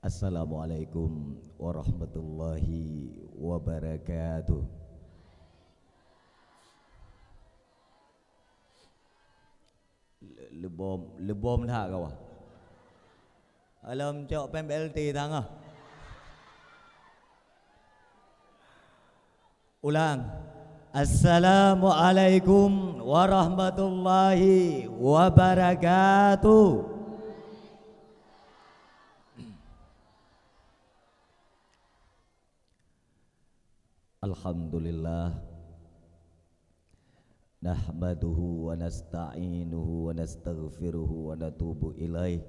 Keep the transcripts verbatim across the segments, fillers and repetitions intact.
Assalamualaikum warahmatullahi wabarakatuh. Le-, lebom, lebom that kawan. Alam cok pem B L T tangah. Ulang. Assalamualaikum warahmatullahi wabarakatuh. Alhamdulillah. Nahmaduhu wa nasta'inuhu wa nastaghfiruhu wa natubu ilaih.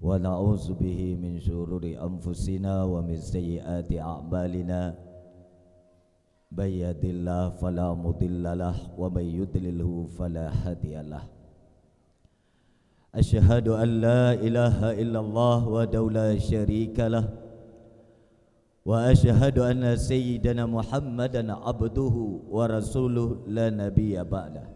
Wa na'udzu bihi min syururi anfusina wa min sayyiati a'malina. May yahdihillahu fala mudhillalah wa may yudlilhu fala hadiyalah. Asyhadu an la ilaha illallah wahdahu la syarikalah. Wa asyhadu anna sayyidana Muhammadan abduhu wa rasuluh la nabiyya ba'dah.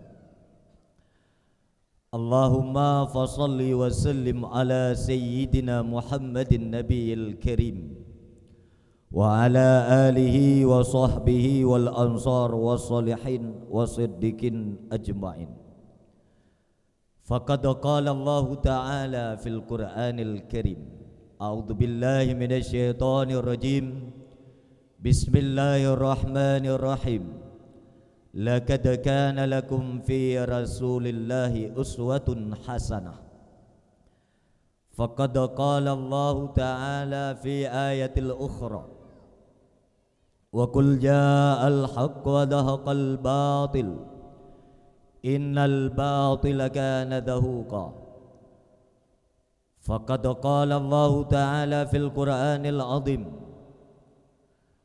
Allahumma fasalli wa sallim ala sayyidina Muhammadin nabiyil karim, wa ala alihi wa sahbihi wal ansar wa salihin wa siddiqin ajma'in. Faqad qala Allahu ta'ala fil Qur'anil Karim. A'udzu billahi minasy syaithanir rajim. Bismillahirrahmanirrahim. Laqad kana lakum fi Rasulillahi uswatun hasanah. Faqad qala Allahu ta'ala fi ayatil ukhra. Wa qul ja'al haqq wa zahaqal batil. Innal batila kana zahuqa. Faqad qala Allahu ta'ala fil Qur'anil azim.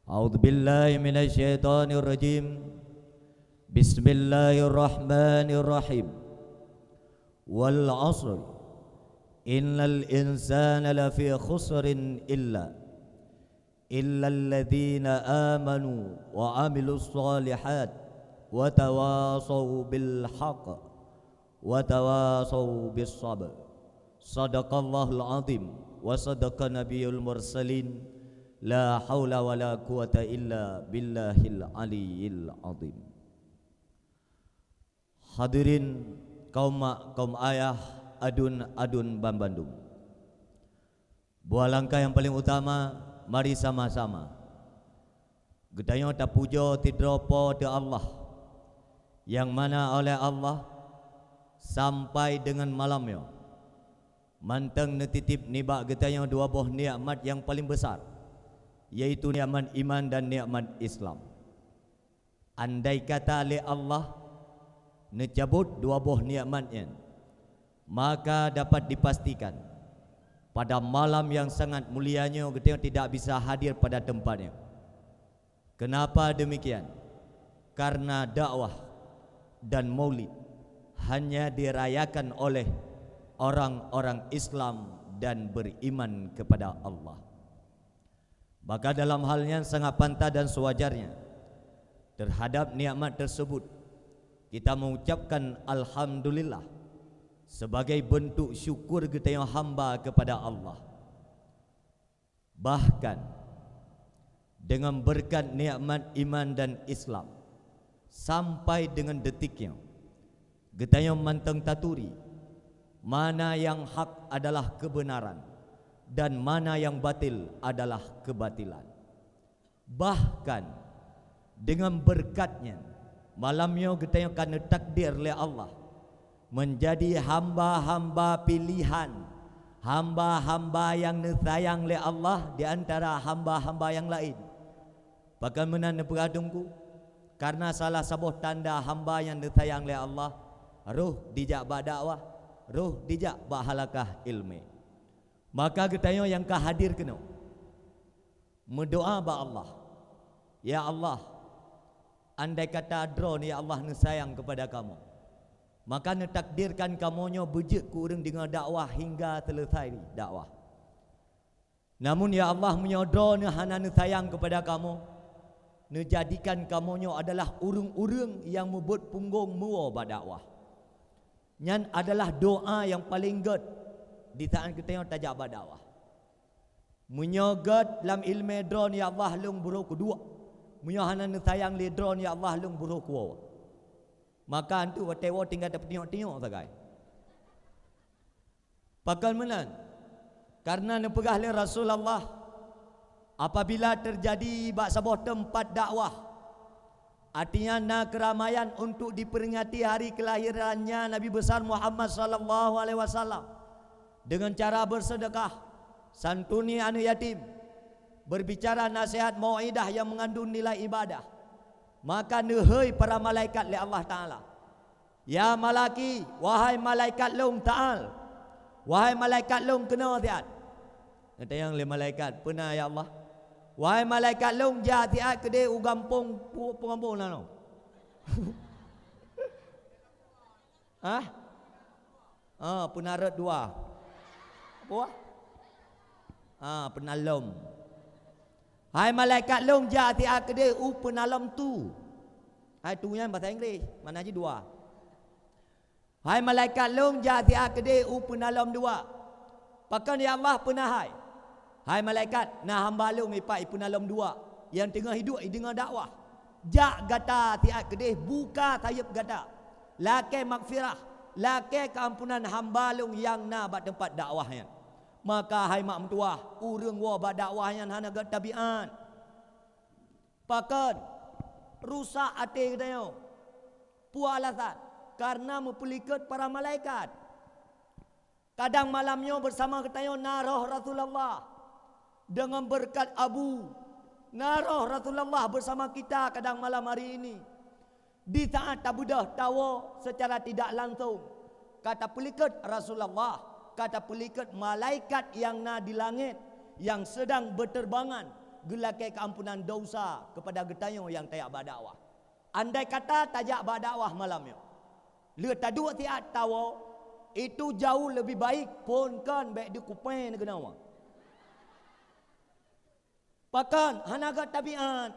A'udzu billahi minasy syaithanir rajim. Bismillahirrahmanirrahim. Wal 'asr. Innal insana lafi khusrin illa, illal ladzina amanu wa 'amilus shalihat wa tawashaw bil haqq wa tawashaw bis sabr. Shadaqallahul 'azim wa shadaqa nabiyyul mursalin. La haula wa la quwwata illa billahil 'aliyyil 'azim. Hadirin kaum mak, kaum ayah, aduen-aduen banbandum. Buah langkah nyang paleng utama, mari sama-sama geutanyoe tapujoe sidroe Po teu Allah, nyang mana oleh Allah sampai deungon malam nyoe mantong neutitip nibak geutanyoe dua boh nikmat nyang paleng besar, yaitu nikmat iman dan nikmat Islam. Andai kata lé Allah neucabot dua boh nikmat nyan, maka dapat dipastikan, pada malam nyang sangat mulia nyoe geutanyoe tidak bisa hadir pada teumpat nyoe. Kenapa demikian? Karena dakwah dan maulid hanya dirayakan oleh orang-orang Islam dan beriman kepada Allah. Maka dalam hal nyan sangat pantas dan sewajarnya terhadap nikmat tersebut kita mengucapkan alhamdulillah sebagai bentuk syukur geutanyoe hamba kepada Allah. Bahkan dengan berkat nikmat iman dan Islam, sampai dengan detik nyoe geutanyoe mantong taturi mana nyang hak adalah kebenaran dan mana nyang batil adalah kebatilan. Bahkan dengan berkat nyan, malam nyoe geutanyoe ka neutakdir lé Allah menjadi hamba-hamba pilihan, hamba-hamba nyang neusayang lé Allah di antara hamba-hamba nyang laén. Pakon meunan neupeugah Teungku? Karena salah saboh tanda hamba nyang neusayang lé Allah, roh dijak bak dakwah, roh dijak bak halakah ileumèe. Maka geutanyoe nyang ka hadir keunoe, meudoa bak Allah, "Ya Allah, andai kata Droeneuh, ya Allah, neusayang keupada kamoe, maka neutakdirkan kamoe nyoe beujeuet keu ureuëng deungoe dakwah hingga seuleusai dakwah. Namun, ya Allah, meunyoe Droeneuh hana neusayang keupada kamoe, neujadikan kamoe nyoe adalah ureuëng-ureuëng nyang mubuet punggong meuwoe bak dakwah." Nyan adalah doa nyang paleng gét di saát geutanyoe tajak bak dakwah. Meunyoe gét lam ileumé droeneuh, ya Allah, lôn beurôh keu duek. Meunyoe hana neusayang lé droeneuh, ya Allah, lôn beurôh keu woe. Maka antu watée woe tinggai tapeutingok-tingok sagai. Pakon meunan? Kareuna neupeugah lé Rasulullah, apabila teujadi bak saboh teumpat dakwah, artinya na keuramaian untuk diperingati hari kelahirannya Nabi Besar Muhammad sallallahu alaihi wasallam, dengan cara berseudeukah, santuni aneuëk yatim, berbicara nasihat mau'idah yang mengandung nilai ibadah, maka neuhôi para malaikat lé Allah Taala, "Ya malaki, wahai malaikat lôn, ta'al! Wahai malaikat lôn, keunoe siat!" Geutanyong lé malaikat, "Peue na, ya Allah?" "Wahai malaikat lôn, jak siat keudeh u gampông pu-, peungampông nanoe." Hah? Ah, peuna rot dua. Apa? Ah, peuna lom. "Hai malaikat lôn, jak siat keudeh u peuna lom tu." Hai tu nyan bahasa Inggris, makna jih dua. "Hai malaikat lôn, jak siat keudeh u peuna lom dua." "Pakon, ya Allah, peue na hai?" "Hai malaikat, na hamba lôn ipat i peuna lom dua, nyang teungoh hiduek ideungoe dakwah. Jak gata siat keudeh, buka sayeuep gata, lakée maghfirah, lakée keuampunan hamba lôn nyang na bak teumpat dakwah nyan." Maka hai mak meutuwah, ureuëng woe bak dakwah nyan hana gét tabiát. Pakon? Rusak até geutanyoe. Peue alasan? Kareuna meupeulikot para malaikat. Kadang malam nyoe beusama geutanyoe na roh Rasulullah deungon beureukat Abu. Na roh Rasulullah beusama kita kadang malam hari ini. Di saat tabeudôh tawoe, seucara tidak langsung ka tapeulikot Rasulullah, ka tapeulikot malaikat nyang na di langét, nyang seudang beuteurbangan geulakée keuampunan desya keupada geutanyoe nyang tajak bak dakwah. Andai kata tajak bak dakwah malam nyoe, lheueh taduek siat tawoe, itu jauh leubeh baik phon kon bék dikupée keunoe. Pakon? Hana gét tabiát,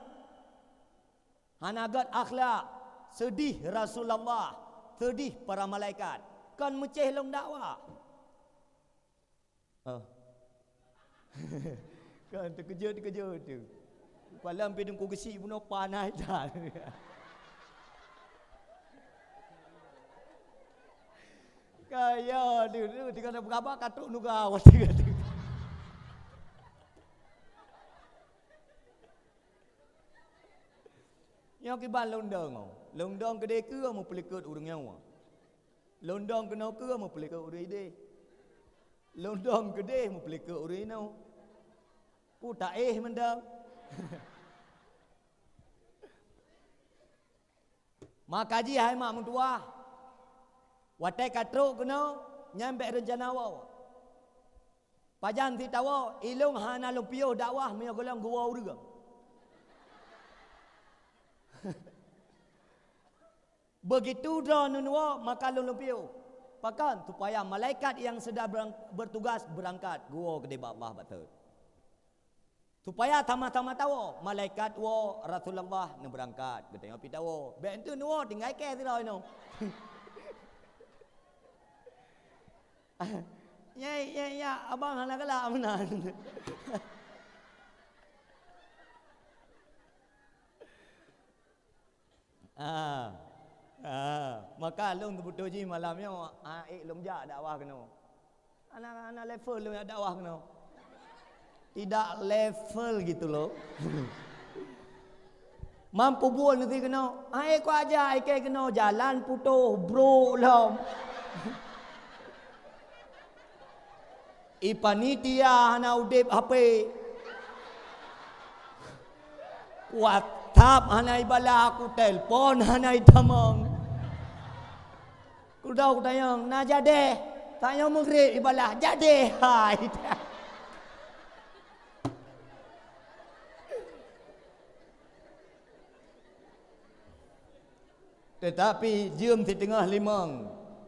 hana gét akhlak. Seudeh Rasulullah, seudeh para malaikat, kon meucéh lôn dakwah. Oh. Kan teukeujot-teukeujot tu. Palam pih Teungku Geuchik bunoe panas that. Kaya tu, tu tinggai na peugabak ka trok nuga watée tu. Nyoe kiban lôn dong, oh. Lôn dong keudeh keue meupeulikot ureuëng nyoe. Lôn dong keunoe keue meupeulikot ureuëng ideh. Lôn dong keudeh meupeulikot ureuëng inoe. Peue taéh mantong. Maka jih hai mak meutuwah, watée ka trok keunoe, nyan bék reuncana woe. Pajan sit tawoe, ilôn hana lôn piôh dakwah meunyoe gohlom geuwoe ureuëng. Beugitu droeneuh woe, maka lôn lôn piôh. Pakon? Supaya malaikat nyang seudang beurang-, beutugas beurangkat geuwoe keudeh bak Allah bateue. Supaya sama-sama tawoe, malaikat woe, Rasulullah neubeurangkat, geutanyoe pih tawoe. Bék enteuk neuwoe, tinggai kée sidroe inoe. Nyan, nyan, nyan, abang hana galak meunan. Ah. Ah, maka lôn teubeutôi jih malam nyoe, ah, ék lôn jak dakwah keunoe. Hana, hana level lôn jak dakwah keunoe. Tidak level gitu loh. Mampu buôn lôn keunoe. Ah, ék kuajak ikée keunoe, jalan putôh, brok lom. I panitia hana udeb H P. WhatsApp hana ibalah, kutelepon hana itamong. Kudau kutanyong, "Na jadeh?" Tanyong meugréb ibalah, "Jadeh hai." Teutapi jeuem siteungoh limong,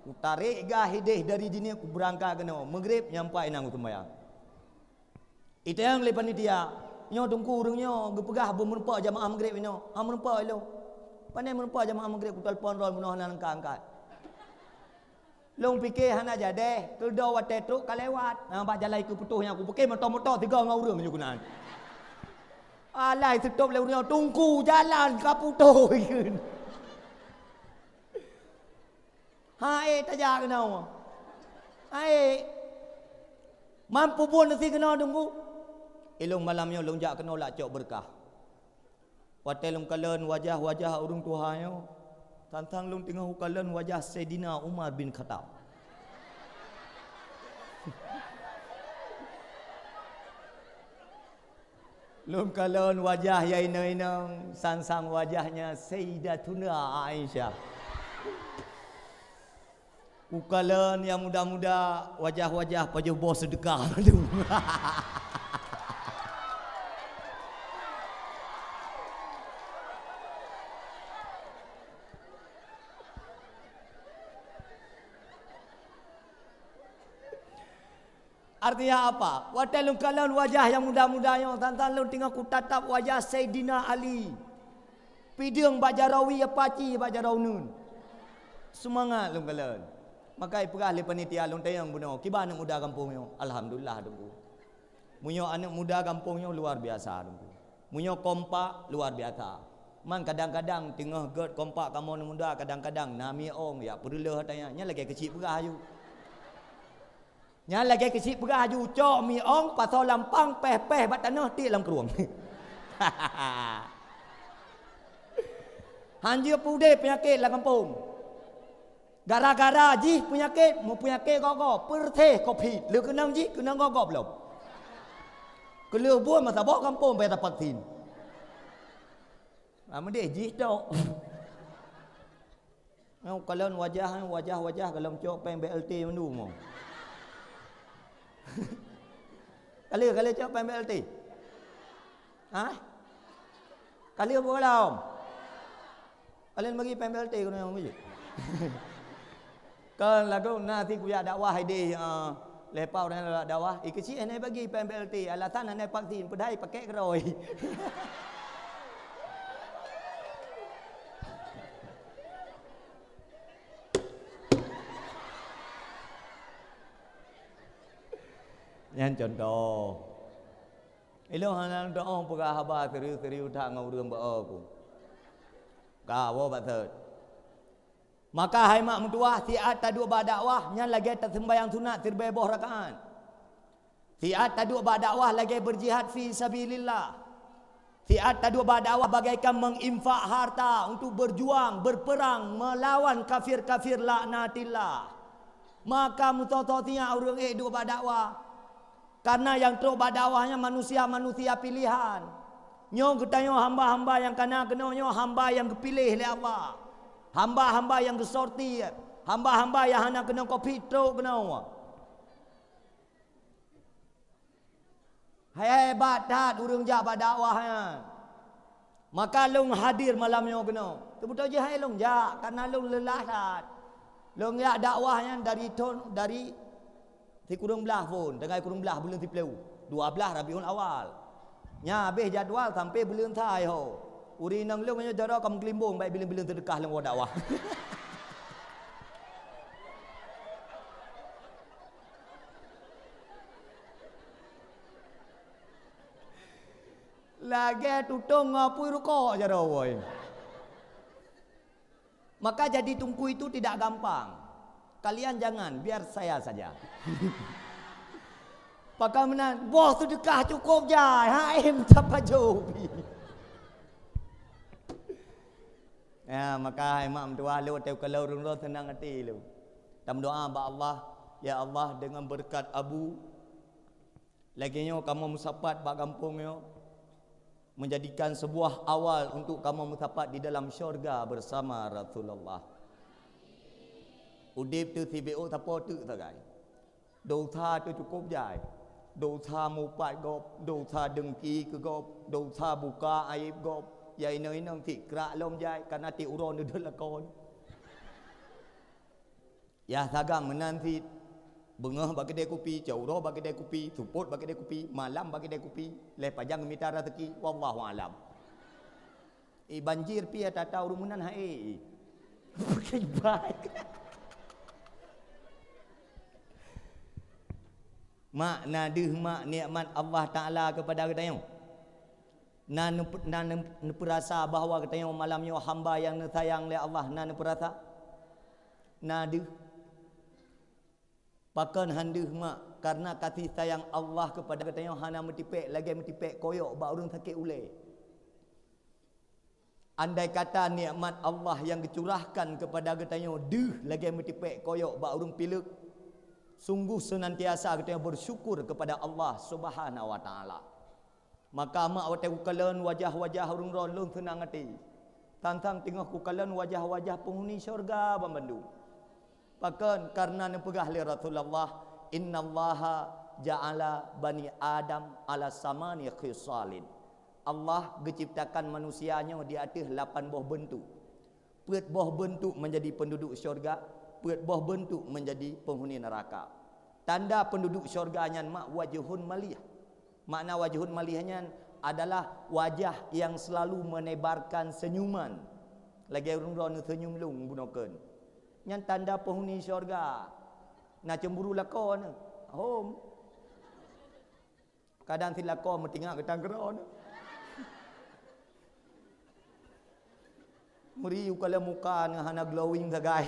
kutarek gah ideh dari jinoe, kubeurangkat keunoe. Meugréb nyampai na kuseumbahyang. Itanyong lé panitia, "Nyoe Teungku, ureuëng nyoe geupeugah beumeurumpok jamaah meugréb inoe. Han meurumpok ilôn. Pane meurumpok jamaah meugréb, kutelepon droe bunoe hana angkat-angkat." Lôn pike hana jadeh, keudroe watèe trok ka lewat. Na bak jalan ikeue putôh nyan, kupike moto-moto tiga ngon ureueng nyoe keunan. Alah, seutop lé ureueng nyoe, "Teungku, jalan ka putôh," ikheun. "Hai, tajak keunoe. Hai, mampu buet nasi keunoe, Teungku?" Ilôn malam nyoe lôn jak keunoe lak cok beureukat. Watèe lôn kalon wajah-wajah ureueng tuha nyoe, sang-sang lôn teungoh kalon wajah Saidina Umar bin Khattab. Lôn kalon wajah nyang inong-inong, sang-sang wajah nyan Sayyidatuna Aisyah. Kukalon nyang muda-muda, wajah-wajah pajoh boh seudeukah. Artinya apa? Watèe lôn kalon wajah nyang muda-muda nyoe, sang-sang lôn teungoh kutatap wajah Saidina Ali. Pideueng bak jaroe wie, paci bak jaroe uneuen. Seumangat lôn kalon. Maka ipeugah lé panitia lôn tanyong bunoe, "Kiban aneuk muda gampông nyoe?" "Alhamdulillah, Teungku. Meunyoe aneuk muda gampông nyoe luar biasa, Teungku. Meunyoe kompak, luar biasa. Man kadang-kadang teungoh gèt kompak kamoe aneuk muda, kadang-kadang na mi ong jak peureuleuh ata nyan, nyan lagèe keuchik peugah aju." Nyan lagèe keuchik peugah aju, cok mi ong, pasoe lam pang, pèh-pèh bak tanoh, tiek lam krueng. Hanjeuet peuudép peunyakét lam gampông. Gara-gara jih peunyakét, meupeunyakét gob-gob, peureuteh covid, lé keunong jih, keunong gob-gob lom. Keu lheueh buet meusaboh gampông bèk tapaksin. Ah, meudeh jih tok. Nyoe kalon wajah, wajah-wajah kalon cok péng B L T mandum. Ka lheueh, ka lheueh cok péng B L T? Hah? Ka lheueh buet lom? Ka lheueh bagi péng B L T keunoe nyang biji. Kan lagu na si kuyak dakwah idéh, eh, Leupah ureueng nyan dakwah, ikeuchik hana bagi péng B L T, alasan hana vaksin, padahai pakai keurôi. Nyan contoh. Ilôn hana lôn tu'oh peugah haba serius-serius that ngon ureueng beu-o ku. Ka, woe bak thot. Maka hai mak meutuwah, siat taduek bak dakwah nyan lagèe taseumbahyang sunat siribèe boh rakaat. Siat taduek bak dakwah lagèe beujihad fi sabilillah. Siat taduek bak dakwah bagaikan menginfak harta untuk berjuang, berperang melawan kafir-kafir laknatillah. Maka meusoe-soe siat ureueng ék duek bak dakwah. Karena nyang trok bak dakwah nyan manusia-manusia pilihan. Nyoe geutanyoe hamba-hamba nyang kana keunoe nyoe hamba nyang geupiléh lé Allah. Hamba-hamba nyang geusortir, hamba-hamba nyang hana keunong covid trok keunoe. Hebat that ureueng jak bak dakwah nyan. Maka lôn hadir malam nyoe keunoe. Teubeutôi jih hai lôn jak, karena lôn leulah that. Lôn jak dakwah nyan dari thon, dari sikureueng blaih phon, tinggai kureueng blaih buleuen siplôh, dua blaih Rabiul Awal. Nyan habéh jadwal sampai buleuen sa ho. Ureueng inong lôn nyoe jaroe ka meukeulimbong bak bileueng-bileueng seudeukah lôn woe dakwah. Lagèe tutong ngon apui rukok jaroe woe. Maka jadi teungku itu tidak gampang. Kalian jangan, biar saya saja. Pakon meunan, boh seudeukah cukôp jai, hai meucapajoh pih. Ya, maka hai mak meutuwah lôn, teukalon ureueng droe seunang até lôn. Tameudoa bak Allah, "Ya Allah, dengan berkat Abu, lagèe nyoe kamoe meusapat bak gampông nyoe, menjadikan sebuah awal untuk kamoe meusapat di dalam syurga bersama Rasulullah." Udép teuh sibeuôt sapo teuk sagai. Desya teuh cukôp jai. Desya mupat gob, desya deungki keu gob, desya buka aéb gob. Ya inong-inong cit krak lom jai, kana tiep uroe neudeuet lakoe. Ya sagai meunan cit, beungoh bak keudè kupi, cot uroe bak keudè kupi, seupôt bak keudè kupi, malam bak keudè kupi, lheuh pajan geumita raseuki, wallahu alam. Eh, banjir pih ata-ata ureueng meunan hai. Pakai bai. Mak, na deuh mak nikmat Allah Taala keupada geutanyoe? Na neup-, na neup-, neupeurasa bahwa geutanyoe malam nyoe hamba nyang neusayang lé Allah, na neupeurasa? Na deuh. Pakon han deuh mak? Kareuna kasih sayang Allah keupada geutanyoe hana meutipék lagée meutipék koyok bak ureuëng sakét ulée. Andai kata nikmat Allah nyang geucurahkan keupada geutanyoe deuh lagée meutipék koyok bak ureuëng pileuk, sunggoh seunantiasa geutanyoe beusyukur keupada Allah Subhanahu wa Taala. Maka mak, watée kukalon wajah-wajah ureuëng droe lôn seunang até. Tantang teungoh kukalon wajah-wajah peunghuni syurga banmandum. Pakon? Kareuna neupeugah lé Rasulullah, "Innallaha ja'ala bani Adam ala samani khisalin." Allah geuciptakan manusia nyoe di ateueh lapan boh beuntuk. Peuet boh beuntuk meunjadi peunduduek syurga, peuet boh beuntuk meunjadi peunghuni neuraka. Tanda peunduduek syurga nyan mak wajhun malih. Makna wajhun malih nyan adalah wajah nyang seulalu meunebarkan seunyuman. Lagée ureuëng droe neuseunyum lôn bunoe kheun. Nyan tanda peunghuni syurga. Na cemburu lakoe neuh. Hom. Kadang sit lakoe meutingak geutangkeurong. Meuri ukalon muka neuh hana glowing sagai.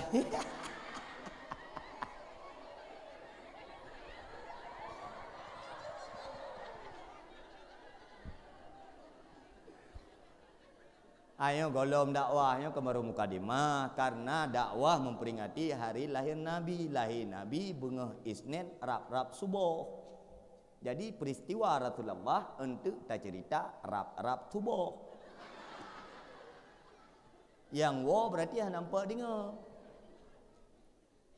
Ayo gohlom dakwah nyoe keumaru mukadimah, karena dakwah memperingati hari lahir Nabi. Lahé Nabi beungoh Isnin rab-rab suboh. Jadi, peristiwa Rasulullah eunteuk taceurita rab-rab suboh. Nyang woe berarti hana nampak deungoe.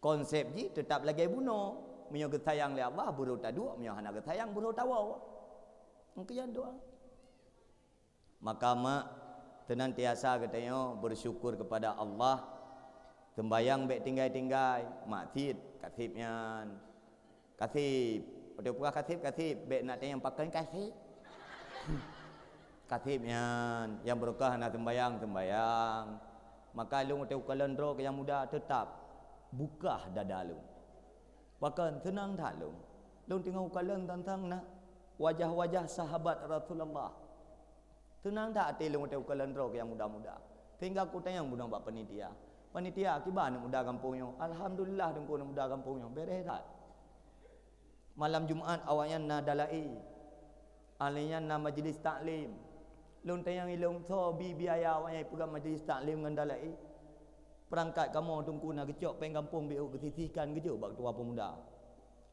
Konsep jih teutap lagée bunoe. Meunyoe geusayang lé Allah, beurhot taduek, meunyoe hana geusayang, beurhot tawoe. Engkeuyan doa. Maka mak, seunantiasa geutanyoe beusyukur keupada Allah. Seumbahyang bék tinggai-tinggai, mak sit, kaseb nyan. Kaseb. Watée peugah kaseb, kaseb, bék na tanyong pakon kaseb. Kaseb nyan, nyang beureukat hana seumbahyang, seumbahyang. Maka lôn watée ukalon droe keu nyang muda, teutap bukah dada lôn. Pakon, seunang that lôn. Lôn teungoh ukalon tantang na wajah-wajah sahabat Rasulullah. Seunang that até lôn watée ukalon droe keu nyang muda-muda. Sehingga kutanyong bunoe bak panitia, "Panitia, kiban aneuëk muda gampông nyoe?" "Alhamdulillah, Teungku, aneuëk muda gampông nyoe bereh that. Malam Jumat awaknyan na dalaé. Alheuh nyan na majlis taklim." Lôn tanyong ilôn, "Soe bi biaya awaknyan peugah majlis taklim ngon dalaé?" "Peurangkat kamoe, Teungku, na geucok péng gampông biôh geusisihkan geujok bak keutua peumuda."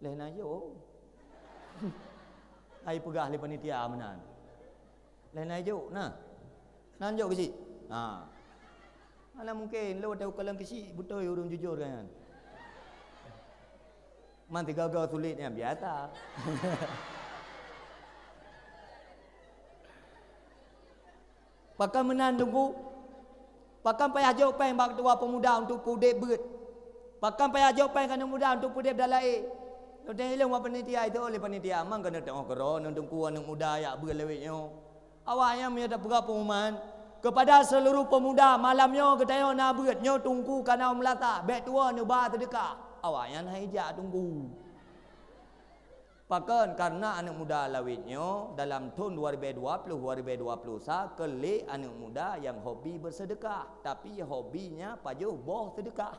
"Lheuh na jok?" Hai peugah lé panitia meunan. "Lheuh na jok na?" "Na jok keuchik." Ha. Mana mungkin lôn watée ukalon keuchik beutôi ureuëng jujur kan? Man tiga-tiga sulet nyan biasa. Pakon meunan Teungku? Pakon payah jok péng bak keutua peumuda untuk peudeb beuet? Pakon payah jok péng keu aneuëk muda untuk peudeb dalaé? Lôn tanyong ilôn bak panitia, itu oleh panitia, "Man keuneuk teuoh keudroe ngon Teungku aneuëk muda jak beuet lawét nyoe?" Awaknyan meunyoe tapeugah pengumuman keupada seuluruh peumuda, malam nyoe geutanyoe na beuet nyoe Teungku kana u meulasah, bék tuwoe neuba seudeukah. Awaknyan hai jak Teungku. Pakon? Kareuna aneuëk muda lawét nyoe dalam thon dua ribée dua ploh, dua ribée dua ploh sa keu lé aneuëk muda nyang hobi beuseudeukah, tapi hobinya pajoh boh seudeukah.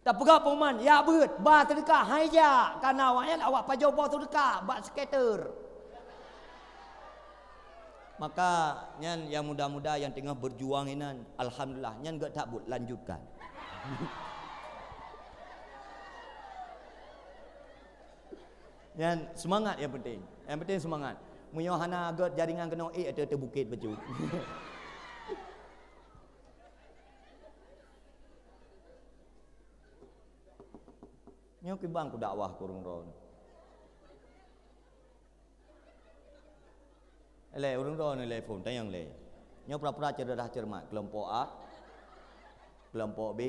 Tapeugah pengumuman, "Jak beuet, ba seudeukah, hai jak." Kareuna awaknyan awak pajoh boh seudeukah bak scatter. Maka nyan nyang muda-muda nyang teungoh beujuang inan, alhamdulillah, nyan gét that buet, lanjutkan. Nyan seumangat nyang penting. Nyang penting seumangat. Meunyoe hana gét jaringan keunoe ék ateueh bukét bacut. Nyoe kiban kudakwah keu ureuëng droeneuh. Lé ureuëng droeneuh lé phon tanyong lé. Nyoe pura-pura ceudah cermat, keulompok A, keulompok B,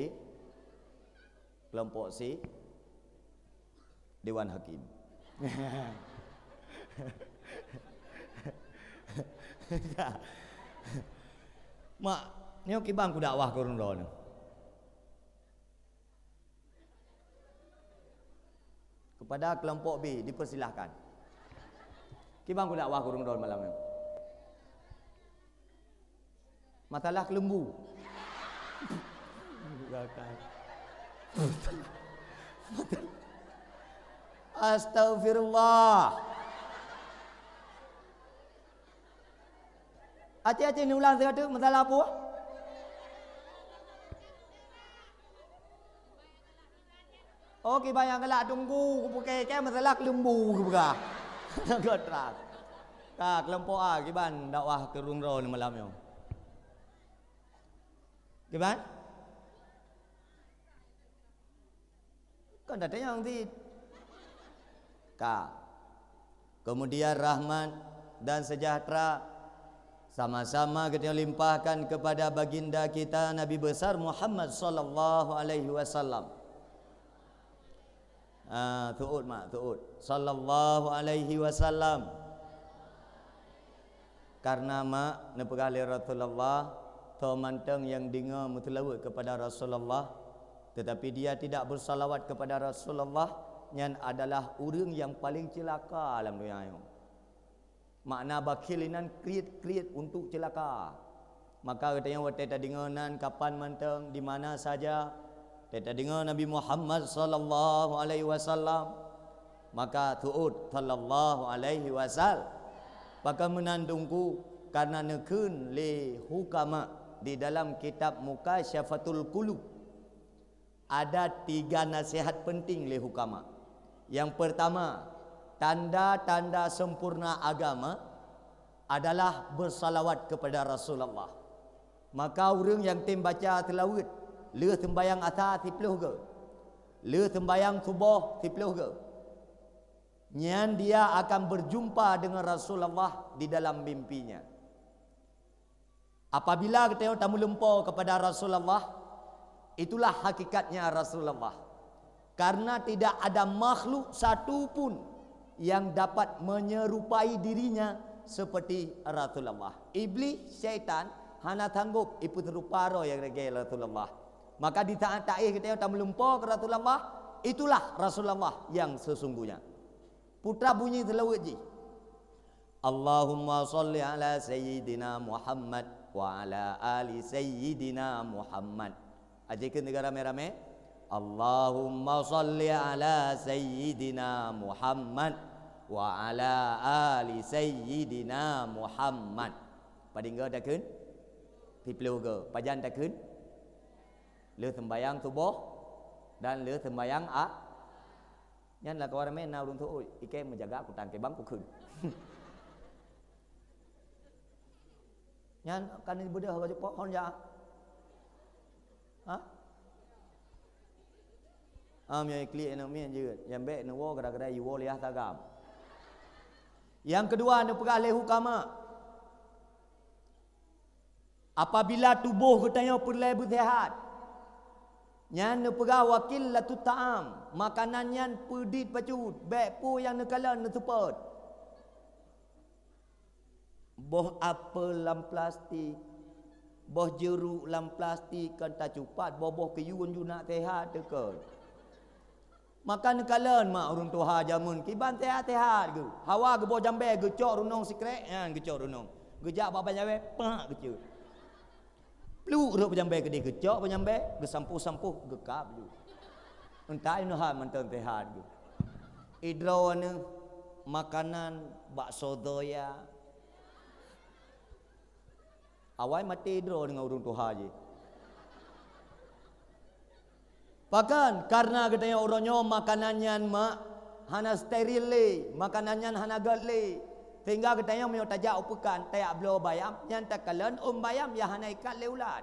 keulompok C, Dewan Hakim. Mak, nyoe kiban kudakwah keu ureuëng droeneuh. Pada kelompok B, dipersilahkan. Kiban kudakwah keu ureuëng droe malam nyoe. Masalah keuleumbu. Astaghfirullah. Aci-aci ni ulang sigoe teuk, masalah apa? Oh, kiban nyang galak teungku, kupeugah-peugah masalah keuleumbu, kupeugah. Ka, kelompok A, kiban dakwah keu ureuëng droe ni malam nyoe. Kiban? Kan ada yang di Ka. Kemudian rahmat dan sejahtera sama-sama kita limpahkan kepada baginda kita Nabi besar Muhammad sallallahu alaihi wasallam. Ah, tuut mak, tuut. Sallallahu alaihi wasallam. Karena mak, neupeugah lé Rasulullah, "Tho mantong nyang deungoe meuseulaweuet kepada Rasulullah, tetapi dia tidak bersalawat kepada Rasulullah, nyan adalah ureuëng nyang paleng ceulaka lam donya nyoe." Makna bakhil inan kriet-kriet untuk ceulaka. Maka geutanyoe watée tadeungoe nan kapan mantong, di mana saja, watée tadeungoe Nabi Muhammad sallallahu alaihi wasallam, maka tuut sallallahu alaihi wasal. Pakon meunan teungku, karena neukheun lé hukama di dalam kitab Mukasyafatul Qulub. Ada tiga nasihat penting lé hukama. Yang pertama, tanda-tanda sempurna agama adalah bersalawat kepada Rasulullah. Maka ureuëng nyang tem baca seulaweuet, lheueh sembahyang asa siplôh goe, lheueh sembahyang suboh siplôh goe, nyan dia akan berjumpa dengan Rasulullah di dalam mimpinya. Apabila geutanyoe tameulumpo kepada Rasulullah, itulah hakikatnya Rasulullah. Karena tidak ada makhluk satu pun yang dapat menyerupai dirinya seperti Rasulullah. Iblis, syaitan, hana sanggup ipeuseurupa roh nyang lagée Rasulullah. Maka di saat taéh geutanyoe tameulumpo keu Rasulullah, itulah Rasulullah yang sesungguhnya. Putra bunyi seulaweuet jih. Allahumma shalli ala sayyidina Muhammad wa ala ali sayyidina Muhammad. Aci kheun sigoe ramé-ramé. Allahumma shalli ala sayyidina Muhammad wa ala ali sayyidina Muhammad. Padum goe takheun? Siplôh goe. Pajan takheun? Lheueh sembahyang suboh dan lheueh sembahyang a-, Nyan lakoe ramé na ureuëng tuôt, ikei meujaga kutang kibang kukheun. Nyan kan beudôh ka jipok hon ja. Ha? Am nyang iklik aneuk miet jeuet, nyang bék neuwoe gara-gara iwoe liah tagam. Yang kedua, neupeugah lé hukama. Apabila tuboh geutanyoe peureulée beuseuhat, nyan neupeugah wa qillatut ta'am, makanan nyan peudit bacut, bék peue nyang neukalon neuseupôt. Boh apel lam plastik, boh jeuruk lam plastik kon tacupat, boh-boh keuyun ju nak seuhat teuh kon. Maka neukalon mak ureuëng tuha jameun kiban seuhat-seuhat geuh. Hawa geuboh jambée geucok runong sikrék, nyan geucok runong. Geujak bak bajambée, pak geucok. Pluk rhot bajambée keudeh geucok bajambée, geusampôh-sampôh geukab ju. Entah inoe hai mantong seuhat geuh. Idroe neuh makanan bakso doya. Awai maté droe deungon ureuëng tuha jih. Pakon? Karena geutanyoe uroe nyoe makanan nyan mak hana steril lé, makanan nyan hana gét lé. Sehingga geutanyoe meunyoe tajak u peukan, tajak bloe bayam, nyan takalon ôn bayam nyang hana ikat lé ulat.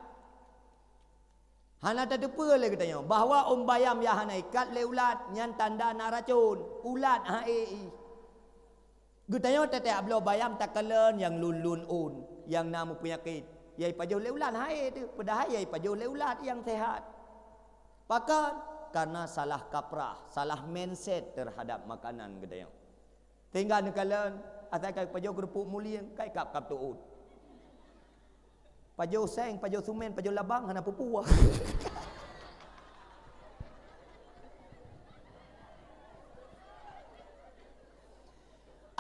Hana tateupeue lé geutanyoe bahwa ôn bayam nyang hana ikat lé ulat nyan tanda na racon, ulat han ék ih. Geutanyoe teutab bloe bayam takalon nyang lôn-lôn ôn, nyang na meupeunyakét. Yai pajoh lé ulat han ék teuh, padahai yai pajoh lé ulat nyang seuhat. Pakon? Karena salah kaprah, salah mindset terhadap makanan geutanyoe. Sehingga neukalon, asai ka pajoh keurupuk mulieng, ka ikab-kab teuôt. Pajoh seng, pajoh sumen, pajoh labang, hana peue-peue.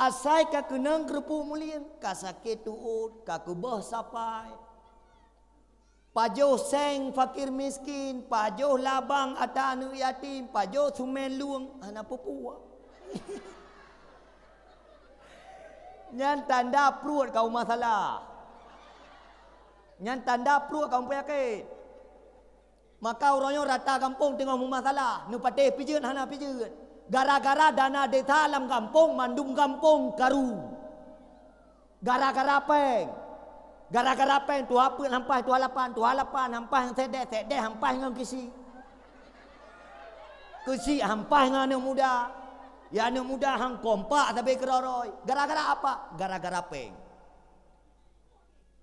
Asai ka keunong keureupuk mulieng, ka sakét tuôt, ka keubah sapai. Pajoh seng fakir miskin, pajoh labang ata aneuëk yatim, pajoh seumén lueng, hana peue-peue. Nyan tanda pruet ka masalah. Nyan tanda pruet ka penyakét. Maka uroe nyoe rata gampông teungoh meumasalah, neupatéh pijeut hana pijeut. Gara-gara dana desa lam gampông, mandum gampông karu. Gara-gara péng. Gara-gara péng, tuha peuet hampai tuha lapan, tuha lapan hampai ngon sédeh, sédeh hampai ngon kisi. Kisi hampai ngon aneuëk muda. Ya aneuëk muda han kompak sabe keudroe-droe. Gara-gara apa? Gara-gara péng.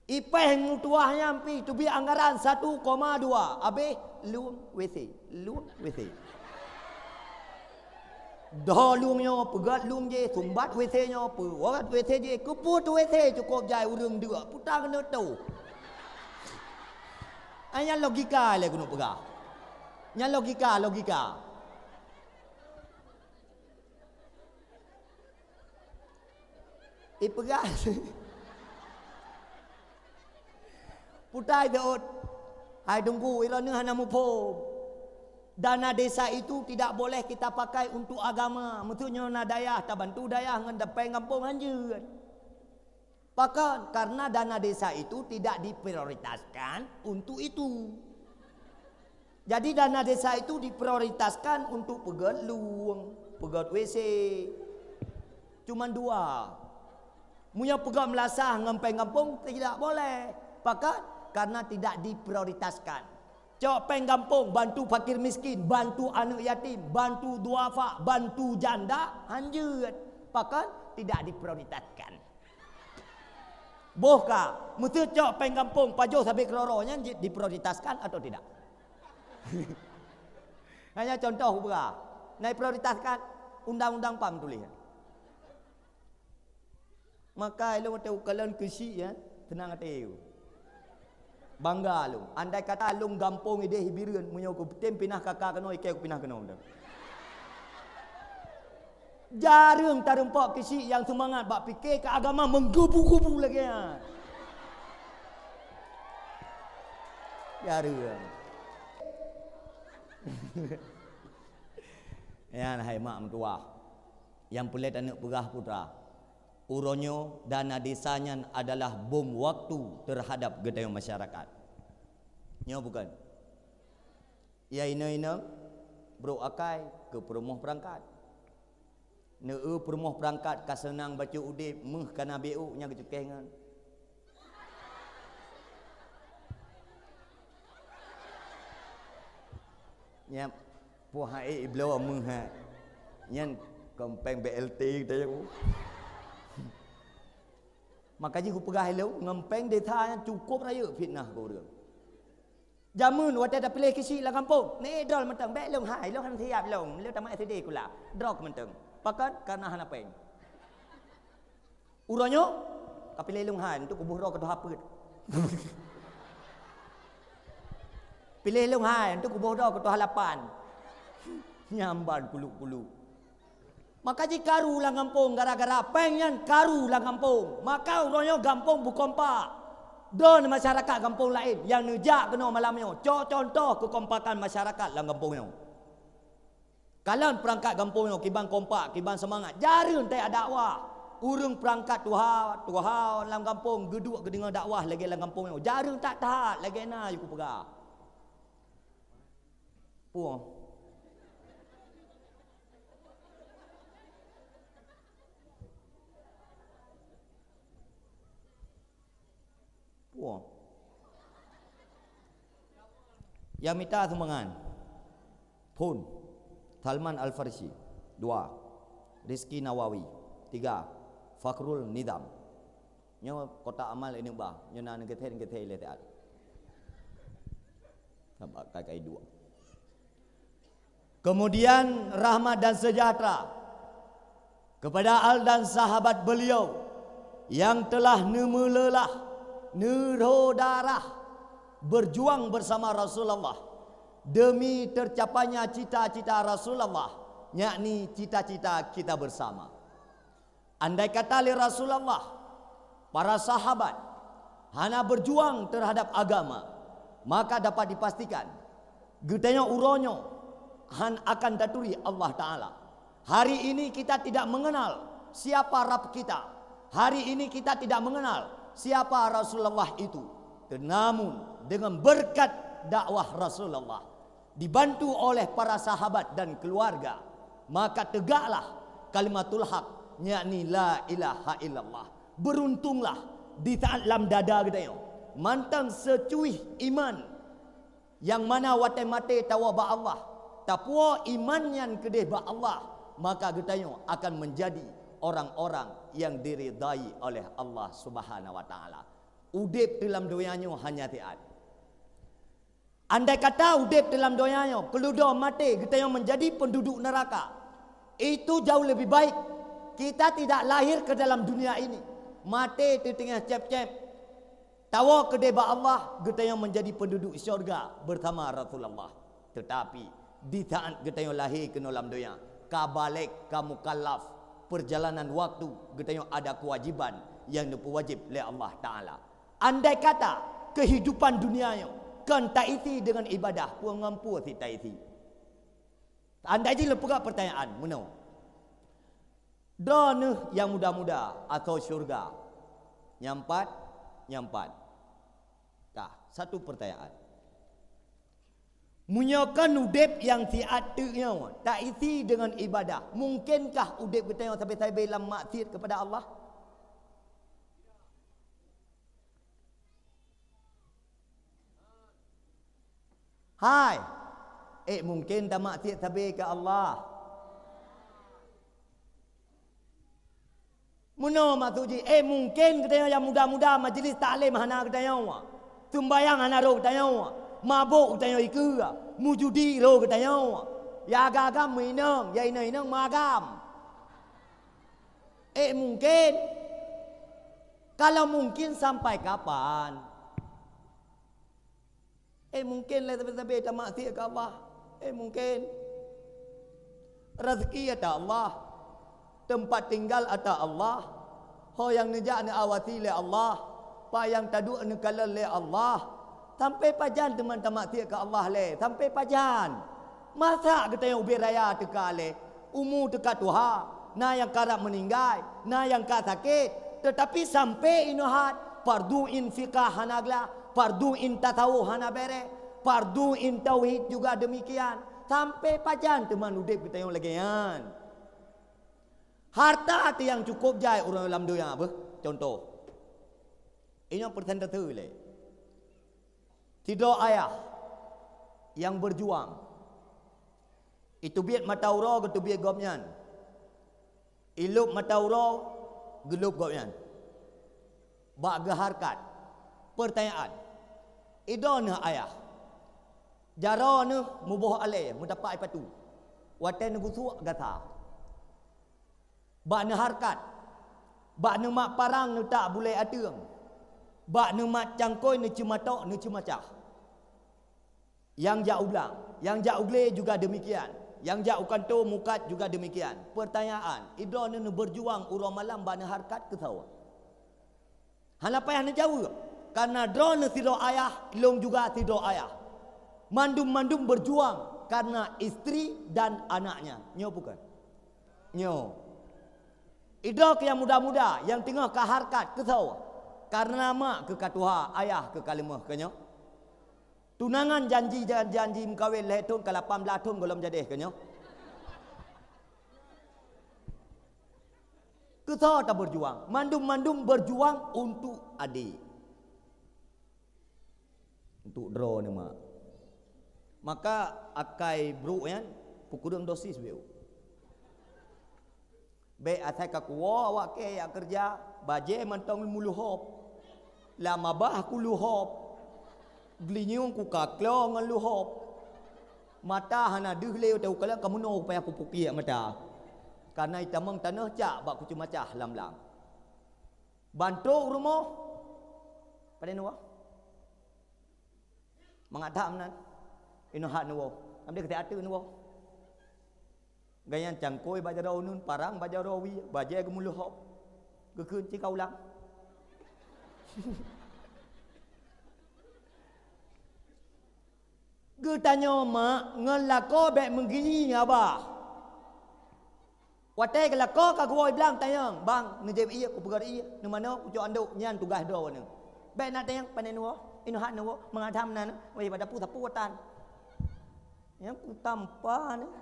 Ipéh meutuwah nyan pih teubiet anggaran satu koma dua, abéh lueng W C, lueng W C. Dho lueng nyoe peugét lueng jih, sumbat W C nyoe, peuwat W C jih, keupeue tu W C cukôp jai ureuëng deuk, puta keuneuk toh. Ai nyan logika lé keuneuk peugah. Nyan logika, logika. Ipeugah. Putai deuot. Hai Teungku, droeneuh hana muphom. Dana desa itu tidak boleh kita pakai untuk agama. Maksudnya na dayah, tabantu dayah ngon dapéng gampông hanjeuet. Pakon? Karena dana desa itu tidak diprioritaskan untuk itu. Jadi dana desa itu diprioritaskan untuk peugét lueng, peugét W C. Cuman dua. Meunyoe peugét meulasah ngon péng gampông tidak boleh. Pakon? Karena tidak diprioritaskan. Cok péng gampông, bantu fakir miskin, bantu aneuëk yatim, bantu duafa, bantu janda, hanjeuet. Pakon? Tidak diprioritaskan. Boh ka, meuseucok péng gampông pajoh sabe keudroe-droe nyan ji-, diprioritaskan atau tidak? Hanya contoh beurah. Na prioritaskan undang-undang pam tuléh. Maka ilong watée ukalon keusiek ya, tenang até. Bangga lôn. Andai kata lôn gampông idéh Bireuen, meunyoe kutem pinah kaka keunoe, ikée kupinah keunoe. Jareueng tareumpok keusiek nyang seumangat bak pike keu agama meugubu-gubu lagée nyan. Jareueng. Nyan hai mak meutuwah. Nyang peulet aneuëk peugah putra. Uroe nyoe dana desa nyan adalah bom waktu terhadap geutanyoe masyarakat. Nyoe bukan. Ya inong-inong, brok akai keu peurumoh peurangkat. Neu-eu peurumoh peurangkat ka seunang bacut udeb, méuh ka na B O nyang geucukéh ngon. Nyan poh hai ibloe méuh hai. Nyan keumpeng B L T teuh. Maka jih kupeugah ilong, ngon péng desa nyan cukôp rayeuk fitnah keu ureuëng. Jameun watée tapiléh keusiek lam gampông, neu droe mantong, bék lôn hai, lôn hana siab lôn, lôn tamat S D sikula, droe mantong. Pakon? Karena hana péng. Uroe nyoe, kapiléh lôn hai, untuk kuboh droe keu tuha peuet. Piléh lôn hai, untuk kuboh droe keu tuha lapan. Nyamban kuluk-kuluk. Maka jikaru lam gampông gara-gara péng nyan karu lam gampông. Maka uroe nyoe gampông beukompak. Droe masyarakat gampông laén nyang neujak keunoe malam nyoe, cok contoh keukompakan masyarakat lam gampông nyoe. Kalon peurangkat gampông nyoe kiban kompak, kiban seumangat, jareueng teuka dakwah. Ureuëng peurangkat tuha, tuha lam gampông geuduek geudeungoe dakwah lagée lam gampông nyoe, jareueng that-that lagée na yue kupeugah. Puoh. Puoh. Nyang mita sumbangan. Phon. Salman Al-Farisi. Dua. Rizky Nawawi. Tiga. Fakhrul Nizam. Nyoe kotak amal ini bah. Nyoe na neugeuthée-neugeuthée ilée taat. Sabab kai-kai dua. Kemudian rahmat dan sejahtera kepada al dan sahabat beliau yang telah neumeulelah, neurho darah, berjuang bersama Rasulullah demi tercapainya cita-cita Rasulullah, yakni cita-cita kita bersama. Andai kata lé Rasulullah, para sahabat hana berjuang terhadap agama, maka dapat dipastikan geutanyoe uroe nyoe han akan taturi Allah Taala. Hari ini kita tidak mengenal siapa Rabb kita. Hari ini kita tidak mengenal siapa Rasulullah itu. Namun, dengan berkat dakwah Rasulullah, dibantu oleh para sahabat dan keluarga, maka tegaklah kalimatul haq, yakni la ilaha illallah. Beruntunglah di saat lam dada geutanyoe mantong seucuih iman, nyang mana watée maté tawoe bak Allah, tapuwoe iman nyan keudeh bak Allah, maka geutanyoe akan menjadi orang-orang yang diridai oleh Allah Subhanahu wa Taala. Udeb dalam donya nyoe hanya siat. Andai kata udeb dalam donya nyoe, keuludoe maté geutanyoe menjadi penduduk neraka, itu jauh lebih baik kita tidak lahir ke dalam dunia ini. Maté teuteungoh cép-cép, tawoe keudeh bak Allah, geutanyoe menjadi penduduk syurga bersama Rasulullah. Tetapi di saat geutanyoe lahé keunoe lam donya, ka balek, ka mukallaf, perjalanan waktu, geutanyoe ada kewajiban yang neupeuwajib lé Allah Taala. Andai kata kehidupan dunia nyoe kon taisi dengan ibadah, peue ngon peue sit taisi? Andai jih lôn peugah pertanyaan meunoe, droeneuh nyang muda-muda atau syurga? Nyang pat, nyang pat. Tah, satu pertanyaan. Meunyoe kon udeb nyang siat teuk nyoe taisi deungon ibadah, mungkenkah udeb geutanyoe sabe-sabe lam maksiat kepada Allah? Hai, ék mungken tamaksiat sabe keu Allah? Meunoe maksud jih, éh, mungken geutanyoe nyang muda-muda majelis taklim hana geutanyoe, seumbayang hana roh geutanyoe, mabök geutanyoe ikeue, meujudi roh geutanyoe, ya agam-agam meuinong, ya inong-inong meuagam. Éh, mungken? Kalau mungkin, sampai kapan? Eh, mungken lé sabe-sabe tamaksiat keu Allah. Eh, mungken. Rezeki ata Allah. Teumpat tinggal ata Allah. Ho nyang neujak neuawasi lé Allah. Peue nyang taduek neukalon lé Allah. Sampai pajan teuma tamaksiat keu Allah lé? Sampai pajan? Masa geutanyoe ubé raya teuka lé? Umu teuka tuha, na nyang karab meuninggai, na nyang ka sakét, teutapi sampoe inoe hat, fardu ain fiqah hana glah, fardu ain tasawuf hana bèrèh, fardu ain tauhid juga demikian. Sampoe pajan teuma udeb geutanyoe lagèe nyan? Harta teuh nyang cukôp jai ureueng lam donya beuh. Contoh, inyoe presentase lé. Sidroe ayah nyang berjuang, iteubiet mata uroe geuteubiet gobnyan, ilôb mata uroe geulôb gobnyan. Bak geuhareukat, peurtanyaan, idroeneuh ayah, jaroe neuh muboh alèe meutapak ipatu, watèe neugeusuek gasa. Bak neuhareukat, bak neumat parang neutak bulèe ateueng, bak neumat cangkôi neuceumatok neuceumacah. Nyang jak u blang, nyang jak u glé juga deumikian, nyang jak u kantô mukat juga deumikian. Peurtanyaan, idroeneuh neubeurjuang uroe malam bak neuhareukat keu sawa? Hana payah neujaweueb, kareuna droeneuh sidroe ayah, lôn juga sidroe ayah. Mandum-mandum beurjuang kareuna istri dan anaknya. Nyoe bukon? Nyoe. Idroe keu nyang muda-muda nyang teungoh ka hareukat keu sawa? Kareuna mak keu ka tuha, ayah keu ka leumoh, keu nyoe? Tunangan janji, janji meukawen lhèe thôn, ka lapan blaih thôn gohlom jadeh, keu nyoe? Keu soe tabeurjuang? Mandum-mandum beurjuang untuk adék, untuk droeneuh mak. Maka akai brôk nyan peukureueng dosis beu. Bèk asai ka kuwoe awak kèe jak keureuja, bajèe mantong meuluhop, lam babah ku luhop, geulinyueng ku ka klo ngon luhop. Mata hana deuh lé watèe kukalon ka meunoe payah kupukiek mata. Kareuna itamong tanoh cak bak kuceumacah lam blang. Ban trôk rumoh, padé neuwoe? Mangat that meunan, inoe hat neuwoe. Amdeh keutek ateueh neuwoe. Gobnyan cangkôi bak jaroe uneuen, parang bak jaroe wie, bajèe geumeuluhop. Geukheun cit ka ulang. Geutanyoe mak ngon lakoe bék meugiyi ngon abah. Watée lakoe ka geuwoe blang tanyong, "Bang, neujép ié, kupeugét ié, neumanoe kucok andok, nyan tugaih droeneuh." Bék na tanyong, "Pane neuwoe? Inoe hat neuwoe? Mangat tham na neuh? Wéh, bak dapu sapeue tan." Nyang kutampa neuh.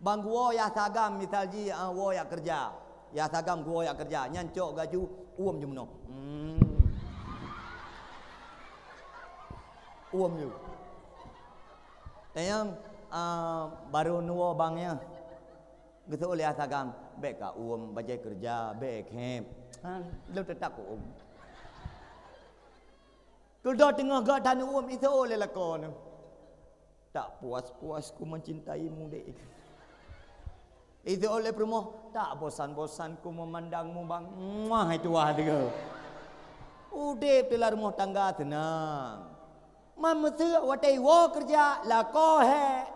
Bang geuwoe yah sagam misal jih, ah, woe jak keureuja. Yah sagam geuwoe jak keureuja, nyan cok gaju, uem jumeunoe. Hmm. Uem ju. Tanyong, ah, barô neuwoe bang nyan. Geuseuôt lé yah sagam, "Bék ka uem, bajée keureuja, bék khép." Ha, lôn teutap uem. Keudroe teungoh gata neuuem, iseuôt lé lakoe neuh, "Tak puas-puas ku mencintaimu, dek." Iseuôt lé peurumoh, "Tak bosan-bosan ku memandangmu, bang." Muah, itu wah deuh. Udeb teuh lam rumoh tangga seunang. Man meuseuôt watée iwoe keureuja, lakoe hék.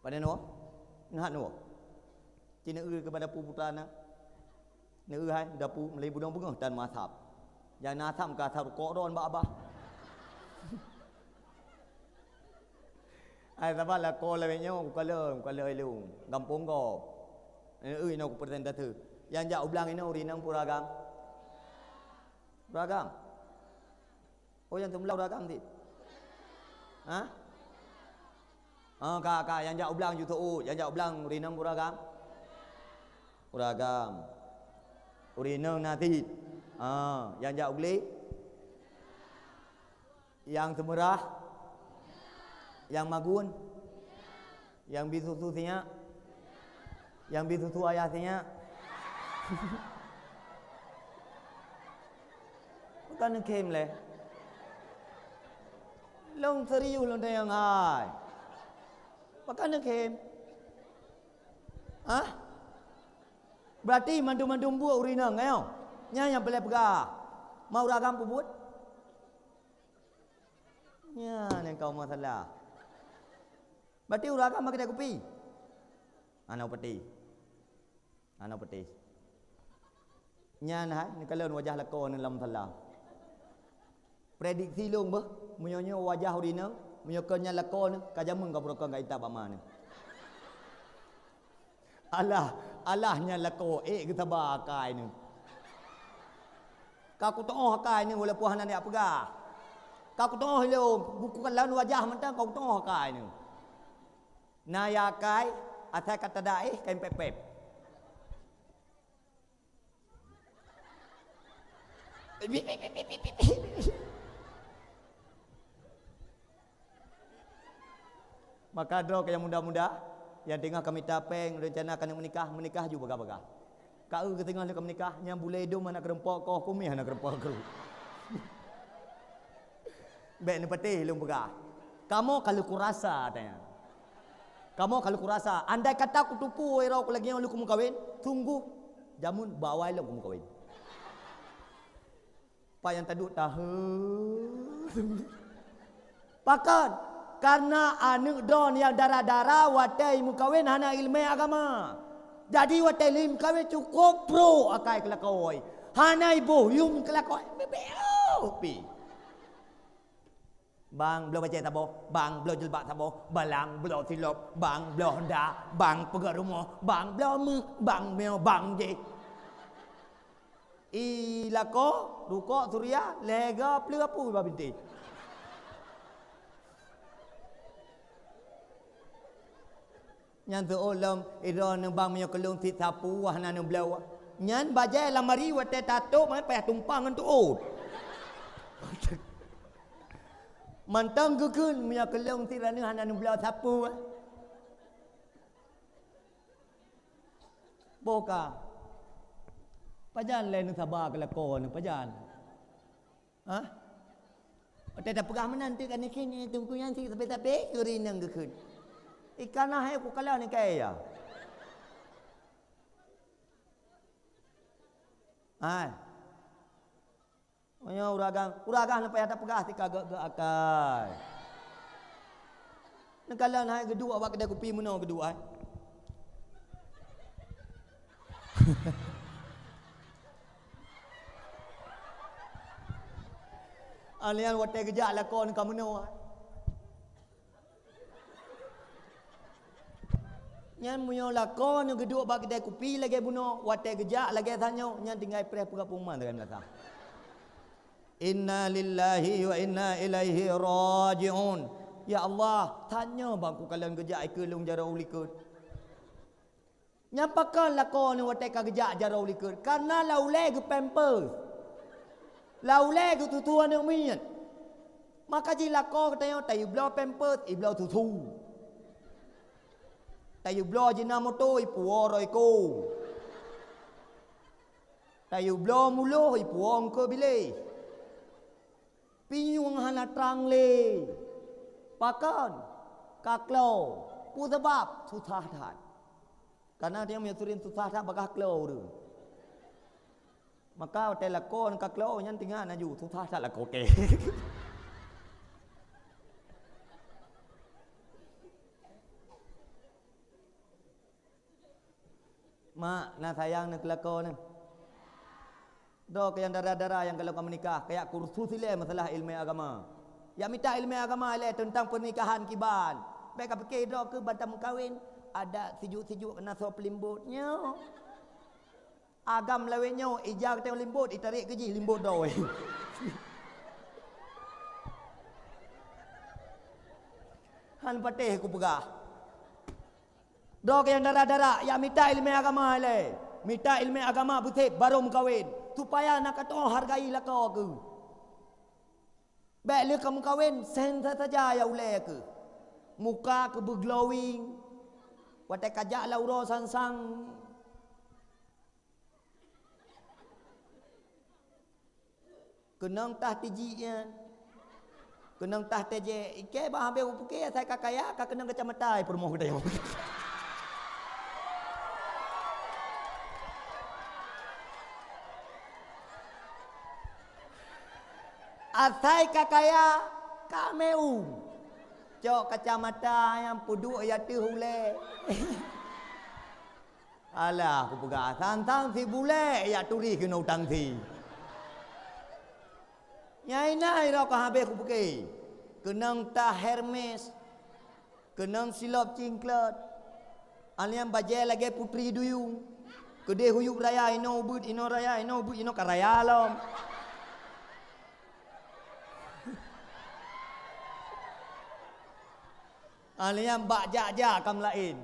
Pane neuwoe? Neuhat neuwoe. Ci neueu keu bak dapu putra na. Neueu hai dapu meulai budong beungoh tan meuasap. Nyang na asap ka asap rukok droe bak abah. Hai saban lakoe lawét nyoe, kukalon, kukalon ilong. Gampông gob. Neueu inoe ku presentase. Nyang jak u blang inoe ureueng inong peue ureueng agam? Peue ureueng agam? Oh, nyang teumeulah ureueng agam cit? Ha? Oh, ka, ka, nyang jak u blang ju teuôt, nyang jak u blang ureueng inong ureueng agam? Ureueng agam. Ureueng inong na cit. Ha, nyang jak u glé? Nyang seumeurah? Nyang magun? Nyang bi susu sinyak? Nyang bi susu ayah sinyak? Pakon neukhém lé? Lôn serius lôn tanyong hai. Pakon neukhém? Hah? Berarti mandum-mandum buet ureueng inong, nyoe? Nyan nyang peureulée peugah. Ma ureueng agam peubuet? Nyan nyang ka masalah. Berarti ureueng agam meukeudai kupi? Hana upeuti. Hana upeuti. Nyan hai, neukalon wajah lakoe neuh lam musala. Prediksi lôn beuh, meunyoe nyoe wajah ureueng inong, meunyoe kon nyan lakoe neuh, ka jameun ka peurukoe ka itab bak ma neuh. Alah, alah nyan lakoe ék geusaba akai neuh. Ka kutu'oh akai neuh walaupun hana neujak peugah. Ka kutu'oh ilôn, buku kalon wajah mantong ka kutu'oh akai neuh. Na ya akai, asai ka tada éh, kain pép-pép. Maka droe nyang muda-muda, nyang teungoh ka mita péng, rencana ka meunikah, meunikah ju bagah-bagah. Ka eu geuteungoh lé ka meunikah, nyang bulée dum hana keureumpok, koh kumieh hana keureumpok keu. Bék neupatéh lôn peugah. Kamoe ka lheueh kurasa, tanya. Kamoe ka lheueh kurasa. Andai kata kuteupeu uroe lagée nyoe lheueh kumeukawen, sungguh jameun bak awai lom kumeukawen. Pat nyang taduek tahe. Pakon? Karena aneuëk droe nyang dara-dara watée meukawen hana iéleumé agama. Jadi watée lheueh meukawen cukôp brôk akai keu lakoe. Hana iboh yuem keu lakoe. Beu-beu pih. Bang, bloe pacée saboh, bang, bloe jilbab saboh, balang, bloe silop, bang, bloe honda, bang, peugöt rumoh, bang, bloe meuh, bang, miyueb, bang, jih. I lakoe, rukok, suria, lhée go, pleue apui bak bintéh. Nyan seuôt lom, i droeneuh bang meunyoe keu lôn cit sapeue hana neubloe. Nyan bajée lamari watée tatôp, payah tumpang ngon teuôt. Mantong geukheun meunyoe keu lôn cit droeneuh hana neubloe sapeue. Boh ka. Pajan lé neusaba keu lakoe neuh, pajan? Hah? Watée tapeugah meunan teuk ka neukheun, eh, teungku nyan cit sabe-sabe, keu rineueng geukheun. Ikan na hai kukalon ikai ya. Hai. Meunyoe ureueng agam, ureueng agam leupah tapeugah tika geu-geu akai. Neukalon hai geuduek bak keudée kupi meunoe geuduek hai. Alèh nyan watèe geujak lakoe ka meunoe. Nyan meunyoe lakoe geuduek bak keude kupi lagèe bunoe, watèe geujak lagèe tanyoe, nyan tinggai preh peugah pengumuman lagèe meunasah. Inna lillahi wa inna ilaihi raji'un. Ya Allah, tanyoe bak kukalon geujak ikeue lôn jaroe u likot. Nyan pakon lakoe nyoe watèe ka geujak jaroe u likot, kareuna lam ulèe geupampers. Lam ulèe geututoe aneuk miet. Maka jih lakoe geutanyoe tayue bloe pampers, ibloe tutu. Tayue bloe jeunam moto, ipuwoe droe kong. Tayue bloe muloh, ipuwoe eungkôt biléh. Pinyueng hana trang lé. Pakon? Ka klo. Peue sabab? Susah that. Kareuna tanyoe meunyoe sidroe susah that bagaih klo ureueng. Maka watèe lakoe ka klo nyan teuingat laju, susah that lakoe kèe. Mak, na sayang neuh keu lakoe neuh. Droe keu nyang dara-dara nyang ka lheueh ka meunikah, kajak kursus ilèe masalah ileumèe agama. Jak mita ileumèe agama ilèe teuntang peunikahan kiban. Bèk kapike droe keuh ban tameukawen, adak sijuek-sijuek keunasoe peulimbot nyoe. Agam lawét nyoe, ija geutanyoe limbot, itarek keu jih limbot droe. Han patéh kupeugah. Droe keu nyang dara-dara, jak mita ileumèe agama ilèe. Mita ileumèe agama beusép barô meukawen, supaya na katoe hargai lakoe keuh. Bèk lheueh ka meukawen, sensai saja ya ulèe keuh. Muka keuh beuglowing. Watèe kajak lam uroe sang-sang, keunong tah tijik nyan. Keunong tah tejek. Ikèe bah habéh kupeugah asai ka kaya, ka keunong kacamata i peurumoh geutanyoe. Asai ka kaya, ka meu. Cok kacamata nyang peuduek i ateueh ulèe. Alah, kupeugah, sang-sang sibulèe jak turi keunoe u tangsi. Nyang inan droe ka habéh kupeugah. Keunong tah Hermes, keunong silop cingklot. Alèh nyan bajèe lagèe putri duyung. Keudéh huyub raya inoe ubit, inoe raya, inoe ubit, inoe ka raya lom. Alèh nyan bak jak-jak ka meulaén.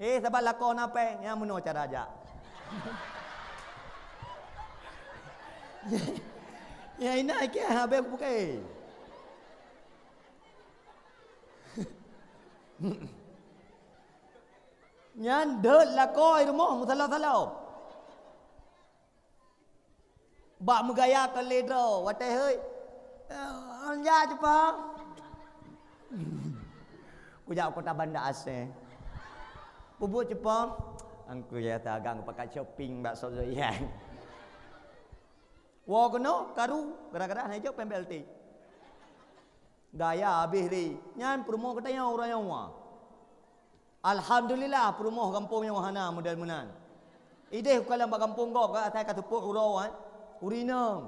Eh, sabab lakoe na péng, nyang meunoe cara jak. Nyang inan ikèe habéh kupeugah. Nyan deuet lakoe i rumoh meusaloe-saloe. Bak meugaya keu lé droe, watèe hôi, "Eh, anja ceupong." Kujak u Kota Banda Aceh. Peubuet ceupong, angku ya tagang pakat shopping bak Sozoyan. Woe keunoe karu gara-gara hana ijok péng B L T. Gaya habéh lé. Nyan peurumoh geutanyoe ureueng nyoe. Alhamdulillah, peurumoh gampông nyoe hana model meunan. Idéh ukalon bak gampông gob ka asai ka teupok uroe, eh, ureueng inong.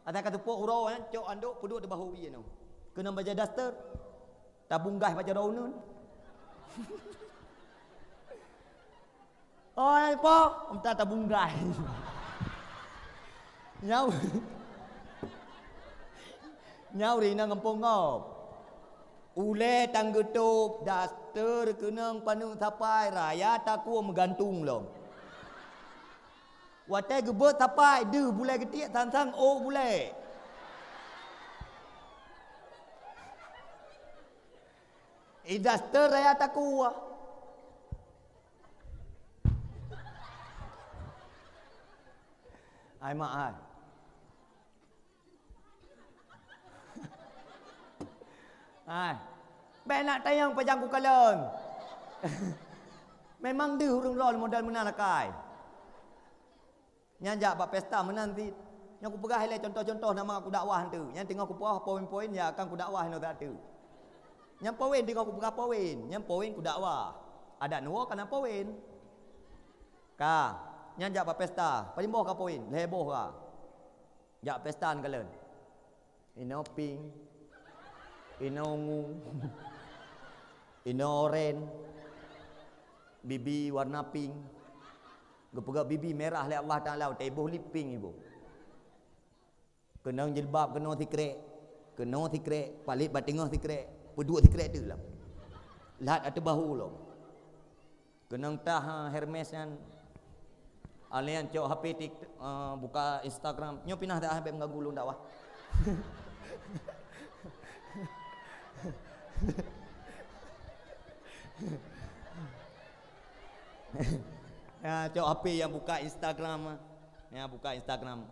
Asai ka teupok uroe, eh, cok andok peuduek di bahu ie nyoe. Keunong bajèe daster, tabunggaih bak jaroe uneuen. Oi, po, enta tabunggaih. Nyau. Nyau ri nang gampông gob. Ulèe tan geutôb, daster keunong paneuk sapai, raya takue meugantung lom. Watèe geubeuet sapai, deuh bulèe geutiek, sang-sang ôk bulèe. I daster raya takue. Ai mak ai. Ai. Bèk nak tanyong pajan kukalon. Memang deuh ureueng droe model meunan akai. Nyan jak bak pesta meunan cit. Nyoe kupeugah ilèe contoh-contoh nama kudakwah enteuk. Nyan teungoh kupeugah poin-poin nyang akan kudakwah inoe saat teuk. Nyan poin teungoh kupeugah poin, nyan poin kudakwah. Adak neuwoe ka na poin. Ka. Nyan jak bak pesta, paling boh ka poin, lhèe boh ka. Jak pesta neukalon. Inoe pink, inoe ungu, inoe oren, bibi warna pink. Geupeugah bibi merah lé Allah Taala, watèe iboh lip pink iboh. Keunong jilbab, keunong sikrek, keunong sikrek, palet bak teungoh sikrek, peuduek sikrek teuk lom. Lhat ateueh bahu lom. Keunong tah, ha, Hermes nyan. Alèh nyan cok H P tik, eh, buka Instagram. Nyoe pinah dah, bèk mengganggu lôn dakwah. Ya, cok H P nyang buka Instagram. Ya, buka Instagram.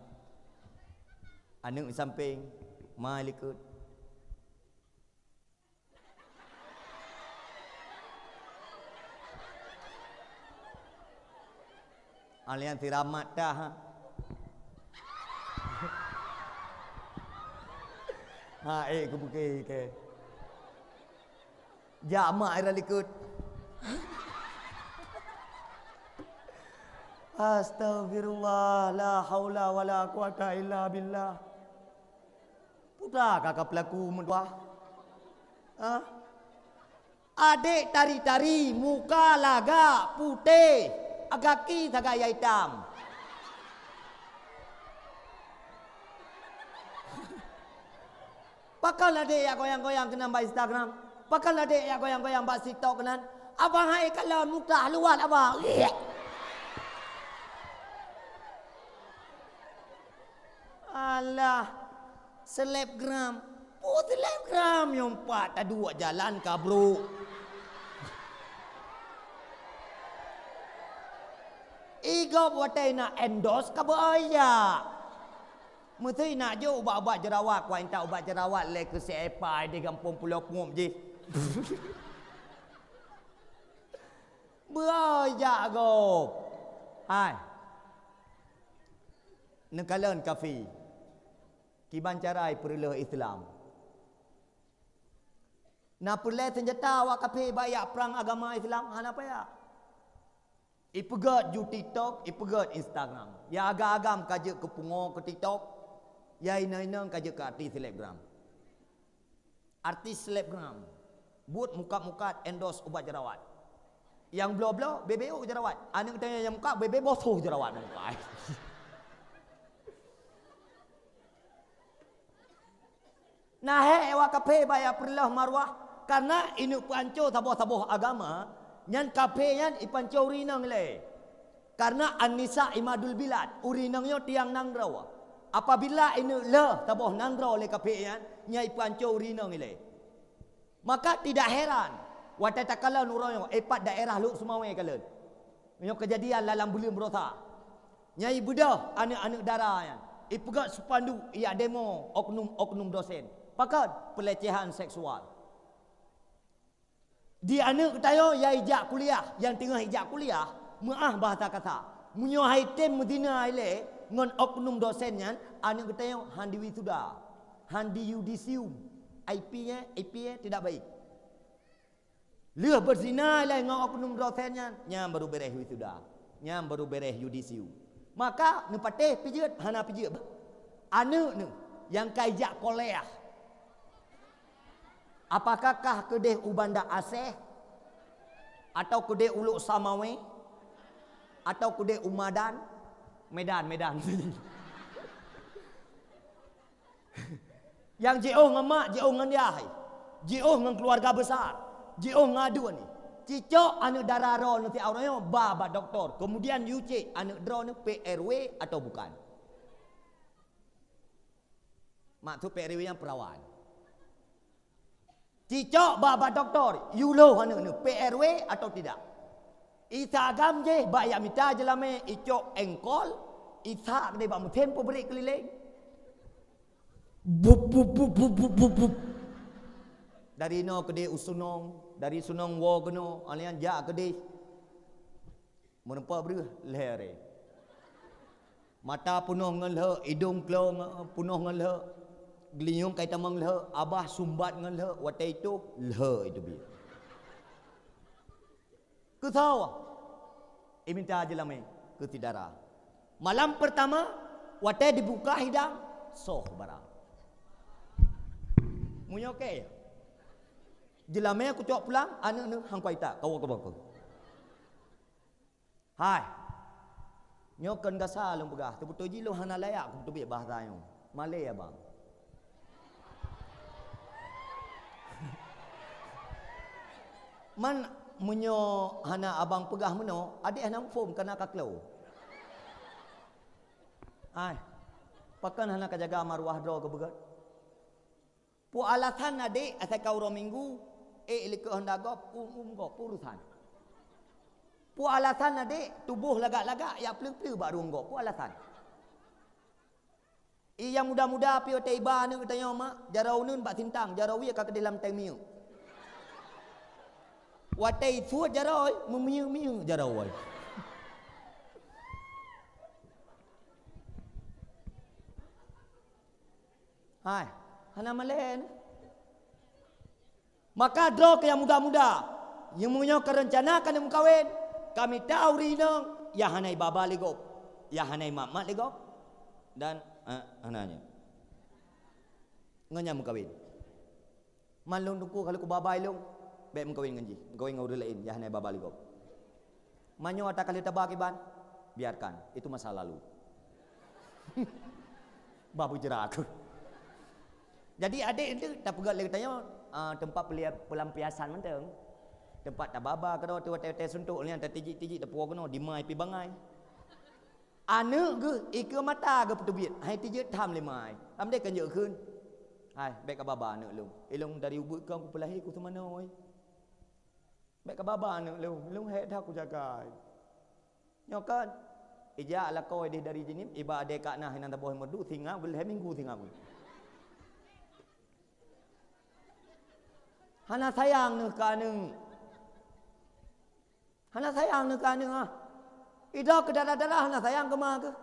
Aneuk sampéng, ma likot. Alèh nyan siramat tah. Ha, eh, kubuke ke. Jak mak ira likot. Astagfirullah, la haula wala quwata illa billah. Putra ka ka pelaku meutuah. Ha? Adek tari-tari, muka lagak, putéh, gaki sagai itam. Pakon adek jak goyang-goyang keunan bak Instagram? Pakon adek jak goyang-goyang bak TikTok keunan? Abang hai kalon muka luwat abang. Alah, selebgram. Peue selebgram nyang pat taduek jalan ka brok. Igob watèe na endorse ka beu-ojak. Meusti nak jok ubat-ubat jerawat, kuat intat ubat jerawat lé keu si Epa di gampông Pulo Pungop jih. Beu-ojak gob. Hai. Neukalon kafé. Kiban cara ipeureuloh Islam. Na peureulèe seunjata awak kafé bak jak prang agama Islam? Hana payah. Ipeugèt ju TikTok, ipeugèt Instagram. Ya agam-agam ka jeuet keu pungo keu TikTok, ya inong-inong ka jeuet keu artis selebgram. Artis selebgram. Buet mukat-mukat endorse ubat jerawat. Nyang bloe-bloe, bèk-bèk ôk jerawat. Aneuk geutanyoe nyang mukat, bèk-bèk bosoh jerawat nyang mukat. Na hék awak kafé bak jak peureuloh maruah, kareuna ineuk peuhanco saboh-saboh agama, nyan kafé nyan ipeuhanco ureueng inong ilèe. Kareuna an-nisa imadul bilad, ureueng inong nyoe tiang nanggroe. Apabila ineuk lheueh saboh nanggroe lé kafé nyan, nyan ipeuhanco ureueng inong ilèe. Maka tidak heran, watèe takalon uroe nyoe, eh, pat daerah Lhokseumawe kalon. Nyoe keujadian lam buleuen baroesa. Nyan ibeudôh aneuk-aneuk dara nyan. Ipeugèt spanduk, ijak demo oknum-oknum dosen. Pakon? Pelecehan seksual. Di aneuk geutanyoe nyang ijak kuliah, nyang teungoh ijak kuliah, meu'ah bahasa kasa. Meunyoe han item meuzina ilèe ngon oknum dosen nyan, aneuk geutanyoe han diwisuda, han diyudisium. I P-nya, I P-nya tidak baik. Lheueh beuzina ilèe ngon oknum dosen nyan, nyan baru bèrèh wisuda. Nyan baru bèrèh yudisium. Maka neupatéh pijeuet, hana pijeuet. Aneuk neuh nyang ka ijak kuliah, apakah kah keudeh u Banda Aceh, atau keudeh u Lhokseumawe, atau keudeh u Madan, Medan, Medan. Nyang jiôh ngon mak, jiôh ngon yah, jiôh ngon keuluwarga besar, jiôh ngon aduen. Cicok aneuk dara droeneuh si Aurel nyoe ba bak dokto, kemudian yue cek aneuk droeneuh P R W atau bukan. Maksud P R W nyan perawan. Cicok ba bak dokto, yue lhôh aneuk neuh P R W atau tidak. Isa agam jih bak jak mita jeulamèe, icok engkol, isa keudeh bak meuthén peubreuk keulileng. Bup, bup, bup. Dari inoe keudeh u Sunong, dari Sunong woe keunoe, alèh nyan jak keudeh. Meureumpok breuh lhèe aré. Mata peunoh ngon lheuek, idong klo ngon, peunoh ngon lheuek, geulinyueng kai tamong lheuek, abah sumbat ngon lheuek, watèe itoh lheuek iteubiet. Keusoe? Imita jeulamèe. Syedara. Malam pertama, watée dibuka hidang, soh barang. Meunyoe keu jeulamé kucok pulang, aneuk neuh hangkoi tak, kawa keubangkoi. Hai. Nyoe kon gasa lôn peugah, teubeutôi jih lôn hana layak kupeuteubiet bahasa nyoe. Malée abang. Man meunyoe hana abang peugah meunoe, adék hana muphom kana ka klo. Ai, pakon hana ka jaga maruah droe keu beugét? Peue alasan adék asai ka uroe Minggu, ék likot honda gob, um, um gob, peue urusan? Peue alasan adék tuboh lagak-lagak, jak pleue-pleue bak rueng gob, peue alasan? Ie nyang muda-muda pih watée iba aneuk geutanyoe mak, jaroe uneuen bak sintang, jaroe wie ka keudeh lam tank minyeuk. Watée isuet jaroe, meumiyeuek-miyeuek jaroe. Hai, hana malée na. Maka droe keu nyang muda-muda, nyang meunyoe ka reuncana keuneuk meukawen, ka mita ureueng inong, nyang hana ibaba lé gob, nyang hana imat-mat lé gob, dan, eh, hana nyan. Ngon nyang meukawen. Man lôn teungku ka lheueh kubaba ilong, bék meukawen ngon jih, meukawen ngon ureueng laén, nyang hana ibaba lé gob. Meunyoe ata ka lheueh taba kiban, biarkan, itu masa lalu. Bah beujeurak aku. Jadi, adék enteuk tapeugét lé geutanyoe, ah, teumpat pelia-, pelampiasan mantong. Teumpat tababa keudroe, watée-watée suntok nyan tatijik-tijik tapuwoe keunoe, dimai pih bangai. Aneuk geuh ikeue mata geupeuteubiet, hai tijeuet tham lé mai. Lam deh kan jeuet kheun. Hai, bék kababa aneuk lôn. Ilong dari ubeut kong kupeulahé kuteumanoe. Bék kababa aneuk lôn, lôn hék that kujagai. Nyoe kan, ijak lakoe deh dari jeunib, iba adé ka na hinan taboh meureudu, singa, lhée minggu singa. Hana sayang neuh keu aneuk. Hana sayang neuh keu aneuk ah. Idroe keu dara-dara hana sayang keu ma geuh.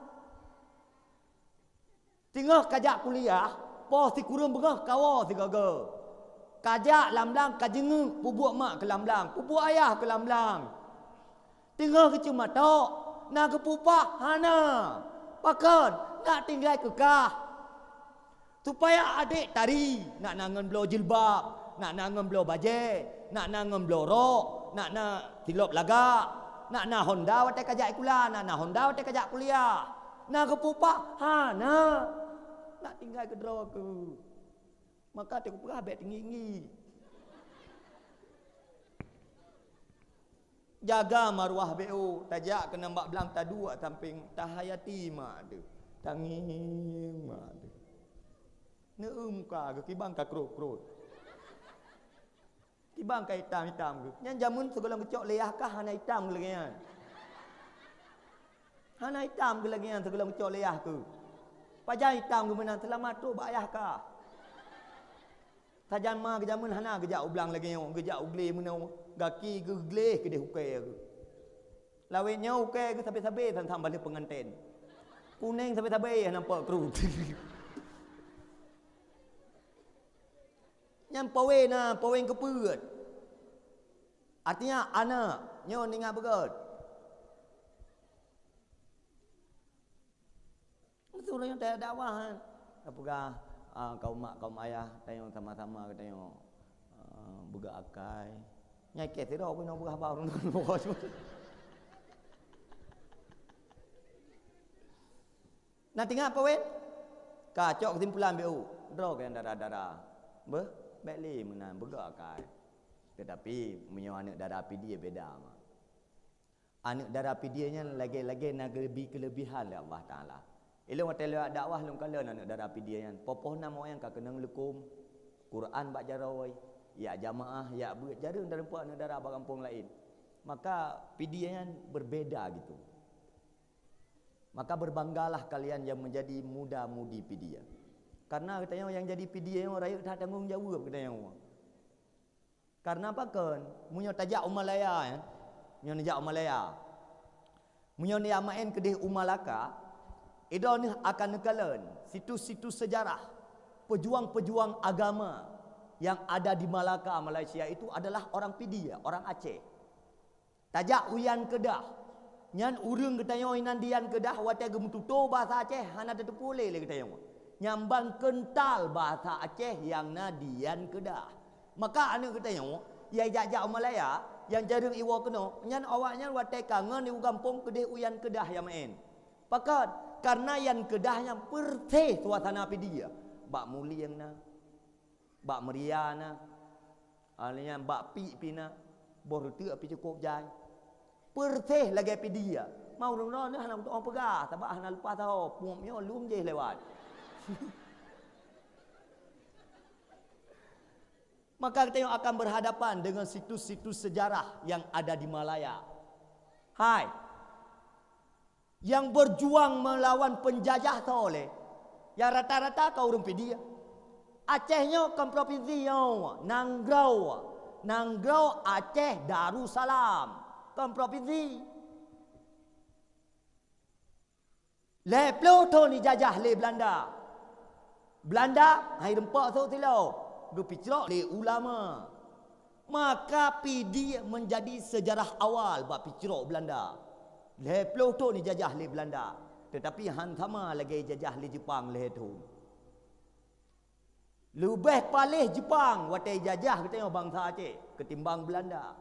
Teungoh kajak kuliah, po sikureueng beungoh kawoe sigoe-goe. Kajak lam blang kajeungeuk, peubuet mak keu lam blang, peubuet ayah keu lam blang. Teungoh geuceumatok, na geupeuupah hana. Pakon? Nak tinggai keu kah. Supaya adék tari, nak na ngon bloe jilbab, nak na ngon bloe bajée, nak na ngon bloe rok, nak na silop lagak, nak na honda watée kajak sikula, nak na honda watée kajak kuliah. Na geupeuupah hana. Nak tinggai keudroe keu. Maka teukupeugah bék teunggi-nggi. Jaga maruah B O, tajak keunan bak blang taduek sampéng tahayati mak teuh. Tangieng mak teuh. Neueu muka geuh kiban ka krot-krot. Kiban ka itam-itam geuh. Nyan jameun sigohlom geucok lé yah kah hana itam geuh lagée nyan. Hana itam geuh lagée nyan sigohlom geucok lé yah keuh. Pajan itam geuh meunan seulamat trok bak yah kah. Sajan ma geujameun hana geujak u blang lagée nyoe, geujak u glé meunoe, gaki geuh gleh keudeh ukée geuh. Lawét nyoe ukée geuh sabe-sabe sang-sang baleueh peunganten. Kunéng sabe-sabe hana nampak krut. Nyan pawé na, pawé keupeuet. Artinya aneuk nyoe ningat beugét. Meuseuruh nyoe tajak dakwah, eh. Tapeugah, ah, kaum mak, kaum ayah, tanyoe sama-sama geutanyoe, ah, beugét akai. Nyai kée sidroe pih nyoe peugah bak ureueng laén. Na teuingat poin? Ka cok keusimpulan B U. Droe keu nyang dara-dara. Beuh, bék lé meunan, beugét akai. Teutapi, meunyoe aneuk dara Pidie beda mak. Aneuk dara Pidie nyan lagée-lagée na geubri keuleubihan lé Allah Taala. Ilôn watée lewat dakwah lôn kalon aneuk dara Pidie nyan, poh-poh na mawöng ka keunong leukom, Quran bak jaroe, jak jamaah, jak beuet, jareueng tarumpok aneuk dara bak gampông laén. Maka Pidie nyan berbeda gitu. Maka berbanggalah kalian yang menjadi muda-mudi Pidie. Karena geutanyoe nyang jadi Pidie nyoe rayeuk that tanggong jaweueb geutanyoe. Karena pakon? Meunyoe tajak u Malaya, ya, meunyoe neujak u Malaya, meunyoe neujak maén keudeh u Malaka, droeneuh akan neukalon situs-situs sejarah pejuang-pejuang agama yang ada di Malaka, Malaysia itu adalah orang Pidie, orang Aceh. Tajak u Yan Keudah, Nyan ureuëng geutanyoe inan di Yan Keudah watée geumeututoe bahasa Aceh hana tateupeue lé lé geutanyoe. Nyan ban keuntal bahasa Aceh nyang na di Yan Keudah. Maka aneuëk geutanyoe nyang jak-jak u Malaya, nyang jareueng iwoe keunoe, nyan awaknyan watée ka ngon u gampông keudeh u Yan Keudah nyang meu'en. Pakon? Kareuna Yan Keudah nyan peureséh suasana Pidie. Bak mulieng na, bak meuria na, ah, nyan bak piek pih na, boh reuteuk pih cukôp jai. Peureséh lagée Pidie. Ma ureuëng droeneuh hana meutuoh peugah, sabab hana leupah saho, pueb nyoe lom jih lewat. Maka geutanyoe akan berhadapan dengan situs-situs sejarah yang ada di Malaya. Hai, nyang berjuang melawan penjajah soe lé, nyang rata-rata ka ureuëng Pidie. Aceh nyoe kon provinsi nyoe, nanggroe. Nanggroe Aceh Darussalam, kon provinsi. Lhée ploh thon ijajah lé Belanda. Belanda hai rumpok sôk siloe, geupicrok lé ulama. Maka Pidie menjadi sejarah awal bak picrok Belanda. Lhée ploh thon ijajah lé Belanda, teutapi han sama lagée ijajah lé Jepang lhée thon. Leubeh paléh Jepang watée ijajah geutanyoe bansa Aceh ketimbang Belanda.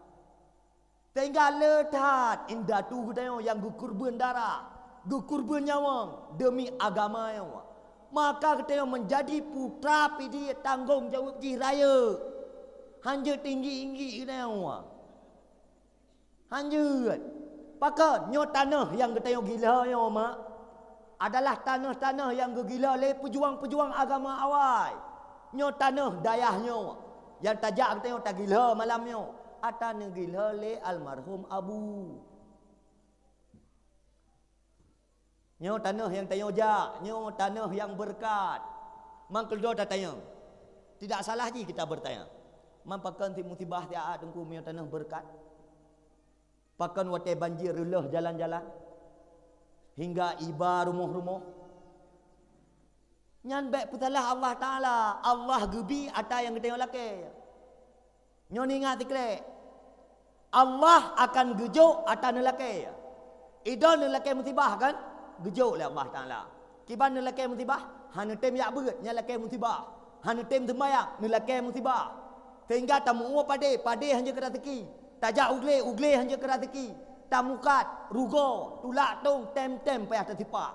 Sehingga le that indatu geutanyoe nyang geukeureubeuen darah, geukeureubeuen nyawöng demi agama nyoe. Maka geutanyoe menjadi putra Pidie tanggong jaweueb jih rayeuk. Han jeuet tinggi-tinggi geutanyoe. Han jeuet. Pakon? Nyoe tanoh nyang geutanyoe gila nyoe, mak, adalah tanoh-tanoh nyang geugila lé peujuang-peujuang agama awai. Nyoe tanoh dayah nyoe nyang tajak geutanyoe tagila malam nyoe, ata neugila lé almarhum Abu. Nyoe tanoh nyang tanyoe jak, nyoe tanoh nyang beureukat. Man keudroe tatanyong. Tidak salah jih kita bertanya. Man pakon sit musibah siat teungku meunyoe tanoh beureukat? Pakon watée banjir reuloh jalan-jalan hingga iba rumoh-rumoh? Nyan bék peusalah Allah Taala. Allah geubi ata nyang geutanyoe lakée. Nyoe ingat sikrék, Allah akan geujok ata neulakée. Idon neulakée musibah kan? Geujok lé Allah Taala. Kiban neulakée musibah, hana tem jak beuet, nyan lakée musibah. Hana tem seumbayang, neulakée musibah. Sehingga tameu'ue padé, padé hanjeuet keu raseuki. Tajak u glé, u glé hanjeuet keu raseuki. Tamukat, rugoe, tulak tong, tem-tem payah tasipak.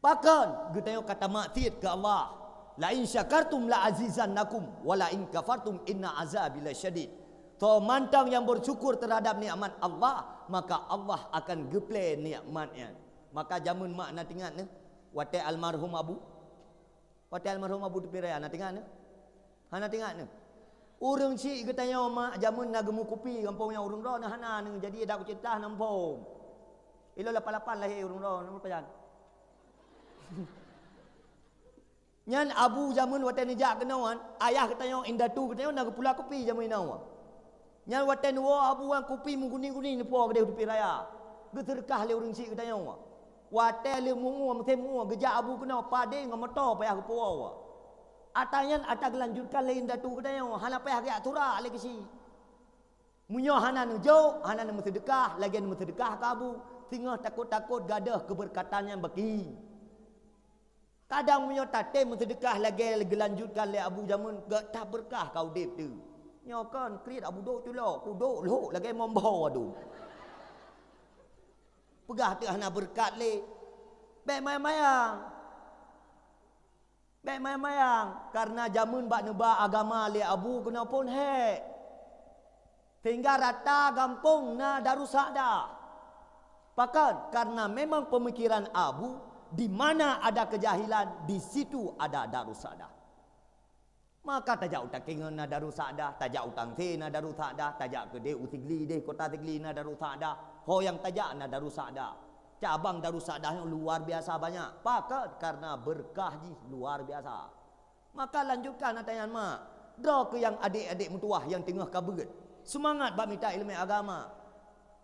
Pakon geutanyoe ka tamaksiet keu Allah? "La in syakartum la azizannakum, wa la in kafartum inna azabi lasyadid." Soe mantong nyang bersyukur terhadap nikmat Allah, maka Allah akan geuplé nikmat nyan. Maka jameun mak na teuingat neuh, watée almarhum Abu, watée almarhum Abu Teupiraya na teuingat neuh? Hana teuingat neuh? Ureuëng syiek geutanyoe mak jameun na geumukupi gampông nyan ureuëng droe na hana neuh, jadi dak kucitah na muphom. Ilôn lapan lapan lahé ureuëng droe na meupajan. Nyan Abu jameun watée neujak keunoe, ayah geutanyoe, indatu geutanyoe na geupula kupi jameun inoe. Nyan watée neuwoe Abu nyan kupi meuguni-guni neupo keudeh u tepi raya. Geuseudeukah lé ureuëng syiek geutanyoe. Watée lheueh meu-ue, meusé meu-ue, geujak Abu keunoe padé ngon moto payah geupuwoe. Ata nyan ata geulanjutkan lé indatu geutanyoe, hana payah geujak surak lé keuchik. Meunyoe hana neujok, hana neumeuseudeukah, lagée neumeuseudeukah keu Abu, singoh takot-takot gadôh keubeurkatan nyan baki. Kadang meunyoe tatem meuseudeukah lagée geulanjutkan lé Abu jameun, gata beurkah ka udeb teuh. Nyoe kon kriet Abu dok culok, kudok lhok lagée mombo adu. Peugah teuh hana beureukat lé. Bék mayang-mayang. Bék mayang-mayang, kareuna jameun bak neuba agama lé Abu keunoe phon hék. Sehingga rata gampông na Darussaada. Pakon? Kareuna memang peumikiran Abu, di mana ada keujahilan, di situ ada Darussaada. Maka tajak u Takengon na Darussaada, tajak u Tangse na Darussaada, tajak keudeh u Sigli deh, kota Sigli na Darussaada, ho nyang tajak na Darussaada. Cabang Darussaada nyoe luar biasa banyak. Pakon? Kareuna beureukat jih luar biasa. Maka lanjutkan ata nyan mak. Droe keu nyang adék-adék meutuwah nyang teungoh ka beuet. Seumangat bak mita iéleumé agama.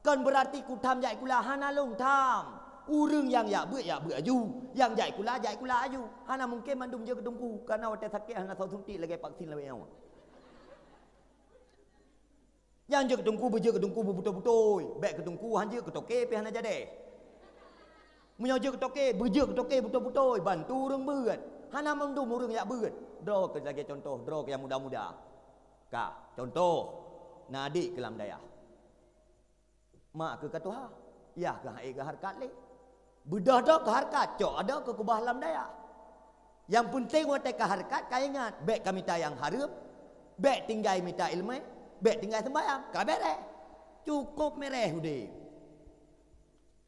Kon beurati kutham jak sikula, hana lôn tham. Ureuëng nyang jak beuet, jak beuet aju. Nyang jak sikula, jak sikula aju. Hana mungken mandum jeuet keu teungku, kareuna watée sakét hana soe suntik lagée vaksin lawét nyoe. Nyang jeuet keu teungku, beujeuet keu teungku beutôi-beutôi. Bèk keu teungku, han jeuet keu toke pih hana jadeh. Meunyoe jeuet keu toke, beujeuet keu toke beutôi-beutôi, bantu ureueng beuet. Hana mandum ureueng jak beuet. Droe keu lagèe cuntoh, droe keu nyang muda-muda. Ka, cuntoh, na adék keu lam dayah. Mak keuh ka tuha, yah keuh han ék geuhareukat lé. Beudôh-dôh keuhareukat, cok adoe keukeubah lam dayah. Nyang peunteng watèe kahareukat, kaingat, bèk kamita nyang hareuem, bèk tinggai mita ileumèe, bèk tinggai seumbahyang, ka bèrèh. Cukôp bèrèh udép.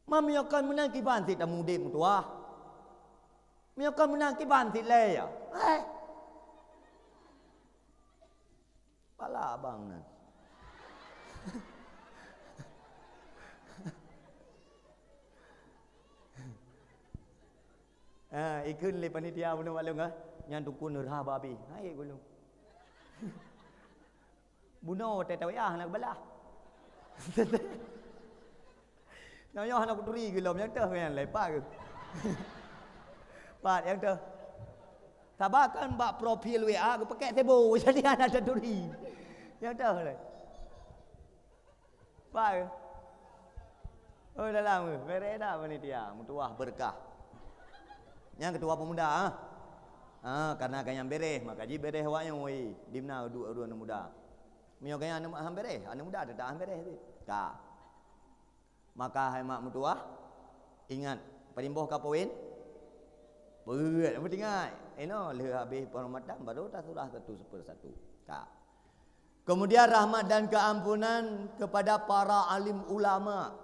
Meunyoe kon meunan kiban cit tameuudép meutuwah. Meunyoe kon meunan kiban cit lé, ya. Eh. Pala abang nan. Ha, ikheun lé panitia bunoe bak lôn, ha. Nyan teungku neurhah babi. Hai gulong. Bunoe watèe tawiyah hana kubalah. Nyoe hana kuturi geulom nyang teuh nyan leupah keuh. Pat nyang teuh. Saba kan bak profil W A geupakèk sebo, jadi hana taturi. Nyang teuh lé. Pat keuh. Oh, dalam keuh. Bèrèh dak panitia, meutuwah beureukat. Nyang keutua peumuda, ah. Ah, karena gobnyan bèrèh, maka jibèrèh awak nyoe, woi, dimna duek ureueng muda. Meunyoe gobnyan han bèrèh, aneuk muda teutap han bèrèh cit. Ka. Maka hai mak meutuwah, ingat, padum boh ka poin? Peuet, ampôn ingat. Inoe lheueh habéh peuhormatan baru tasurah satu per satu. Ka. Kemudian rahmat dan keampunan kepada para alim ulama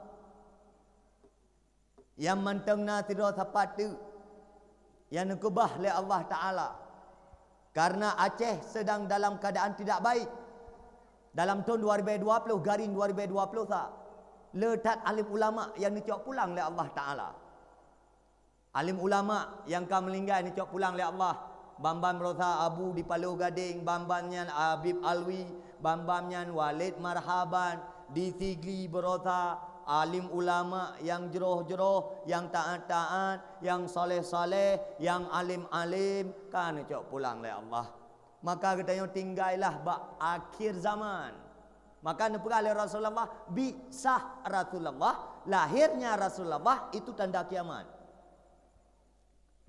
nyang mantong na sidroe sapat teuk nyang neukeubah lé Allah Taala. Karena Aceh sedang dalam keadaan tidak baik. Dalam thôn dua ribu dua puluh, garing dua ribu dua puluh sa, le that alim ulama nyang neucok pulang lé Allah Taala. Alim ulama nyang ka meuninggai neucok pulang lé Allah. Bambam Rosa Abu di Paloh Gadeng, bambam nyan Habib Alwi, bambam nyan Walid Marhaban, di Sigli Berosa, alim ulama nyang jroh-jroh, nyang taat-taat, nyang saleh-saleh, nyang alim-alim, ka neucok pulang lé Allah. Maka geutanyoe tinggailah bak akhir zaman. Maka neupeugah lé Rasulullah, "Bi'sah Rasulullah, lahirnya Rasulullah itu tanda kiamat."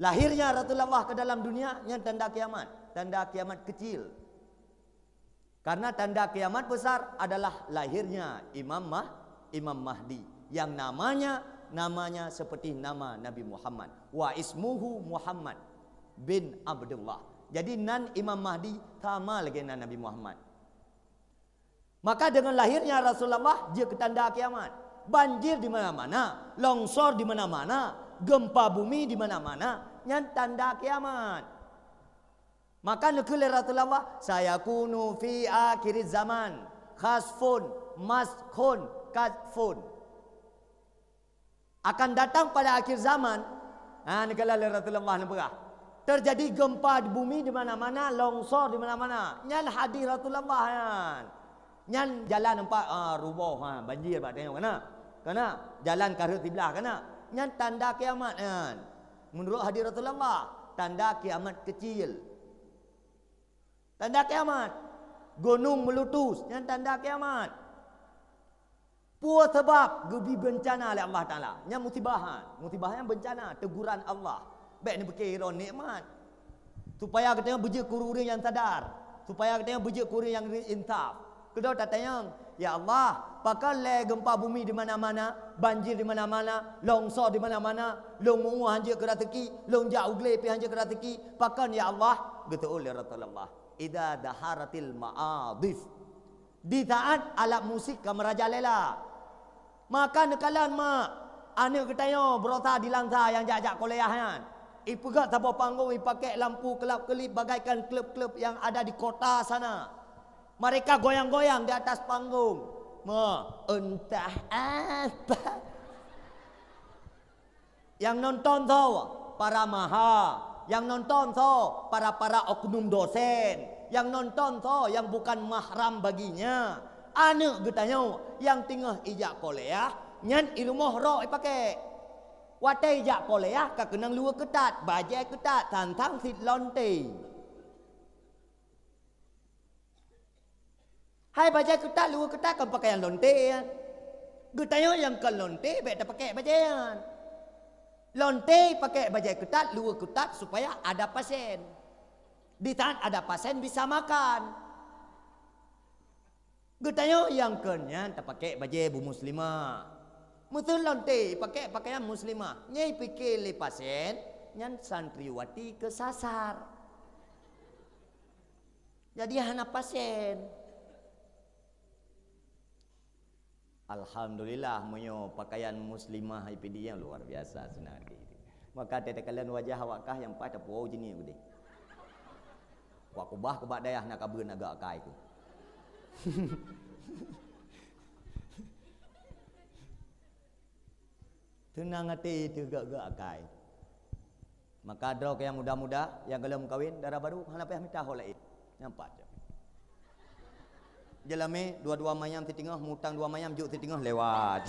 Lahirnya Rasulullah ke dalam dunia nyan tanda kiamat, tanda kiamat kecil. Karena tanda kiamat besar adalah lahirnya Imam Mah-, Imam Mahdi yang namanya, namanya seperti nama Nabi Muhammad. "Wa ismuhu Muhammad bin Abdullah." Jadi nan Imam Mahdi sama lagèe nan Nabi Muhammad. Maka dengan lahirnya Rasulullah jeuet keu tanda kiamat. Banjir di mana-mana, longsor di mana-mana, gempa bumi di mana-mana, nyan tanda kiamat. Maka neukheun lé Rasulullah, "Sayakunu fi akhiriz zaman khasfun, maskhun, kadfun." Akan datang pada akhir zaman, ha, neukalon lé Rasulullah neupeugah, terjadi gempa di bumi di mana-mana, longsor di mana-mana. Nyan hadis Rasulullah nyan. Nyan jalan nampak, ah, ruboh, ha, banjir bak tanyoe kana. Kana jalan ka rhot siblah kana. Nyan tanda kiamat nyan. Menurut hadis Rasulullah, tanda kiamat kecil. Tanda kiamat. Gunong meuletus, nyan tanda kiamat. Peue sabab geubri beuncana lé Allah Taala? Nyan musibah, ha. Musibah nyan beuncana, teguran Allah. Bèk neupike droe nikmat. Supaya geutanyoe beujeuet keu ureueng nyang sadar, supaya geutanyoe beujeuet keu ureueng nyang insaf. Keudroe tatanyong, "Ya Allah, pakon lé gempa bumi di mana-mana, banjir di mana-mana, longsor di mana-mana, lôn meu-ue han jeuet keu raseuki, lôn jak u glé pih han jeuet keu raseuki, pakon ya Allah?" Geuseuôt lé Rasulullah, "Idza daharatil ma'adif." Di saat alat musik ka meurajalela. Maka neukalon mak, aneuk geutanyoe beurota di Langsa nyang jak-jak kuliah nyan. Ipeugöt saboh panggong, ipakèk lampu kelap-kelip bagaikan klub-klub yang ada di kota sana. Mereka goyang-goyang di atas panggung. Ma, entah apa. Nyang nonton soe? Para maha. Nyang nonton soe? Para-para oknum dosen. Nyang nonton soe? Nyang bukan mahram baginya. Aneuk geutanyoe nyang teungoh ijak kuliah, nyan i rumoh rok ipakèk. Watèe ijak kuliah ka keunong luweue keutat, bajèe keutat, than-than cit lonte. Ai bajée keutat, luweue keutat kon pakaian lonte nyan. Geutanyoe nyang kon lonte bék tapakée bajée nyan. Lonte pakée bajée keutat, luweue keutat supaya ada pasien. Di saat ada pasien bisa makan. Geutanyoe nyang kon nyan tapakée bajée bu muslimah. Meuseu lonte pakée pakaian muslimah, nyang pike lé pasien nyan santriwati keusasar. Jadi hana pasien. Alhamdulillah, meunyoe pakaian muslimah I P D yang luar biasa seunang di. Maka teuteukalen wajah awak kah nyang paih tapuwoe jeunieh udeh. Wak kubah kubak dayah na kabeuen agak akai ku. Teunang até teuh gak-gak akai. Maka droe nyang muda-muda, nyang gohlom kawin, dara barô, hana payah mita ho laén. Nyang pat. Jeulamé dua-dua mayam siteungoh, mutang dua mayam jok siteungoh lewat.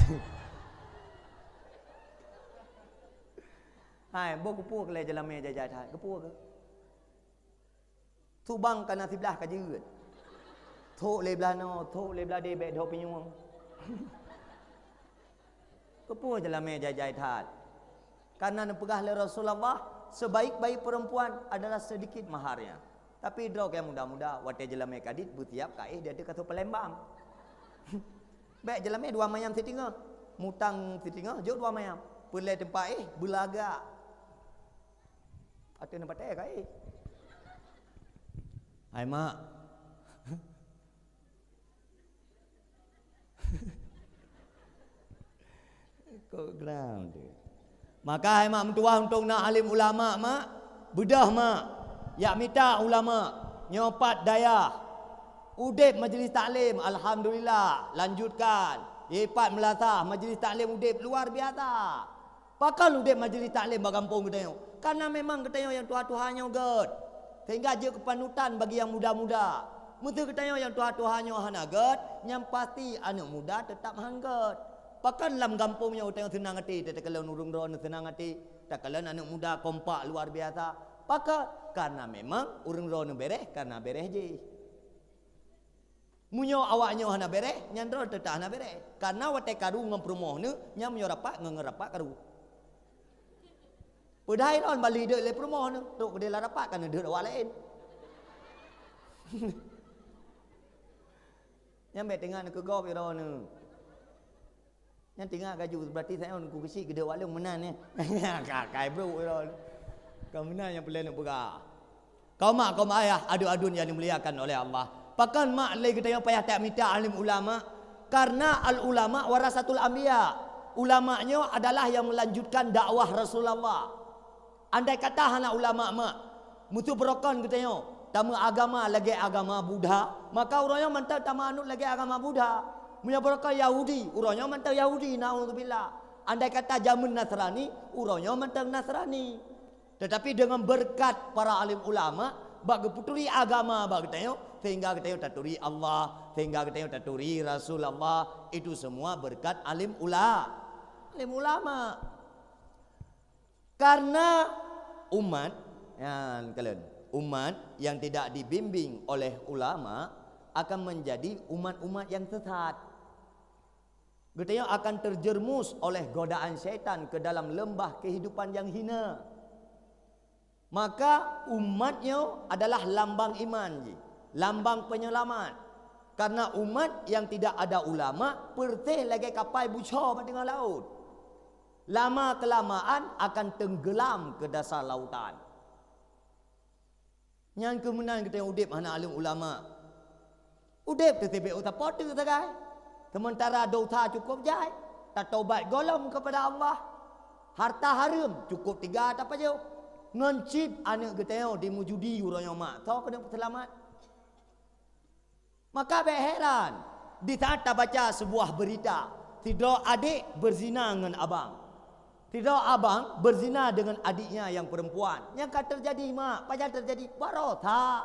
Hai, boh geupue keu lé jeulamé jai-jai that, geupue keu. Subang ka na siblaih ka jeuet. Thok lé blaih noe, thok lé blaih deh bék dhoe pinyueng. Keupeue jeulamé jai-jai that? Karena neupeugah lé Rasulullah, sebaik-baik perempuan adalah sedikit maharnya. Tapi droe nyang muda-muda, watée jeulamé ka dit, beusiap ka éh di ateueh kasô Palembang. Bék jeulamé dua mayam siteungoh, mutang siteungoh, jok dua mayam. Peulée teumpat éh, beulagak. Ateueh neupatéh ka éh. Hai mak. Kok ground tu. Maka hai mak meutuwah untông na alim ulama mak, beudôh mak, jak mita ulama, nyoe pat dayah. Udeb majlis taklim, alhamdulillah, lanjutkan. Di pat meulasah, majlis taklim udeb luar biasa. Pakon udeb majlis taklim bak gampông geutanyoe? Karena memang geutanyoe nyang tuha-tuha nyoe gét, sehingga jeuet keu panutan bagi nyang muda-muda. Meuseu geutanyoe nyang tuha-tuha nyoe hana gét, nyang pasti aneuëk muda teutab han gét. Pakon lam gampông nyoe geutanyoe seunang até, takalon ureuëng droeneuh seunang até, takalon aneuëk muda kompak luar biasa. Pakon? Karena memang ureuëng droeneuh béréh, karena béréh jih. Meunyoe awak nyoe hana béréh, nyan droe teutab hana béréh. Karena watée karu ngon peurumoh neuh, nyan meunyoe rapat ngon, ngon rapat karu. Peudahai lôn bali deuek lé peurumoh neuh, trok keudeh lam rapat ka neudeuek awak laén. Nyan bék teuingat neukeugop droe neuh. Nyan teuingat gaju, berarti saya nunggu keuchik geude walong meunan ya. Ka kai bro. Kau meunan nyang peureulée neupeugah. Kaum mak, kaum ayah, aduen-aduen yang dimuliakan oleh Allah. Pakon mak lé geutanyoe payah tamita alim ulama? Karena al ulama warasatul anbiya. Ulama nyoe adalah yang melanjutkan dakwah Rasulullah. Andai kata hana ulama mak, meuseu beurokon geutanyoe tameuagama lagée agama Buddha, maka uroe nyoe mantong tameuanut lagée agama Buddha. Meunyoe beurokon Yahudi, uroe nyoe mantong Yahudi, naudzubillah. Andai kata jameun Nasrani, uroe nyoe mantong Nasrani. Tetapi dengan berkat para alim ulama, bak geuputuri agama bak geutanyoe, sehingga geutanyoe taturi Allah, sehingga geutanyoe taturi Rasulullah, itu semua berkat alim ula-, alim ulama. Karena umat, nyan kalon, umat yang tidak dibimbing oleh ulama akan menjadi umat-umat yang sesat. Geutanyoe akan terjerumus oleh godaan syaitan ke dalam lembah kehidupan yang hina. Maka umat nyoe adalah lambang iman jih, lambang penyelamat. Karena umat yang tidak ada ulama, persis lagée kapai buco bak teungoh laôt. Lama kelamaan akan tenggelam ke dasar lautan. Nyan keuh meunan geutanyoe udeb hana alim ulama. Udeb teusibek usapoe teuk sagai. Sementara dosa cukup jai, tatobat gohlom kepada Allah. Harta hareuem cukup tiga tapajoh. Ngon cit aneuëk geutanyoe di meujudi uroe nyoe mak, soe keuneuk peuseulamat? Maka bék heran, di saat tabaca sebuah berita, sidroe adék beuzina ngon abang. Sidroe abang beuzina dengan adiknya yang perempuan. Nyang ka teujadi, mak, pajan teujadi? Baroe that.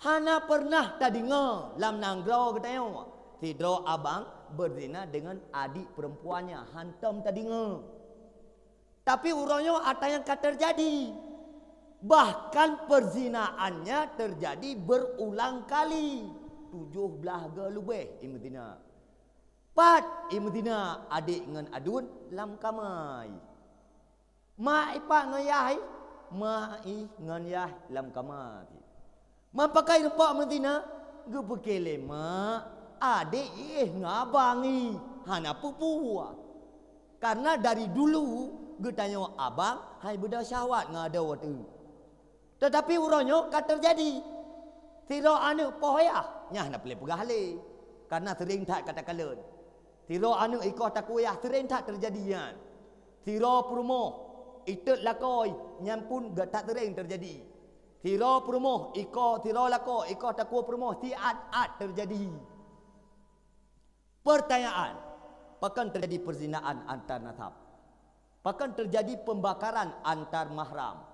Hana pernah tadeungoe lam nanggroe geutanyoe, sidroe abang beuzina dengan adik perempuannya. Hantom tadeungoe. Tapi uroe nyoe ata nyang ka teujadi. Bahkan perzinaannya terjadi berulang kali, tujoh blaih go leubeh imeuzina. Pat imeuzina adék ngon aduen? Lam kama. Mak ipat ngon yah i, mak i ngon yah lam kama. Meupakai rumpok meuzina, geupeuke lé mak, adék i ngon abang i, hana peue-peue. Karena dari dulu geutanyoe abang hai beudoh syahwat ngon adoe teuh. Teutapi uroe nyoe ka teujadi. Sidroe aneuëk poh yah, nyan hana peureulée peugah lé, karena seuring that ka takalon. Sidroe aneuëk ikoh takue yah, seuring that teujadi nyan. Sidroe peurumoh, itot lakoe, nyan pun geuh that seuring teujadi. Sidroe peurumoh, ikoh, sidroe lakoe, ikoh takue peurumoh, siat-at teujadi. Pertanyaan, pakon teujadi perzinaan antar nasab? Pakon teujadi pembakaran antar mahram?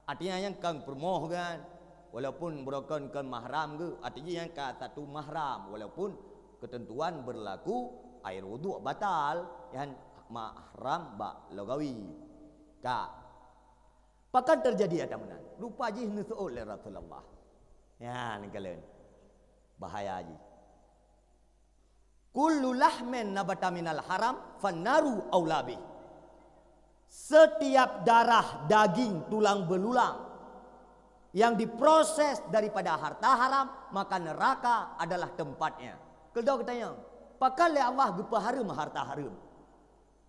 Artinya nyan kon peurumoh kan? Walaupun beurokon kon mahram geuh, artinya nyan ka satu mahram, walaupun ketentuan berlaku air wudhu batal, nyan mahram bak lugawi. Ka. Pakon teujadi ata meunan? Rupa jih neuseuôt lé Rasulullah. Nyan kalon. Bahaya jih. "Kullu lahmin nabata minal haram fannaru aula bih." Setiap darah, daging, tulang belulang yang diproses daripada harta haram, maka neraka adalah tempatnya. Keudroe geutanyong, pakon lé Allah geupeuhareuem harta hareuem?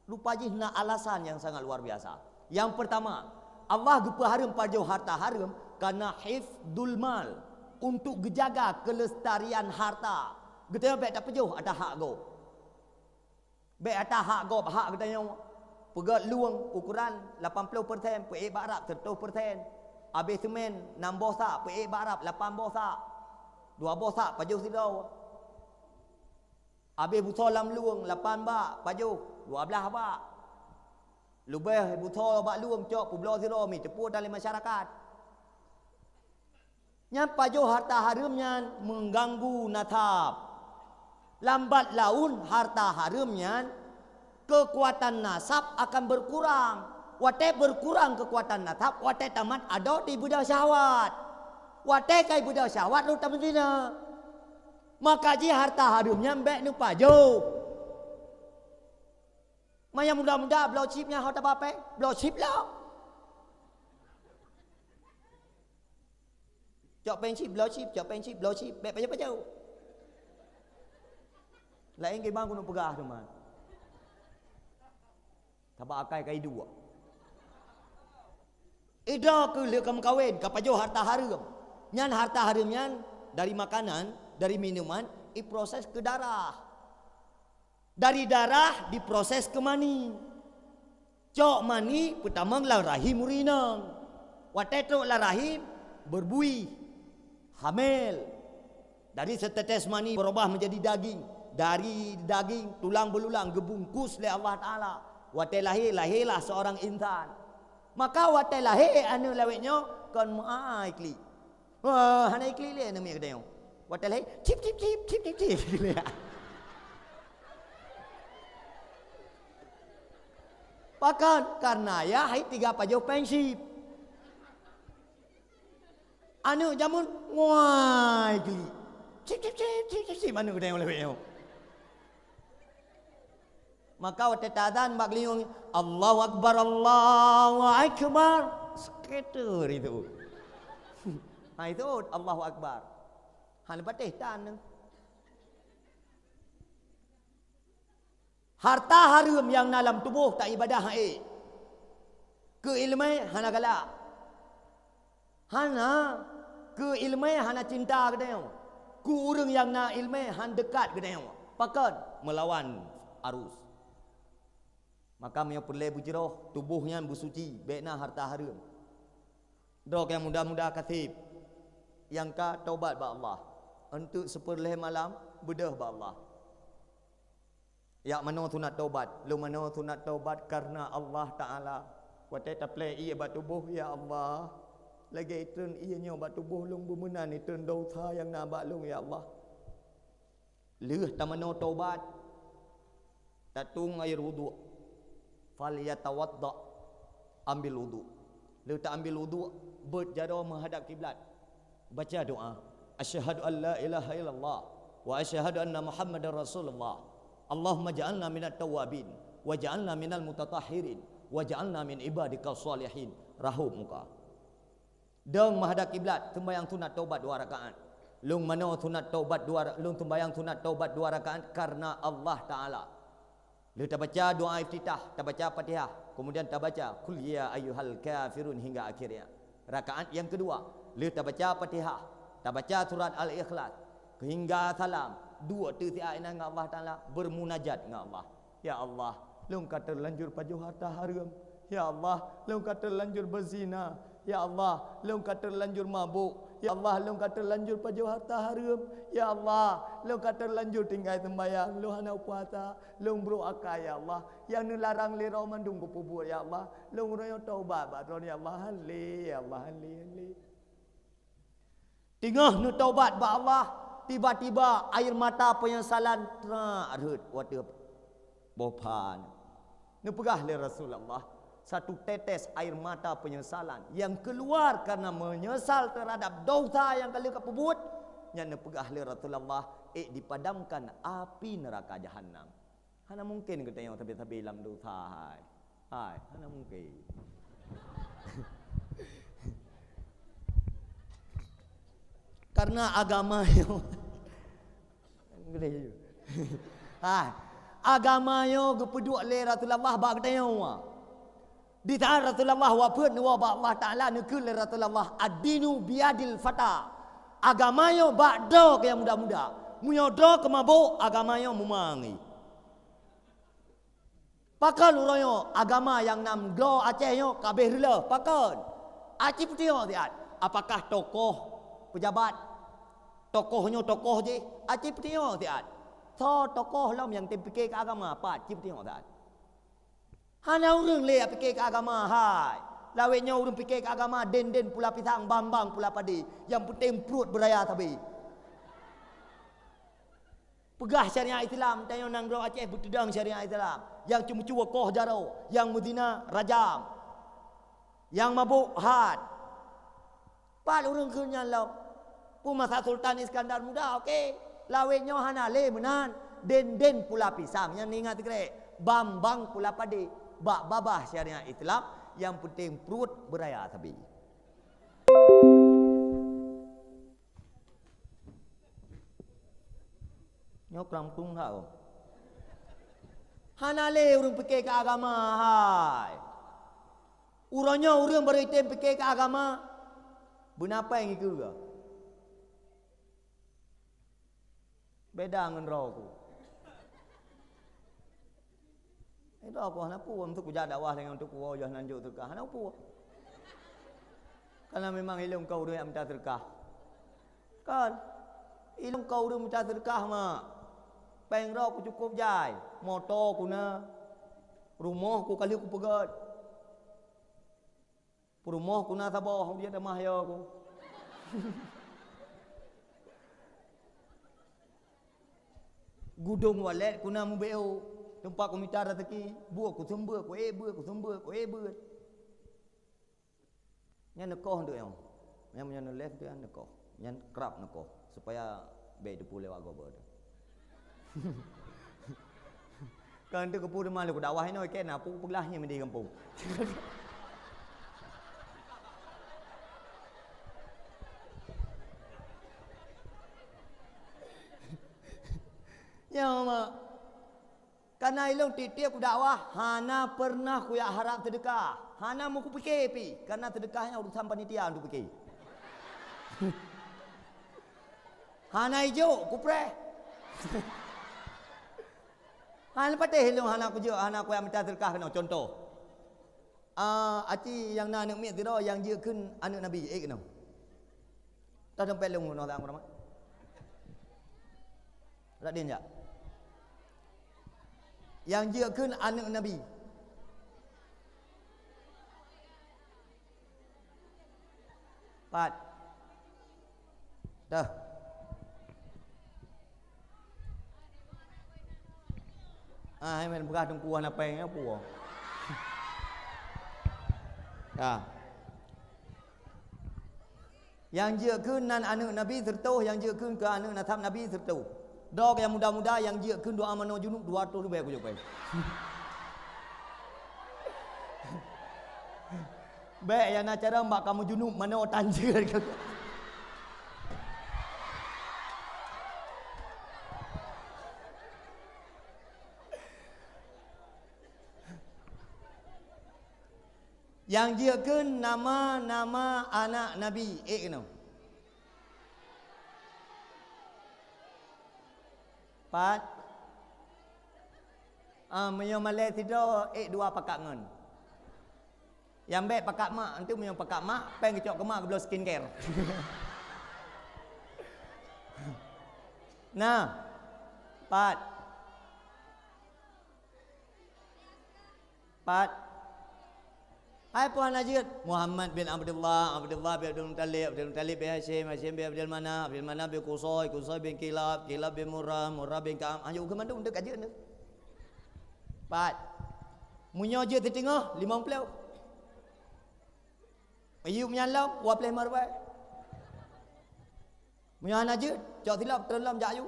Rupa jih na alasan nyang sangat luar biasa. Nyang peurtama, Allah geupeuhareuem pajoh harta hareuem karena hifdul mal, untuk geujaga kelestarian harta. Geutanyoe bék tapajoh ata hak gob. Bék ata hak gob, hak geutanyoe. Peugét lueng ukuran lapan ploh persen, peuék bak rab seratus persen. Abéh seumén nam boh sak, peuék bak rab lapan boh sak. Dua boh sak pajoh sidroe. Abéh busoe lam lueng lapan bak, pajoh dua blaih bak. Leubeh busoe bak lueng cok peubloe sidroe, meuteupue dan lé masyarakat. Nyan pajoh harta hareuem nyan mengganggu nasab. Lambat laun harta hareuem nyan, keukuatan nasab akan berkurang. Watée berkurang keukuatan nasab, watée tamat adoe di beudoh syahwat. Watée kai beudoh syahwat, lôn tameuzina. Maka jih harta hareuem nyan bék neupajoh. Manyang muda-muda bloe chip nyan ho taba péng, bloe chip lom. Cok péng chip, bloe chip, cok péng chip, bloe chip, bék pajoh-pajoh. Laén kiban keuneuk peugah teuma. Taba akai kai dua. Idroe keuh lheueh ka meukawen, ka pajoh harta hareuem. Nyan harta hareuem nyan dari makanan, dari minuman, iproses keu darah. Dari darah diproses keu mani. Cok mani peutamong lam rahim ureueng inong. Watée trok lam rahim, berbuih, hamil. Dari setetes mani berubah menjadi daging. Dari daging, tulang beululang geubungkus lé Allah Taala. Watée lahé, lahélah seorang insan. Maka watée lahé aneuëk lawét nyoe kon meuai klik. Wah, hana iklik lé aneuk miet geutanyoe. Watée lahé, cip, cip, cip. Pakon? Karena yah hai tiga pajoh péng chip. Aneuëk jameun nguai klik. Cip, cip, cip, cip, cip, cip, aneuk geutanyoe lawét nyoe. Maka watée taazan bak geulinyueng, "Allahu Akbar, Allahu Akbar." Seketer itu. Ha, itu Allahu Akbar. Hana patéh tan. Harta hareuem nyang na lam tuboh taibadah han ék. Keu iéleumé hana galak. Hana, keu iéleumé hana cinta geutanyoe. Keu ureuëng nyang na iéleumé han deukat geutanyoe. Pakon? Meulawan arus. Maka meunyoe peureulée beujroh, tuboh nyan beusuci, bék na harta hareuem. Droe nyang muda-muda kaseb, nyang ka tobat bak Allah, eunteuk sipeureulee malam beudôh bak Allah. Jak manoe sunat tobat. Lôn manoe sunat tobat kareuna Allah Taala. Watée taplée ié bak tuboh, ya Allah, lagée itreun ié nyoe bak tuboh lôn beumeunan itreun desya nyang na bak lôn, ya Allah. Lheueh tamanoe tobat, tatueng air wudhu. Falyatawadda, ambil wudhu. Lheueh ta ambil uduk, beuet jaroe meuhadab kiblat. Baca doa, "Asyhadu an la ilaha illallah wa asyhadu anna Muhammadar Rasulullah. Allahumma ja'alna minat tawwabin wa ja'alna minal mutatahhirin wa ja'alna min ibadika shalihin." Rahôb muka. Dong meuhadab kiblat, seumbahyang sunat taubat dua rakaat. Lôn manoe sunat taubat dua ra-, lôn seumbahyang sunat taubat dua rakaat karena Allah Taala. Lheueh tabaca doa iftitah, tabaca Fatihah, kemudian tabaca, "Qul ya ayyuhal kafirun," hingga akhirnya. Rakaat nyang keudua, lheueh tabaca Fatihah, tabaca surat Al-Ikhlas, hingga salam, duek teuh siat inan ngon Allah Taala, bermunajat ngon Allah. Ya Allah, lôn ka teulanjur pajoh harta hareuem. Ya Allah, lôn ka teulanjur beuzina. Ya Allah, lôn ka teulanjur mabôk. Ya Allah, lôn ka teulanjur pajoh harta hareuem. Ya Allah, lôn ka teulanjur tinggai seumbahyang, lôn hana puasa, lôn brôk akai, ya Allah. Nyang neularang lé droe mandum kupeubuet, ya Allah. Lôn uroe nyoe taubat bak Droeneuh, ya Allah. Hán lé, ya Allah, hán lé, hán lé. Teungoh neutaubat bak Allah, tiba-tiba air mata penyesalan trak rhot u ateueh boh pha. Neupeugah lé Rasulullah, satu tetes air mata penyesalan nyang keuluar karena meunyeusal teuhadab dosa nyang ka lheueh kapeubuet, nyan neupeugah lé Rasulullah, ék dipadamkan api neuraka Jahannam. Hana mungken geutanyoe sabe-sabe lam dosa, hai. Hai, hana mungken. Karena agama nyoe, hai, agama nyoe geupeuduek lé Rasulullah bak geutanyoe. Di saat Rasulullah wafeuet neuwoe bak Allah Taala, neukheun lé Rasulullah, "Ad-dinu biyadil fata." Agama nyoe bak droe nyang muda-muda. Meunyoe droe keumabôk, agama nyoe meumangi. Pakon uroe nyoe agama nyang nam droe Aceh nyoe ka abéh reuloh? Pakon? Aci peutingok siat. Apakah tokoh peujabat? Tokoh nyoe tokoh jih? Aci peutingok siat. Soe tokoh lom nyang tem pike keu agama? Pat, ci peutingok siat. Hana ureuëng lé pike keu agama, hai. Lawét nyoe ureuëng pike keu agama, den-den pula pisang, bang-bang pula padi. Nyang peunteng pruet beuraya sabe. Peugah syariat Islam, tanyoe nanggroe Aceh beuteudong syariat Islam. Nyang ceumeucue koh jaroe, nyang meuzina rajam. Nyang mabôk hat. Pat ureuëng kheun nyan lom. Peue masa Sultan Iskandar Muda, oke. Lawét nyoe hana lé meunan. Den-den pula pisang nyang ingat sikrek. Bang-bang pula padé. Bak babah syariat Islam, nyang peunteng pruet beuraya sabe. Nyoe kurang peue that, oh. Hana lé ureuëng pike keu agama, hai. Uroe nyoe ureuëng barô item pike keu agama, beuna péng ikeue. Beda ngon droe ku. Itu aku hana peue, untuk kujak dakwah dengan untuk kuwoe yoh nan jok teuka, hana peue. Karena memang ilong kau ureuëng nyang minta teuka. Kan? Ilong kau ureuëng minta teuka, mak. Péng droe ku cukup jai, moto ku na, rumoh ku kali ku peugét. Peurumoh ku na saboh, dia tamah yo ku. Gudong walet ku na mubeo, tempat ku mita rezeki, buah ku sumber, ku eh buah, ku sumber, ku eh buah. Nyan neukoh untuk nyoe. Nyan meunyoe neuléh tu nyan neukoh. Nyan krab neukoh supaya bék teupeu lewat gob tu. Kan tu keupeue teuma lé ku dakwah inoe, kena pu peuglah nyan di gampông. Nyoe mak. Karena ilong tiep-tiep ku dakwah hana pernah kuyak harap sedekah. Hana mau kupike pi, karena sedekah nyan urusan panitia untuk pike. Hana ijok, kupreh. Hana patéh ilong hana kujok, hana kuyak minta sedekah keunoe. Contoh. Ah, aci nyang na aneuk miet sidroe nyang jeuet kheun aneuk Nabi, eh keunoe. Tah dompet lôn keunoe, Tuan Rahmat. Raden jak. Nyang jeuet kheun aneuk Nabi. Pat. Dah. Ah, hai men peugah teungku hana péng nyoe peue. Dah. Nyang jeuet kheun nan aneuëk Nabi seureutoh, nyang jeuet kheun keu aneuëk nasab Nabi seureutoh. Droe nyang muda-muda nyang jeuet kheun doa manoe junub dua ratus ribèe kujok pai. Bèk nyang na carông bak kamoe junub manoe tan jeuet. Nyang jeuet kheun nama-nama anak Nabi, ék keunoe. Pat? Ah, meunyoe malèe sidroe, ék dua pakat ngon. Nyang bèk pakat mak, entu meunyoe pakat mak, pèng geucok keu mak geubloe skincare. Nah. Pat? Pat? Hai peue hana jeuet? Muhammad bin Abdullah, Abdullah bin Abdul Muttalib, Abdul Muttalib bin Hasyim, Hasyim bin Abdul Manaf, Abdul Manaf bin Qusay, Qusay bin Kilab, Kilab bin Murrah, Murrah bin Ka'ab. Hanjeuet keu mandum teuka jeuet nyoe. Pat? Meunyoe jeuet siteungoh, limong ploh. Ayub nyan lom, dua ploh lima ribèe. Meunyoe hana jeuet, cok silop, treun lom jak aju.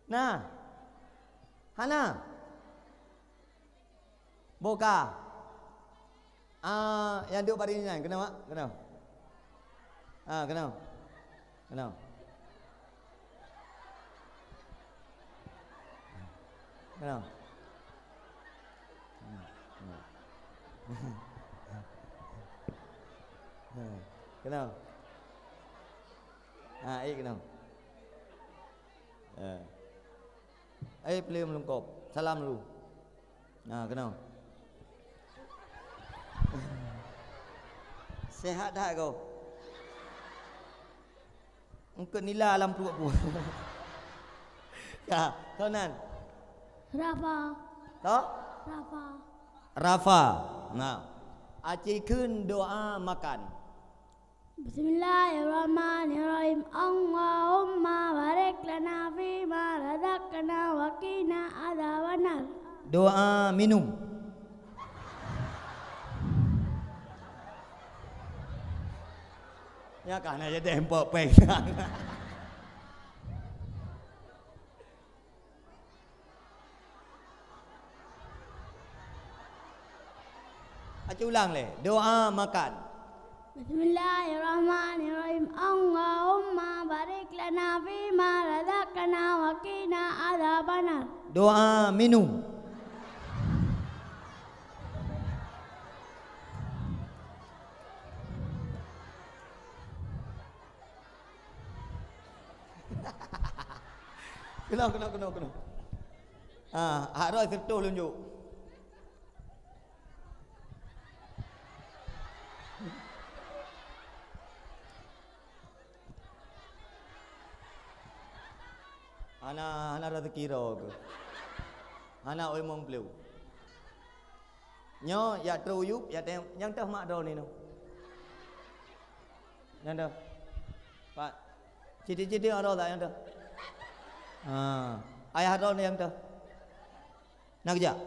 Nah. Hana. Boh ka. Ah, nyang duek bak droeneuh nyan, keunoe mak? Keunoe. Ah, keunoe. Keunoe. Keunoe. Keunoe. Ha, ék keunoe. Eh. Ai, peuleueh meulungkop. Salam dulu. Nah, keunoe. Sehat that ko? Eungkôt nila lam pruet pu. Ya, soe nan? Rafa. Toh? Rafa. Rafa. Nah. Aci kheun doa makan. Bismillahirrahmanirrahim. Allahumma barik lana fima razaqtana wa qina adzabannar. Doa minum. Nyan ka na jadi empok péng. Aci ulang lé, doa makan. Bismillahirrahmanirrahim. Allahumma barik lana fima razaqtana wa qina adzabannar. Doa minum. Keunoe, keunoe, keunoe, keunoe. Ah, hak rot seureutôh lôn jok. Hana, hana raseuki droe keuh. Hana oi mong pleu. Nyoe jak trok u yup, jak tanyong, nyang toh mak droeneuh nyoe? Nyang toh? Pat. Citi-citi mak droe tak nyang toh? Ha. Ayah droeneuh nyang toh? Na geujak?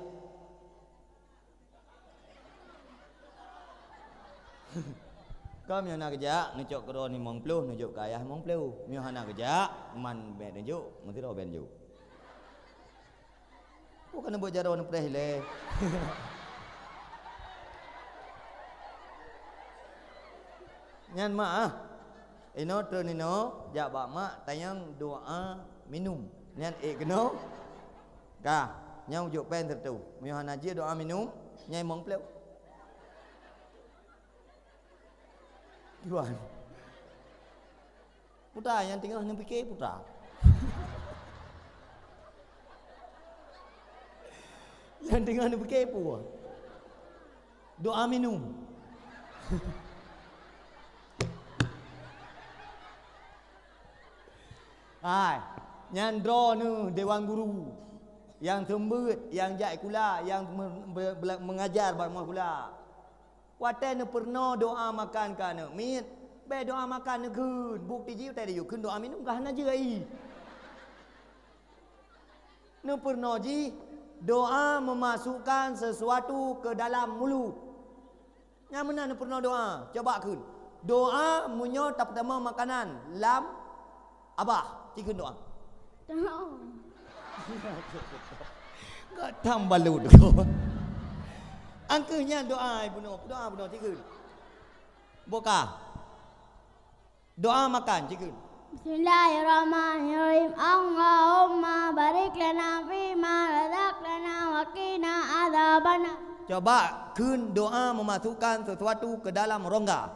Kon meunyoe na geujak, neucok keu droeneuh limong ploh, neujok keu ayah limong ploh. Meunyoe hana geujak, man bèk neujok, meusidroe bèk neujok. Peue ka neubuet jaroe neupreh ilèe? Nyan mak ah. Inoe treun inoe jak bak mak tanyong doa minum. Nyan ék keunoe. Ka, nyan ujok péng sireutoh. Meunyoe hana jeuet doa minum, nyan limong ploh. Tuan. Putra nyang teungoh neupike putra. Nyang teungoh neupike peue? Doa minum. Hai, nyan droeneuh dewan guru nyang seumeubeuet, nyang jak sikula, nyang me-, be-, be-, meungajar bak rumoh sikula. Watèe neupeurunoe doa makan keu aneuk miet, bèk doa makan neukheun. Bukti jih watèe neuyue kheun doa minum ka hana jeuet. Neupeurunoe jih doa meumasukkan sesuatu keu dalam mulut. Nyang meunan peurunoe doa. Coba kheun. Doa meunyoe tapeutamong makanan lam abah. Ci kheun doa. Tolong. Gak tam balut ko. Angkeuh nyan doa bunoe. Doa bunoe ci kheun. Boka. Doa makan, ci kheun. Bismillahirrahmanirrahim. Allahumma barik lana fima razaqtana wa qina adzabannar. Coba kheun doa memasukkan sesuatu ke dalam rongga.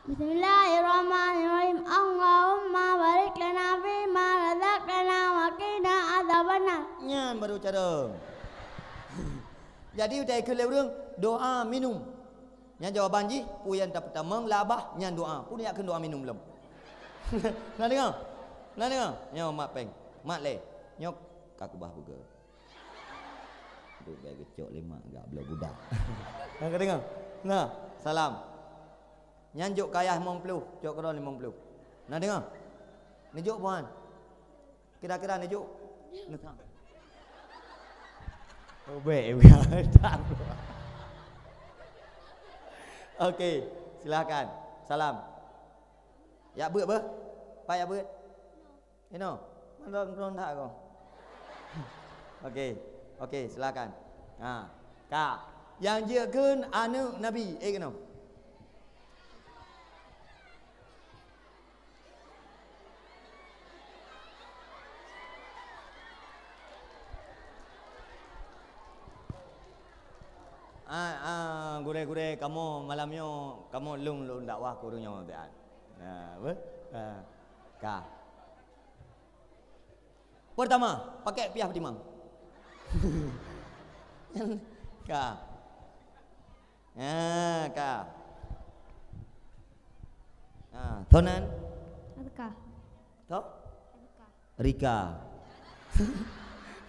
Bismillahirrahmanirrahim. Allahumma barik lana fima razaqtana wa qina adzabannar. Nyan baru cara. Jadi utai kheun lé ureueng doa minum. Nyan jawaban jih, peue nyang tapeutamong lam abah, nyan doa. Peue nyang kheun doa minum lom. Na deungoe? Na deungoe? Nyoe mat péng. Mat lé. Nyoe ka keubah burger. Duek bèk geucok lé mak gak bloe budak. Na ka deungoe? Na, salam. Nyan jok keu ayah limong ploh, jok keudroe limong ploh. Na deungoe? Neujok buhan. Kira-kira neujok? Neutang. Oh, bèk, bèk. Okey, silakan. Salam. Jak beuet beuh? Pat jak beuet? Inoe. Mandong-mandong that ko. Okey. Okey, silakan. Ha, ka. Nyang jeuet kheun aneuk Nabi. Eh, keunoe. Ah, ah, gurèe-gurèe, kamoe malam nyoe, kamoe lôn, lôn dakwah keu ureueng nyoe, Tuan. Ah, apa? Ah, ka. Pertama, pakai piah peutimang. Ka. Ha, ka. Ha, Tonan. Azka. To? Azka. Rika.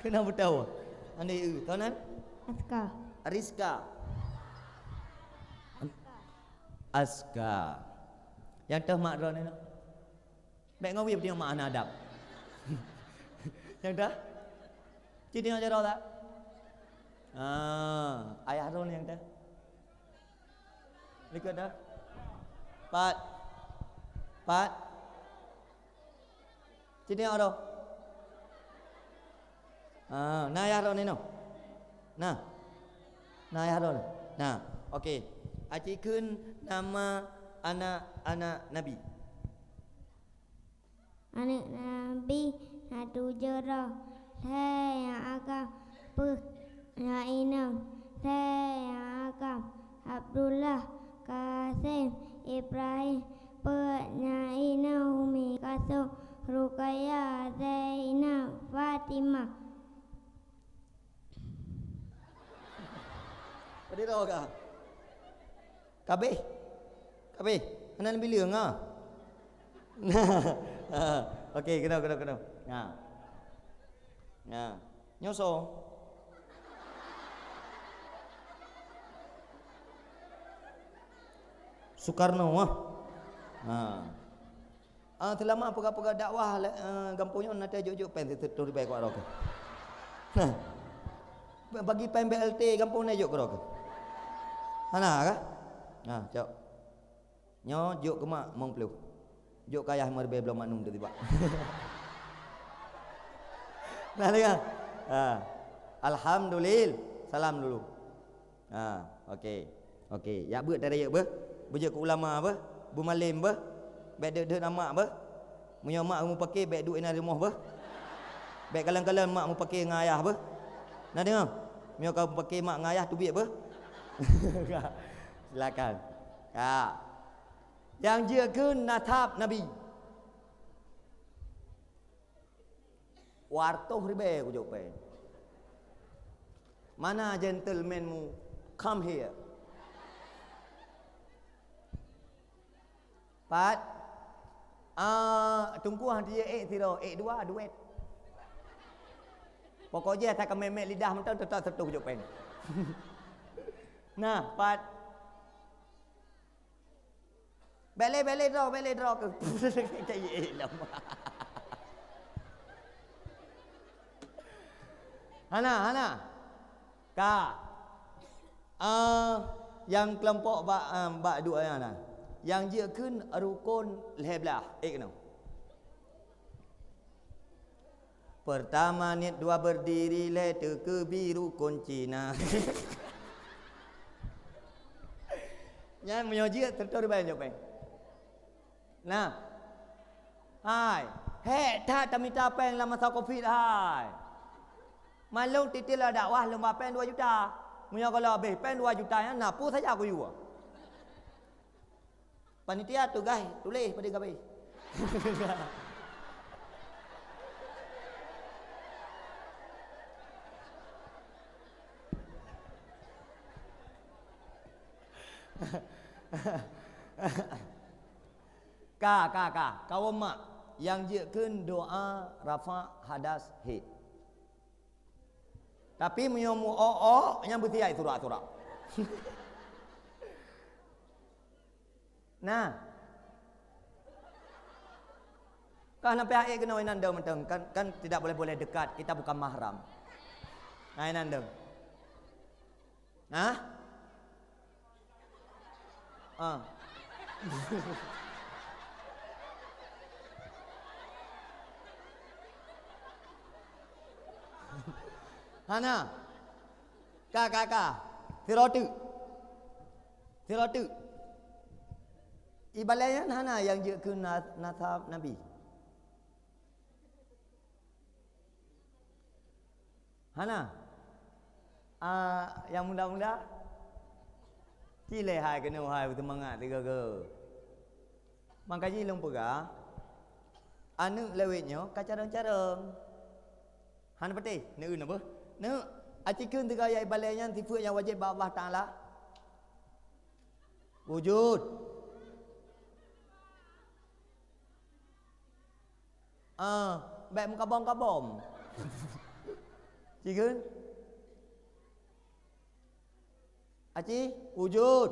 Kena beutôi. Andai eu, Tonan? Azka. Rizka. Aska. Nyang teuh mak droeneuh. Bèk ngon wie peutinggai mak hana adab. Nyang dah? Ci deungoe jaroe tak? Ah, ayah droeneuh nyang dah? Likot dah? Pat. Pat. Ci deungoe droe. Ah, na ayah droeneuh nyoe? Na. Na ayah droeneuh? Na. Okey. Aci kheun nama anak-anak Nabi. Aneuk Nabi na tujoh droe, lhèe nyang agam, peuet nyang inong, lhèe nyang agam, Abdullah, Kasem, Ibrahim, peuet nyang inong, Umi Kalsum, Rukayah, Zainab, Fatimah. Padum droe ka? Kabeh? Kabeh? Hana leubileung ah? Okey, keunoe, keunoe, keunoe. Nah. Nah. Nyoe soe? Sukarno ah. Ha. Ah, seulama peugah-peugah dakwah lé, eh, gampông nyoe na teuh jok-jok péng sireutôh ribèe keu droe keuh. Nah. Bagi péng B L T gampông na jok keu droe keuh. Hana kah? Nah, cok. Nyoe jok keu mak limong ploh. Jok keu ayah limong ribèe bloe maknum teuh tibak. Nah, dengar. Ha. Alhamdulillah. Salam dulu. Ha, okey. Okey, jak beuet tarayek beuh. Beujeuet keu ulama beuh, beumalém beuh. Bèk deuet-deuet ngon mak beuh. Meunyoe mak mupake, bèk duek inan rumoh beuh. Bèk kalon-kalon mak mupake ngon ayah beuh. Na deungoe? Meunyoe ka mupake mak ngon ayah, teubiet beuh. Silakan. Ka. Nyang jeuet kheun nasab Nabi. Dua reutôh ribèe kujok péng. Mana gentleman mu? Come here. Pat, ah, Teungku han tijak ék sidroe, ék dua, duet. Pokok jih asai ka mèt-mèt lidah mantong, teutap sireutôh kujok péng. Nah, pat. Bèk lé, bèk lé droe, bèk lé droe keuh. Cai lom. Hana, hana. Ka. Ah, Nyang keulompok bak, em, bak duek nyan na. Nyang jeuet kheun rukon lhèe blah. Eh, keunoe. Pertama niet, dua berdiri, lhèe teukeubi rukon Cina. Nyan meunyoe jeuet, teuntèe ribèe nyoe péng. Nah. Hai, hék that tamita péng lam masa covid, hai. Malum titil dakwah lôn ba péng dua juta. Meunyoe goh lom habéh péng dua juta nyan, na peue saja kuyue. Panitia tugaih tuléh padum ka habéh. Ka, ka, ka. Kawôm mak nyang jeuet kheun doa rafa' hadas hé. Tapi meunyoe meu-ok-ok, nyan beutiai surak-surak. Nah. Ka na pihak keunoe inan deuh mantong. Kan, kan tidak boleh-boleh dekat, kita bukan mahram. Nah, inan deuh. Hah? Ah. Hana. Ka, ka, ka. Sidroe teuk. Sidroe teuk. Ibalat nyan hana nyang jeuet keu na-, nasab Nabi. Hana. Ah, nyang muda-muda? Cileh hai keunoe hai, beuseumangat sigoe-goe. Maka jih lôn peugah, aneuk lawét nyoe ka carông-carông. Hana patéh, neuk na beuh. Neuk, aci kheun sigoe ayat ibalat nyan sifeuet nyang wajéb bak Allah Taala. Wujud. Ah, bèk meukabom-kabom. Ci kheun? Aci, wujud.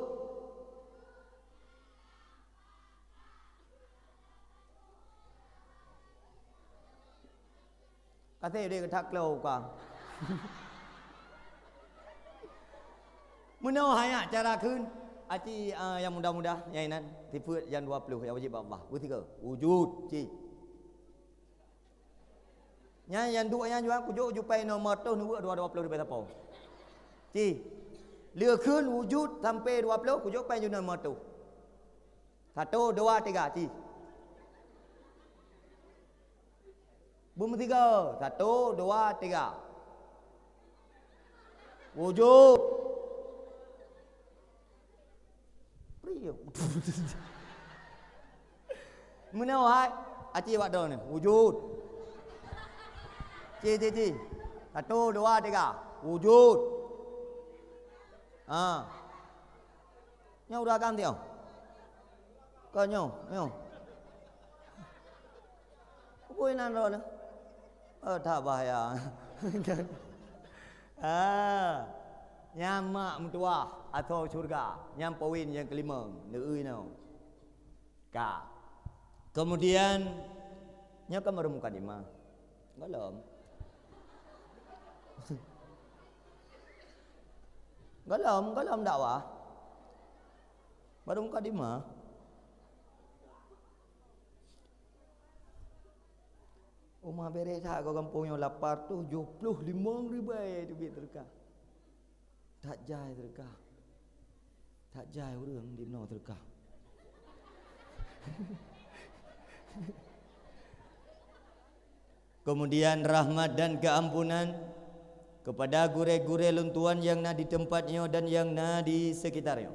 Ka sép deh keutak klo ka. Meunoe hai nyan cara kheun. Aci, ah, nyang muda-muda, nyang inan, sifeuet nyang dua ploh nyang wajéb bak Allah. Beusigoe, wujud, ci. Nyan nyang duek nyan juang kujok jupai nomor toh neuweuek dua, dua ploh ribèe sapo. Ci. Lheueh kheun wujud sampai dua ploh, kujok pai ju nomor toh. Satu, dua, tiga, ci. Beumeusigoe. Satu, dua, tiga. Wujud. Priuk. Meunoe hai, aci bak droeneuh. Wujud. Ci, ci, ci. Satu, dua, tiga. Wujud. Ha. Nyoe udah ganti, oh. Kau nyoe, nyoe. Peue nan droeneuh? Oh, that bahaya. Ah, nyan mak meutuwah atau syurga, nyan poin nyang keulimong, neueu inoe. Ka. Kemudian, nyoe kan baru mukadimah. Gohlom. Gohlom, gohlom dakwah. Baru mukadimah. Uma berek that keu gampông nyoe, lapan reutôh tujoh ploh limong ribèe teubiet seudeukah. That jai seudeukah. That jai ureueng di bunoe seudeukah. Kemudian rahmat dan keampunan kepada gurèe-gurèe lôn tuan nyang na di teumpat nyoe dan nyang na di sekitar nyoe.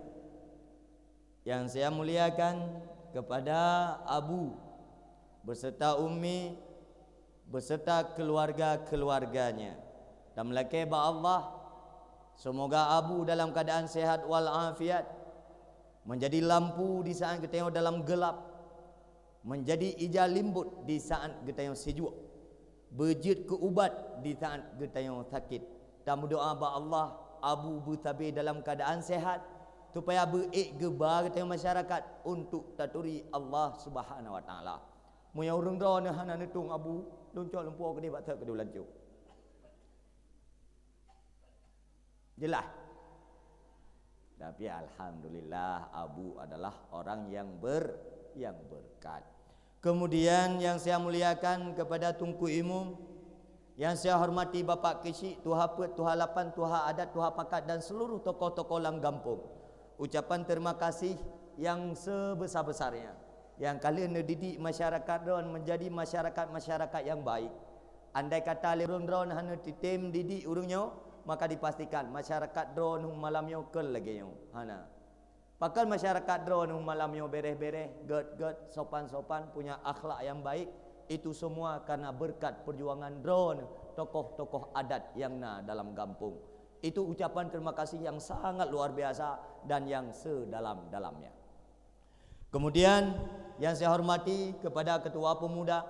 Yang saya muliakan kepada Abu beserta Ummi beserta keluarga-keluarganya. Dan meulakèe bak Allah, semoga Abu dalam keadaan sehat wal afiat, menjadi lampu di saat geutanyoe dalam gelap, menjadi ija limbot di saat geutanyoe sijuek, beujeuet keu ubat di saat geutanyoe sakét. Tameudoa bak Allah, Abu beusabé dalam keadaan sehat, supaya beu-ék geuba geutanyoe masyarakat untuk taturi Allah Subhanahu wa Taala. Meunyoe ureueng droeneuh hana neutông Abu, lôn cok lôn puwoe keudéh bak that keudéh lancok. Jeulaih. Tapi alhamdulillah, Abu adalah orang yang ber-, yang berkat. Kemudian yang saya muliakan kepada Tunku Imum, yang saya hormati Bapak Keuchik, Tuha Peuet, Tuha Lapan, Tuha Adat, Tuha Pakat dan seluruh tokoh-tokoh lam gampông. Ucapan terima kasih yang sebesar-besarnya. Nyang ka lheueh neudidik masyarakat droen menjadi masyarakat-masyarakat yang baik. Andai kata lé ureuëng droen hana teutem didik ureuëng nyoe, maka dipastikan masyarakat droen malam nyoe kon lagée nyoe. Hana. Pakon masyarakat droen malam nyoe bereh-bereh, gét-gét, sopan-sopan, punya akhlak yang baik, itu semua karena berkat perjuangan droen tokoh-tokoh adat yang na dalam gampông. Itu ucapan terima kasih yang sangat luar biasa dan yang sedalam-dalamnya. Kemudian yang saya hormati kepada ketua pemuda,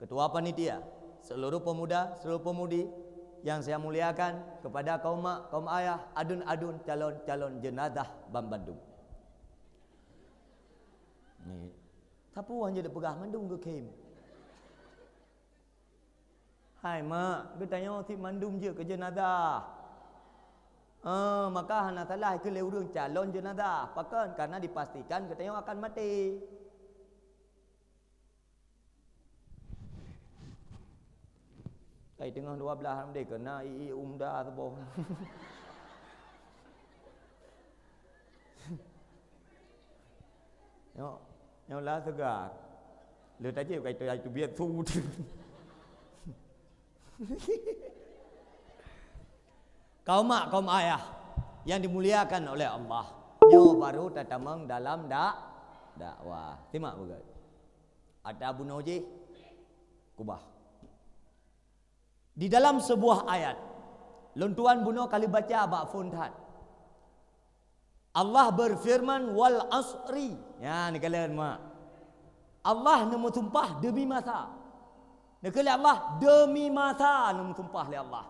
ketua panitia, seluruh pemuda, seluruh pemudi yang saya muliakan, kepada kaum mak, kaum ayah, adun-adun calon-calon jenazah banbandum. Ni, sapeue nyang jeuet peugah mandum geukhém. Hai mak, geutanyoe cit mandum jeuet keu jenazah. Eh, maka hana salah keu lé ureuëng calon jenazah. Pakon? Karena dipastikan geutanyoe akan maté. Kai teungoh dua belas lam deh keu na i-i umda saboh. Nyoe, nyoe la teuga. Le tajép kai tu, ai tu biet su. Kaum mak, kaum ayah yang dimuliakan oleh Allah, nyoe baru tatamong dalam dak-, dakwah. Simak beugét. Ata bunoe jih kubah. Di dalam sebuah ayat, lôn tuan bunoe ka lheueh baca bak phon that. Allah berfirman, "Wal asri." Nyan, neukalon mak. Allah neumeusumpah demi masa. Neukheun lé Allah, demi masa neumeusumpah lé Allah.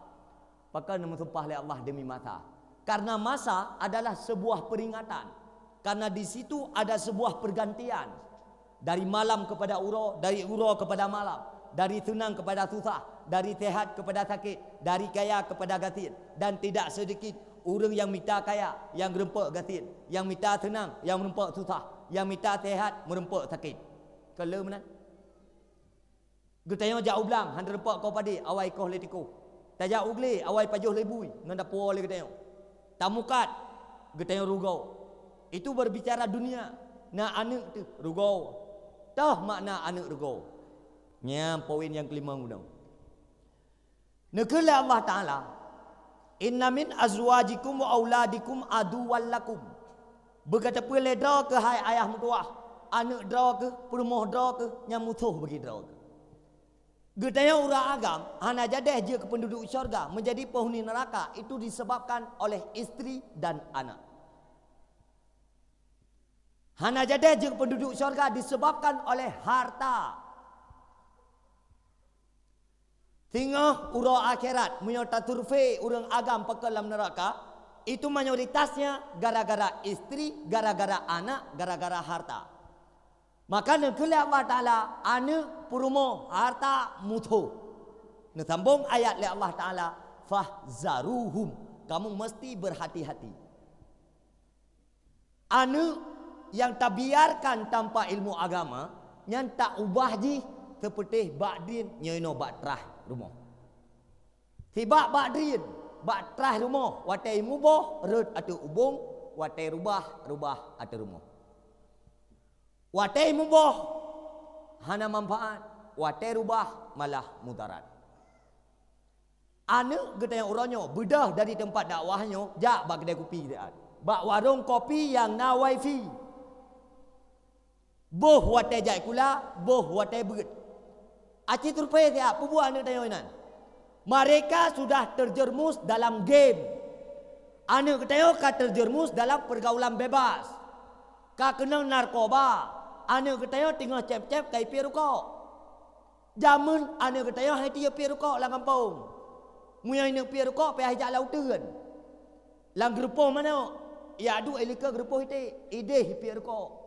Pakon neumeusumpah lé Allah demi masa? Karena masa adalah sebuah peringatan. Karena di situ ada sebuah pergantian. Dari malam kepada uroe, dari uroe kepada malam, dari seunang kepada susah, dari sehat kepada sakét, dari kaya kepada gasien. Dan tidak sedikit ureuëng nyang mita kaya, nyang geureumpok gasien, nyang mita seunang, nyang meureumpok susah, nyang mita sehat, meureumpok sakét. Ka lheueh meunan. Geutanyoe jak u blang, hana reupok koh padé, awai koh lé tikôh. Tajak u glé, awai pajoh lé bui, ngon tapuwoe lé geutanyoe. Tamukat, geutanyoe rugoe. Itu berbicara dunia. Na aneuëk teuh, rugoe. Toh makna aneuëk rugoe. Nyan poin nyang keulima bunoe. Neukheun lé Allah Taala, "Inna min azwajikum wa auladikum aduwwal lakum." Beugeuteupeu lé droe keuh hai ayah meutuwah, aneuëk droe keuh, peurumoh droe keuh, nyang musoh bagi droe keuh. Geutanyoe ureuëng agam hana jadeh jeuet keu peunduduek syurga, meunjadi penghuni neuraka itu disebabkan oleh istri dan anak. Hana jadeh jeuet keu peunduduek syurga disebabkan oleh harta. Singoh uroe akhirat, meunyoe tasurvei ureuëng agam pakon lam neuraka, itu mayoritasnya gara-gara istri, gara-gara anak, gara-gara harta. Maka neukheun lé Allah Taala, aneuëk, peurumoh, harta, musoh. Neusambong ayat lé Allah Taala, "Fahzaruhum." Kamu mesti berhati-hati. Aneuëk nyang tabiarkan tanpa ilmu agama, nyan taubah jih seupeutéh bak drien nyoe inoe bak traih rumoh. Sibak bak drien, bak traih rumoh, watée muboh rhot ateueh ubông, watée rubah, rubah ateueh rumoh. Watée muboh hana manfaat, watée rubah malah mudarat. Aneuëk geutanyoe uroe nyoe beudôh dari teumpat dakwah nyoe jak bak keudée kupi, bak warong kopi nyang na wifi. Boh watée jai kula, boh watée beuet. Aci survei siat, peue buet aneuëk tanyoe inan? Mereka sudah terjerumus dalam game. Aneuëk geutanyoe ka terjerumus dalam pergaulan bebas. Ka keunong narkoba. Aneuëk geutanyoe teungoh cép-cép ka ipiep rukok. Jameun aneuëk geutanyoe hai tiyeue piep rukok lam gampông. Meunyoe ineuëk piep rukok, payah ijak lam uteuen. Lam geurupoh manok, ijak duek i likot geurupoh iték, ideh ipiep rukok.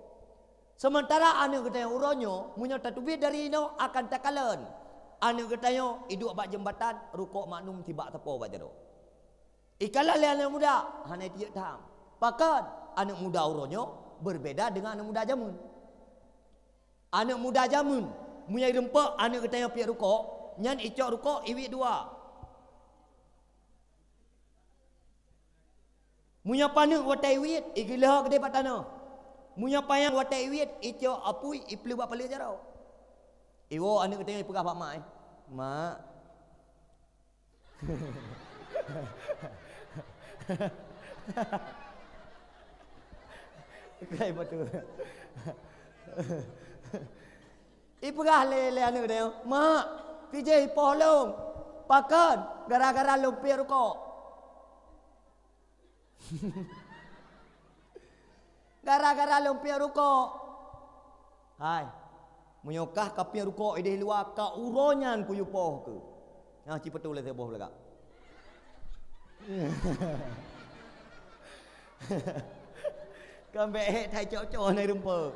Seumeuntara aneuëk geutanyoe uroe nyoe, meunyoe tateubiet dari inoe akan takalon. Aneuëk geutanyoe iduek bak jeumbatan, rukok maknum sibak sapo bak jaroe. Ikalon lé aneuëk muda, hana tiyeuk tham. Pakon? Aneuk muda uroe nyoe berbeda dengan aneuk muda jameun. Aneuk muda jameun, meunyoe irumpok aneuk geutanyoe piep rukok, nyan icok rukok iwiet dua. Meunyoe paneuk watée iwiet, igeuleuho keudeh bak tanoh. Meunyoe panyang watée iwiet, icok apui ipleue bak paleue jaroe. Iwoe aneuk geutanyoe ipeugah bak mak, eh, "Mak, Kai beutôi. Ipeugah lé, lé aneuk geutanyoe, "Mak, pijéh ipoh lôn." "Pakon?" "Gara-gara lôn piep rukok." "Gara-gara lôn piep rukok." Hai, meunyoe kah ka piep rukok ideh luwa, ka uroe nyan kuyue poh keuh. Nyang ci peutu lé saboh lagak. Kan bék hék thai cok-cok na rumpok.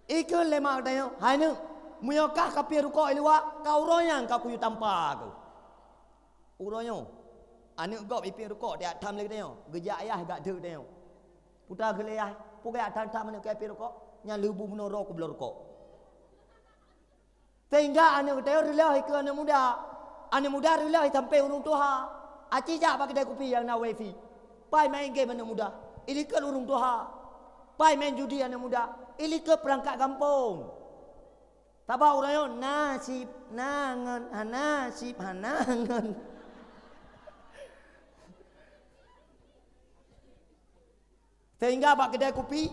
Ikheun lé mak geutanyoe, "Hai neuk, meunyoe kah ka piep rukok i luwa, ka uroe nyan ka kuyue tampa keuh." Uroe nyoe, aneuk gob ipiep rukok tiep tham lé geutanyoe, geujak ayah gak deuek geutanyoe. Putra geulée yah, peue geujak tham-tham aneuk kayée piep rukok, nyan leubu bunoe droe keubloe rukok. Sehingga aneuk geutanyoe reuloh ikeu aneuk muda. Aneuk muda reuloh sampoe ureuëng tuha. Aci jak bak keudai kupi nyang na wifi. Pai main game aneuk muda. Ilikot ureuëng tuha. Pai main judi aneuk muda. Ilikot peurangkat gampông. Taba ureuëng nyoe nasib na ngon hana sib hana ngon. Sehingga bak keudai kupi,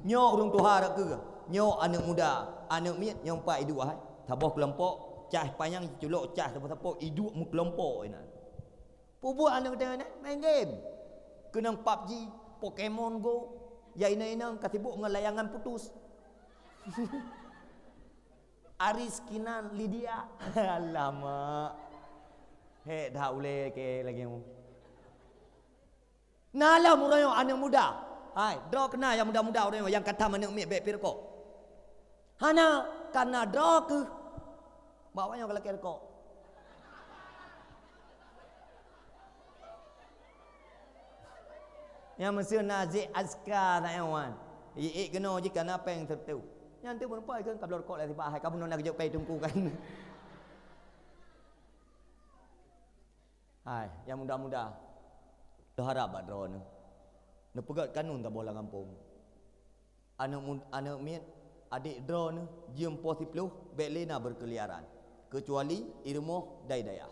nyoe ureuëng tuha rot keuh, nyoe aneuk muda, aneuk miet nyoe empat iduek hai. Saboh keulompok, cah panyang jiculok cah sapo-sapo iduek meukeulompok inan. Peue buet aneuk geutanyoe nyan? Main game. Keunong PUBG, Pokemon Go, ya inong-inong ka sibuk ngon layangan putus. Aris Kinan Lydia. Alamak. Hek dah ulée ke lagi. Na lom uroe nyoe aneuk muda. Hai, droe keuh na nyang muda-muda uroe nyoe nyang ka tham aneuk miet bék piep rukok. Hana, kana droe keuh. Bak awak nyoe ka lakée rukok. Nyang meuseu na Zik Azkar na nyan wan. Iék keunoe jih kana péng teutu. Nyan teuh meureumpok keu ka bloe rukok lé sibak hai ka bunoe na geujok péng teungku kan. Hai, nyang muda-muda, teuharab bak droeneuh. Neupeugét kanun saboh lam gampông. Aneuk mu-, aneuk miet, adék droeneuh jeuem poh siplôh bék lé na beurkeulieran, keucuali i rumoh dai dayah.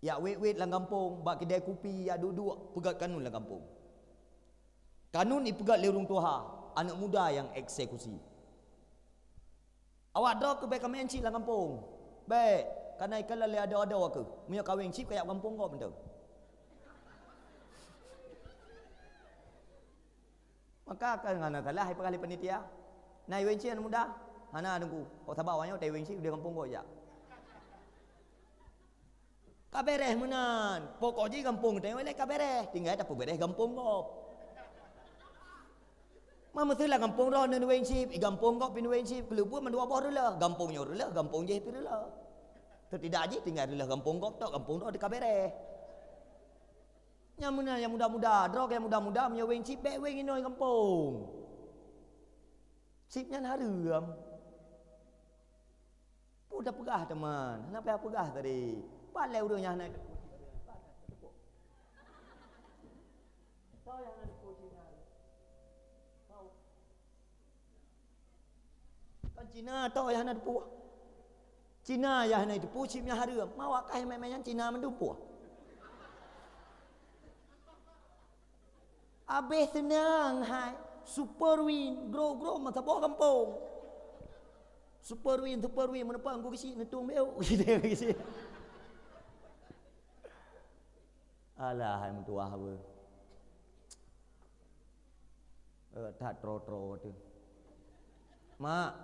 Jak wét-wét lam gampông, bak keudai kupi, jak duek-duek, peugét kanun lam gampông. Kanun ipeugét lé ureuëng tuha, aneuk muda nyang eksekusi. Awak droe keuh bék ka meuén cit lam gampông. Bék, kana ikalon lé adoe-adoe keuh. Meunyoe kawén cit kajak gampông gob mantong. Maka kan hana salah ipeugah lé panitia. Na iwén cit aneuk muda? Hana teungku. Kok sabab awak nyoe ta iwén cit di gampông gob jak. Ka beres meunan. Pokok jih gampông geutanyoe ilée ka beres. Tinggai tapeuberes gampông gob. Ma meuseulah gampông droeneuh neuwén cit, i gampông gob pih neuwén cit, keuleubue mandua boh reuloh, gampông nyoe reuloh, gampông jéh pih reuloh. Seutidak jih tinggai reuloh gampông gob tok, gampông droe teuka beres. Nyang meunan nyang muda-muda, droe nyang muda-muda meunyoe wén cit bék wén inoe gampông. Cit nyan hareuem. Peue tapeugah teuma? Hana payah peugah tadi. Pat lé ureuëng nyang hana teupeue? Kan Cina toh nyang hana teupeue. Cina nyang hana teupeue cit nyan hareuem. Ma awak kah nyang meunan Cina mandum peue. Abéh seunang hai, Super Win, grow-grow meusaboh gampông. Super Win, Super Win, meuneupeuk geuchik neutueng beu. Alah, hai meutuwah beu. Eh, that tro-tro teuh. Mak,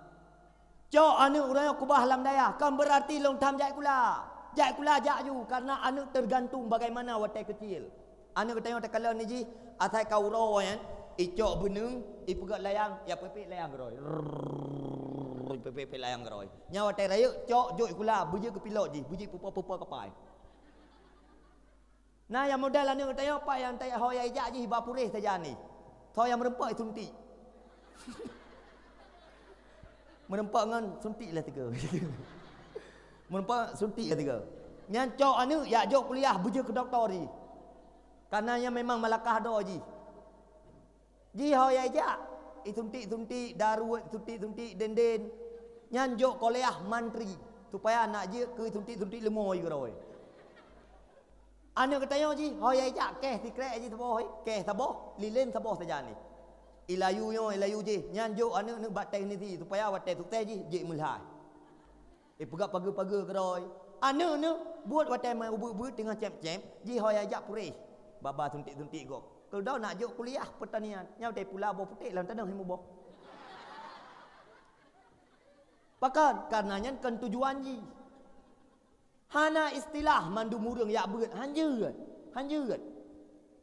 cok aneuk uroe nyoe keubah lam dayah, kan beurati lôn tham jai kula. Jai kula jak ju, karena aneuk tergantung bagaimana watée keucil. Aneuk geutanyoe takalon jih, asai ka uroe nyan, icok beuneung, ipeugét layang, ya peuék-peuék layang keudroe. Rrrr, ipeuék-peuék layang keudroe. Nyan watée rayeuk, cok jok kula, beujeuet keu pilot jih, beujeuet peupo-peupo kapai. Na nyang model aneuk geutanyoe pat nyang tajak ho nyang ijak jih ba puréh sajan jih. Tho nyang meureumpok isuntik. Meureumpok ngon suntik lah tiga. Meureumpok suntik lah tiga. Nyan cok aneuk jak jok kuliah beujeuet keu dokto jih. Karena nyan memang meulakah droe jih. Jih ho nyang ijak, isuntik-suntik, daruet, suntik-suntik, den-den. Nyan jok kuliah mantri, supaya nak jeuet keu suntik-suntik leumo jih keudroe. Aneuk geutanyoe jih, ho nyang ijak, keh sikrek jih saboh, keh saboh, lilén saboh sajan jih. Ilayu nyoe, ilayu jih, nyan jok aneuk-aneuk bak teknisi, supaya watèe sukses jih, jeuet meulhah. Eh, peugah pageue-pageue keudroe. Aneuk-aneuk buet watèe meuubeut-ubeut teungoh cém-cém, jih ho nyang ijak puréh. Ba-ba suntik-suntik gob. Keudroe nak jok kuliah peutanian. Nyan watèe pula boh putéh lam tanoh nyang muboh. Pakon? Karena nyan kon tujuan jih. Hana istilah mandum ureueng jak beuet. Han jeuet. Han jeuet.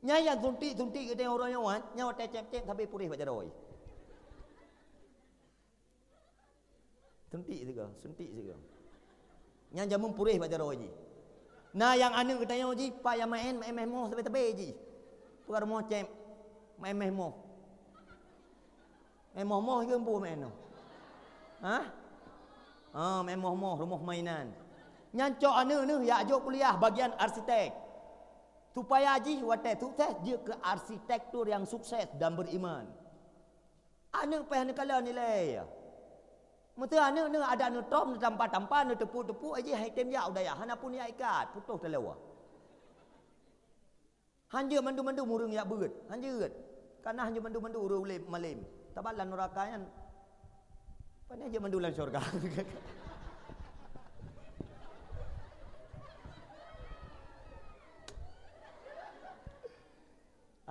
Nyan nyang suntik-suntik geutanyoe uroe nyoe, nyan watèe cém-cém sabé puréh bak jaroe. Suntik sigoe, suntik sigoe. Nyan jameun puréh bak jaroe jih. Na nyang aneuk geutanyoe jih, pat nyang maén, maén méh moh sabé-sabé jih. Peugah rumoh cém, maén méh moh. Maén moh-moh ke empu maén nyoe? Hah? Ah, maén moh-moh, rumoh mainan. Nyan cok aneuk neuh jak jok kuliah bagian arsitek. Supaya jih watèe sukses jeuet keu arsitektur nyang sukses dan beriman. Aneuk payah neukalon ilèe. Meuseu aneuk neuh adak neutrok, neutampa-tampa, neuteupuk-teupuk, jih han item jak u dayah, hana peue jak ikat, putôh taloe. Han jeuet mandum-mandum ureueng jak beuet, han jeuet. Kana han jeuet mandum-mandum ureueng ulèe malém. Sabab lam nuraka nyan, pane jeuet mandum lam syurga.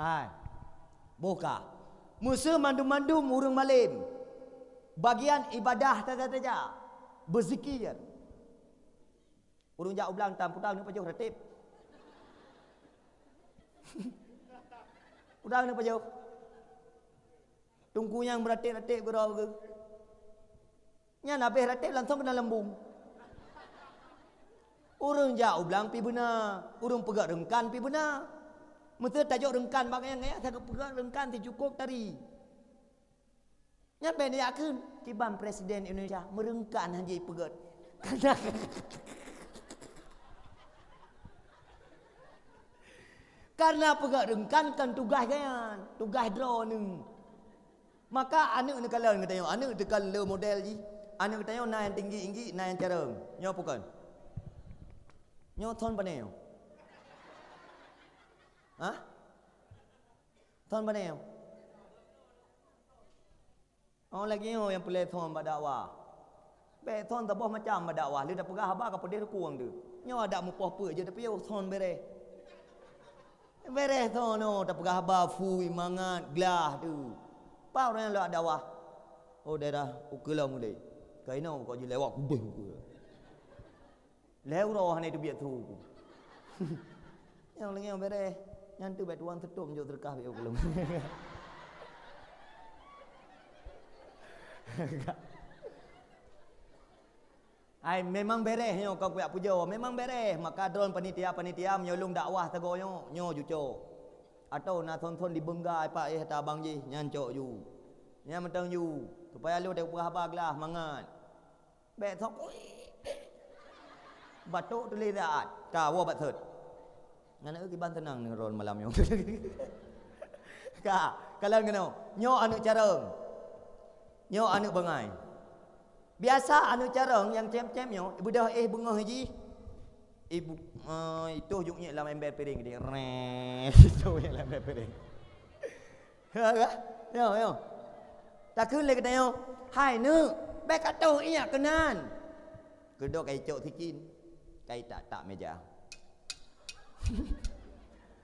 Hai, boh ka. Meuseu mandum-mandum ureueng malém, bagian ibadah saja-saja, beuzikir. Ureueng jak u blang tam, peudong aneuk pajoh rateb. Peudong aneuk pajoh. Teungku nyang beurateb-rateb keudroe geuh. Nyan habéh rateb langsong keunan lambung. Ureueng jak u blang pih beuna, ureueng peugöt reungkan pih beuna. Meuseu tajok reungkan bak gaya-gaya, sakeue peugöt reungkan sicukop tari. Nyan bèk neujak kheun, kiban Presiden Indonesia, meureungkan han jeuet peugöt. Karena peugöt reungkan kon tugaih gobnyan, tugaih droeneuh. Maka aneuk neukalon geutanyoe, aneuk teuka le model jih. Aneuk geutanyoe na nyang tinggi-tinggi, na nyang carông. Nyoe peue kon? Nyoe thon pane nyoe? Hah? Thon pane nyoe? Oh, lagèe nyoe nyang peureulèe thon bak dakwah. Bèk thon saboh macam bak dakwah, lheueh tapeugah haba ka peudeh rukueng teuh. Nyoe adak mupoh peuet jeuet tapiôh thon bèrèh. Bèrèh thon nyoe tapeugah haba fui, mangat, glah teuh. Pat ureueng nyang lôn dakwah? Oh, daerah ukeue lom udeh. Ka inoe kok jilewat kudeh ukeue. Lhèe uroe hana teubiet su ku. Nyang lagèe nyoe bèrèh, nyan teuh bèk tuan seutôt jok seudeukah bèk u keulong. Ai, memang bèrèh nyoe ka kujak pujoe, memang bèrèh. Maka droen panitia-panitia meunyoe lôn dakwah sagoe nyoe, nyoe ju cok. Atawa na thon-thon di Beungga, ai pak, eh, ata abang jih, nyan cok ju. Nyan mantong ju, supaya lôn tapeugah haba glah mangat. Bèk thok. Batuk tuléh saat. Ka, woe bak thot. Nyan kiban teunang neurol malam nyoe. Ka, kalon keunoe. Nyoe aneuk carông. Nyoe aneuk bangai. Biasa aneuk carông nyang cém-cém nyoe, ibeudôh éh beungoh jih. Ibu, eh, itoh juk nyek lam ember piring. Reh, itoh nyek lam ember piring. Ha, ha. Nyoe, nyoe. Takheun lé geutanyoe, "Hai neuk, bèk katoh iék keunan." Keudok ka icok sikin, ka itak-tak meja.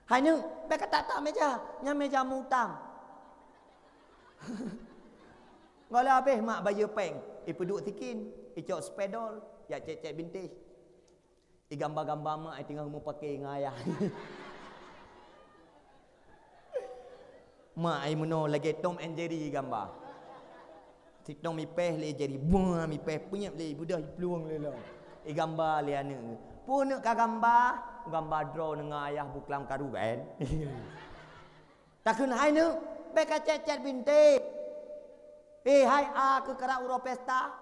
"Hai neuk, bèk katak-tak meja, nyan meja meu-utang." Goh lheueh habéh mak bayeue péng, ipeuduek sikin, icok spidol, jak cèt-cèt bintéh. Igamba-gamba mak ai teungoh meupaké ngon ayah. Mak ai meunoe lagèe Tom and Jerry igamba. Si Tom ipèh lé Jerry, buah ipèh peunyep lé, beudôh iplueng lé lom. Igamba lé aneuk. Peue neuk ka gamba? Gamba droeneuh ngon ayah buklam karu kan? Takheun hai neuk, bèk kacét-cét bintéh. Eh, hai a keu karak uroe pesta.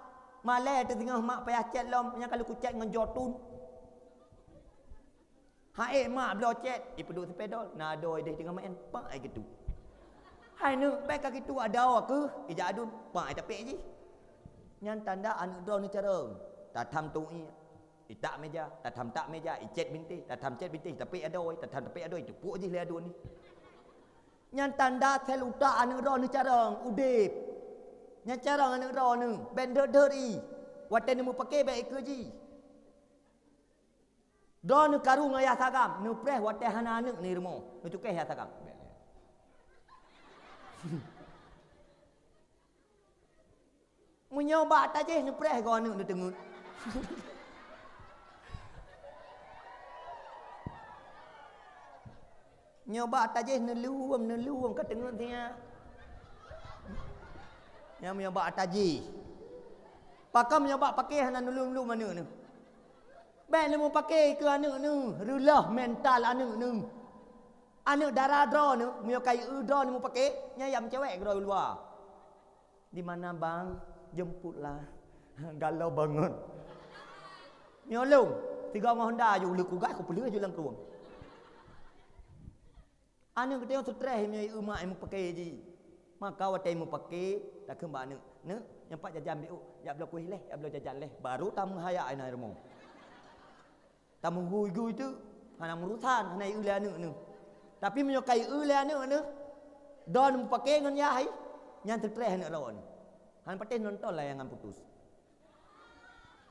Malèe teuh singoh mak payah cét lom, nyang ka lheueh kucét ngon jotun. Hai mak bloe cét, ipeuduek seupedol, na adoe ideh teungoh maén, pak ai geuduek. Hai neuk, bèk ka geuduek adoe keuh, ijak adun, pak ai tapék jih. Nyan tanda aneuk droeneuh carông, tatham tuek ié. Itak meja, tatham tak meja, icét bintéh, tatham cét bintéh, tapék adoe, tatham tapék adoe, ituek jih lé aduen nyan. Nyan tanda sel utak aneuk droeneuh carông, udép. Nyan carông aneuk droeneuh, bèk deuet-deuet ie. Watèe neumeupaké bèk ikeue jih. Droeneuh karu ngon yah sagam, neupreh watèe hana aneuk neurumoh, neucukéh yah sagam. Meunyoe bak tajih neupreh goe aneuk neuteungeut. Nyoe bak tajih neuleuem, neuleuem ka teungeut siat. Nyan meunyoe bak tajih. Pakon meunyoe bak paké hana neuleuem-leuem aneuk neuh. Bèk neumeupaké keu aneuk neuh, reuloh mental aneuk neuh. Aneuk dara droeneuh, meunyoe ka eu droeneuh meupaké, nyan jak meucewek keudroe luwa. Di mana bang? Jemputlah. Galau banget. Nyoe lôn, sigoe ngon honda aju, lheueh kugas, kupeuleueh aju lam krueng. Aneuk geutanyoe seutreh meunyoe ieu mak meupaké jih. Maka watèe meupaké, takheun bak aneuk, "Neuk, nyan pat jajan beuh, jak bloe kueh leh, jak bloe jajan leh." Baru tameuhayat inan rumoh. Tameuguih-guih teuk, hana meurusan, hana ieu lé aneuk neuh. Tapi meunyoe ka ieu lé aneuk neuh, droeneuh meupaké ngon yah hai, nyan seutreh aneuk droeneuh. Hana patéh nonton layangan putus.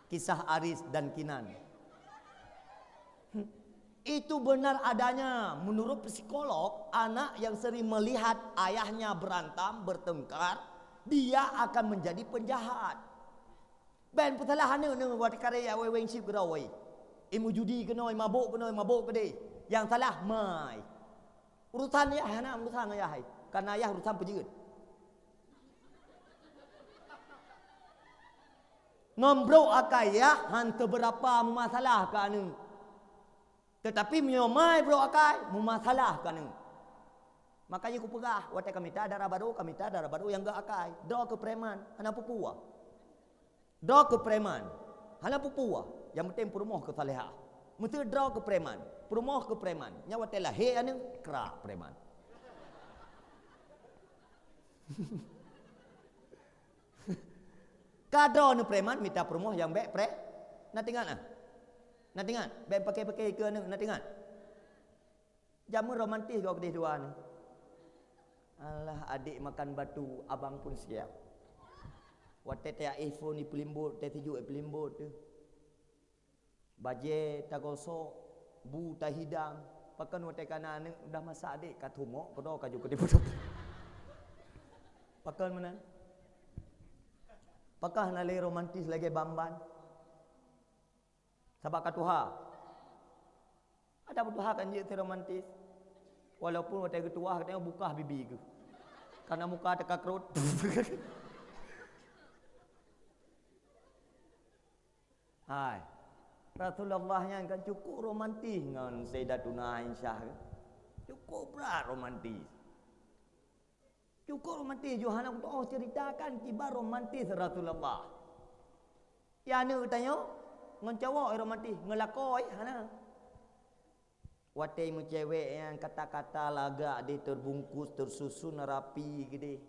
Kisah Aris dan Kinan. Itu benar adanya. Menurut psikolog, anak yang sering melihat ayahnya berantem, bertengkar, dia akan menjadi penjahat. Bèk peusalah aneuk neuh watèe karé awai-awai cit keudroe. Imujudi keunoe, mabök keunoe, mabök keudeh. Nyang salah mai. Urusan yah hana urusan ngon yah hai. Karena yah urusan peujeuet. Ngon brok akai yah han seubeurapa meumasalah keu aneuk. Teutapi meunyoe mai brok akai, meumasalah keu aneuk. Makajih kupeugah, watèe kamita dara barô, kamita dara barô nyang gèt akai. Droe keu preman, hana peue-peue. Droe keu preman, hana peue-peue. Nyang penting peurumoh keu salehah. Meuseu droe keu preman, peurumoh keu preman. Nyan watèe lahé aneuk, krak preman. Ka droeneuh preman mita peurumoh nyang bèk pre-, na teuingat na? Na teuingat? Bèk paké-paké keu aneuk, na teuingat? Jameun romantis goe keudeh dua nyoe. Alah, adik makan batu, abang pun siap. Watèe teuaéh phôn ipeulimbot, teuh sijuek ipeulimbot teuh. Bajèe tagosok, bu tahidang. Pakon watèe kana aneuk udah masak adik, ka tumok keudroe kaju keudeh putôh. Pakon meunan? Pakon hana lé romantis lagèe bamban? Sabab ka tuha. Ada peutuha kan jeuet romantis. Walaupun watèe geutuha katanya bukah bibi geuh. Karena muka teuka krot. Hai. Rasulullah nyan kan cukup romantis ngon Sayyidatuna Aisyah kan. Cukup brat romantis. Cukup romantis, Yohana kutoh ceritakan kiban romantis Rasulullah. Ya aneuk tanyoe ngon cowok romantis, ngon lakoe hana. Watèe meucewek nyan kata-kata lagak deh, terbungkus, tersusun rapi keudeh.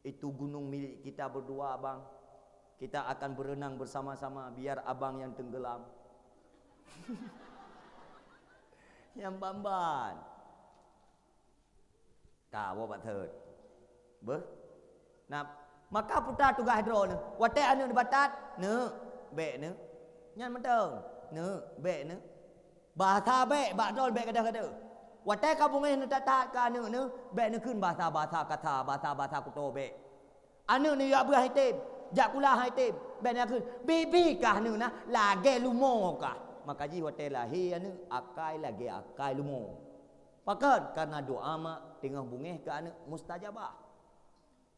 Itu gunung milik kita berdua, Bang. Kita akan berenang bersama-sama, biar abang yang tenggelam. Nyang ban-ban. Ka, woe bak thot. Beuh. Nah, maka puta tugaih droeneuh. Watèe aneuk neubatat, "Neuk, bèk neuk." Nyan mantong. "Neuk, bèk neuk." Bahasa bèk, bak droeneuh bèk gadoh-gadoh. Watèe ka beungèh neutatat keu aneuk neuh, bèk neukheun bahasa-bahasa kata, bahasa-bahasa kuto bèk. Aneuk neuh jak beuet han item, jak kula han item, bèk neukheun, "Bibi kah aneuk na, lagèe lumo kah." Maka jih watèe lahé aneuk, akai lagèe akai lumo. Pakon? Karena doa mak teungoh beungèh keu aneuk mustajabah.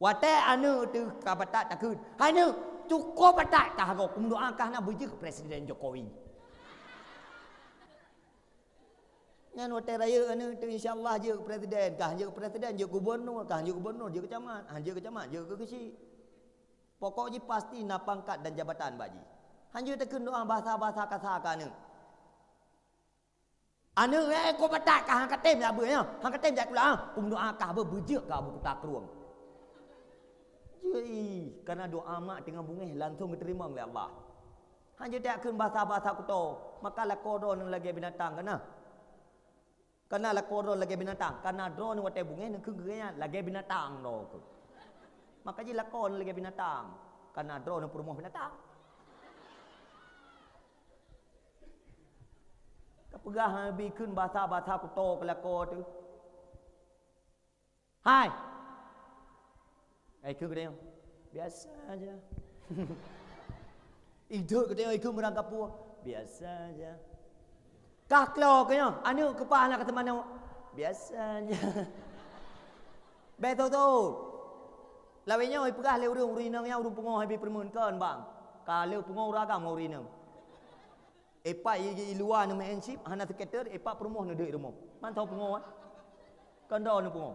Watèe aneuk teuh ka batat takheun, "Hai neuk, cukôp batat kah agoe, kumeudoa kah na beujeuet Presiden Jokowi." Nyan watée rayeuk aneuk teuh, insya Allah jeuet keu presiden, kah jeuet keu presiden, jeuet keu gubernur, kah jeuet keu gubernur, jeuet keu camat, han jeuet keu camat, jeuet keu keuchik. Pokok jih pasti na pangkat dan jabatan bak jih. Han jeuet takheun doá bahasa-bahasa kasa keu aneuk. Aneuk, eh, kok batat kah han katem jak beuet nyoe, han katem jak kulah, ah. Kum doá kah beubeujeuet keu Abu Kuta Krueng. Jeuet, ih, karena doá mak teungoh beungéh langsong geuteurimong lé Allah. Han jeuet takheun bahasa-bahasa kuto, maka lakoe droeneuh lagée binatang kana. Kana lakoe droeneuh lagée binatang, kana droeneuh watée beungéh neukheun geuh nyan lagée binatang droe keuh. Maka jih lakoe neuh lagée binatang, kana droeneuh peurumoh binatang. Kapeugah han bikheun bahasa-bahasa kuto keu lakoe teuh. Hai! Ai keu geutanyoe, biasa aja. Idok geutanyoe ikeu meurangkapeue, biasa aja. Kah klo keu nyoe, aneuk keupah na ka teumanoe, biasa aja. Bék thot-thot. Lawét nyoe ipeugah lé ureuëng, ureuëng inong nyan ureuëng pungo hai bi peureumeun kon bang. Ka lé pungo ureuëng agam ngon ureuëng inong. Epak i, i luwa neumeu'en chip, hana seuketer, epak peurumoh neuduek i rumoh. Mantong pungo, eh? Kon droeneuh pungo.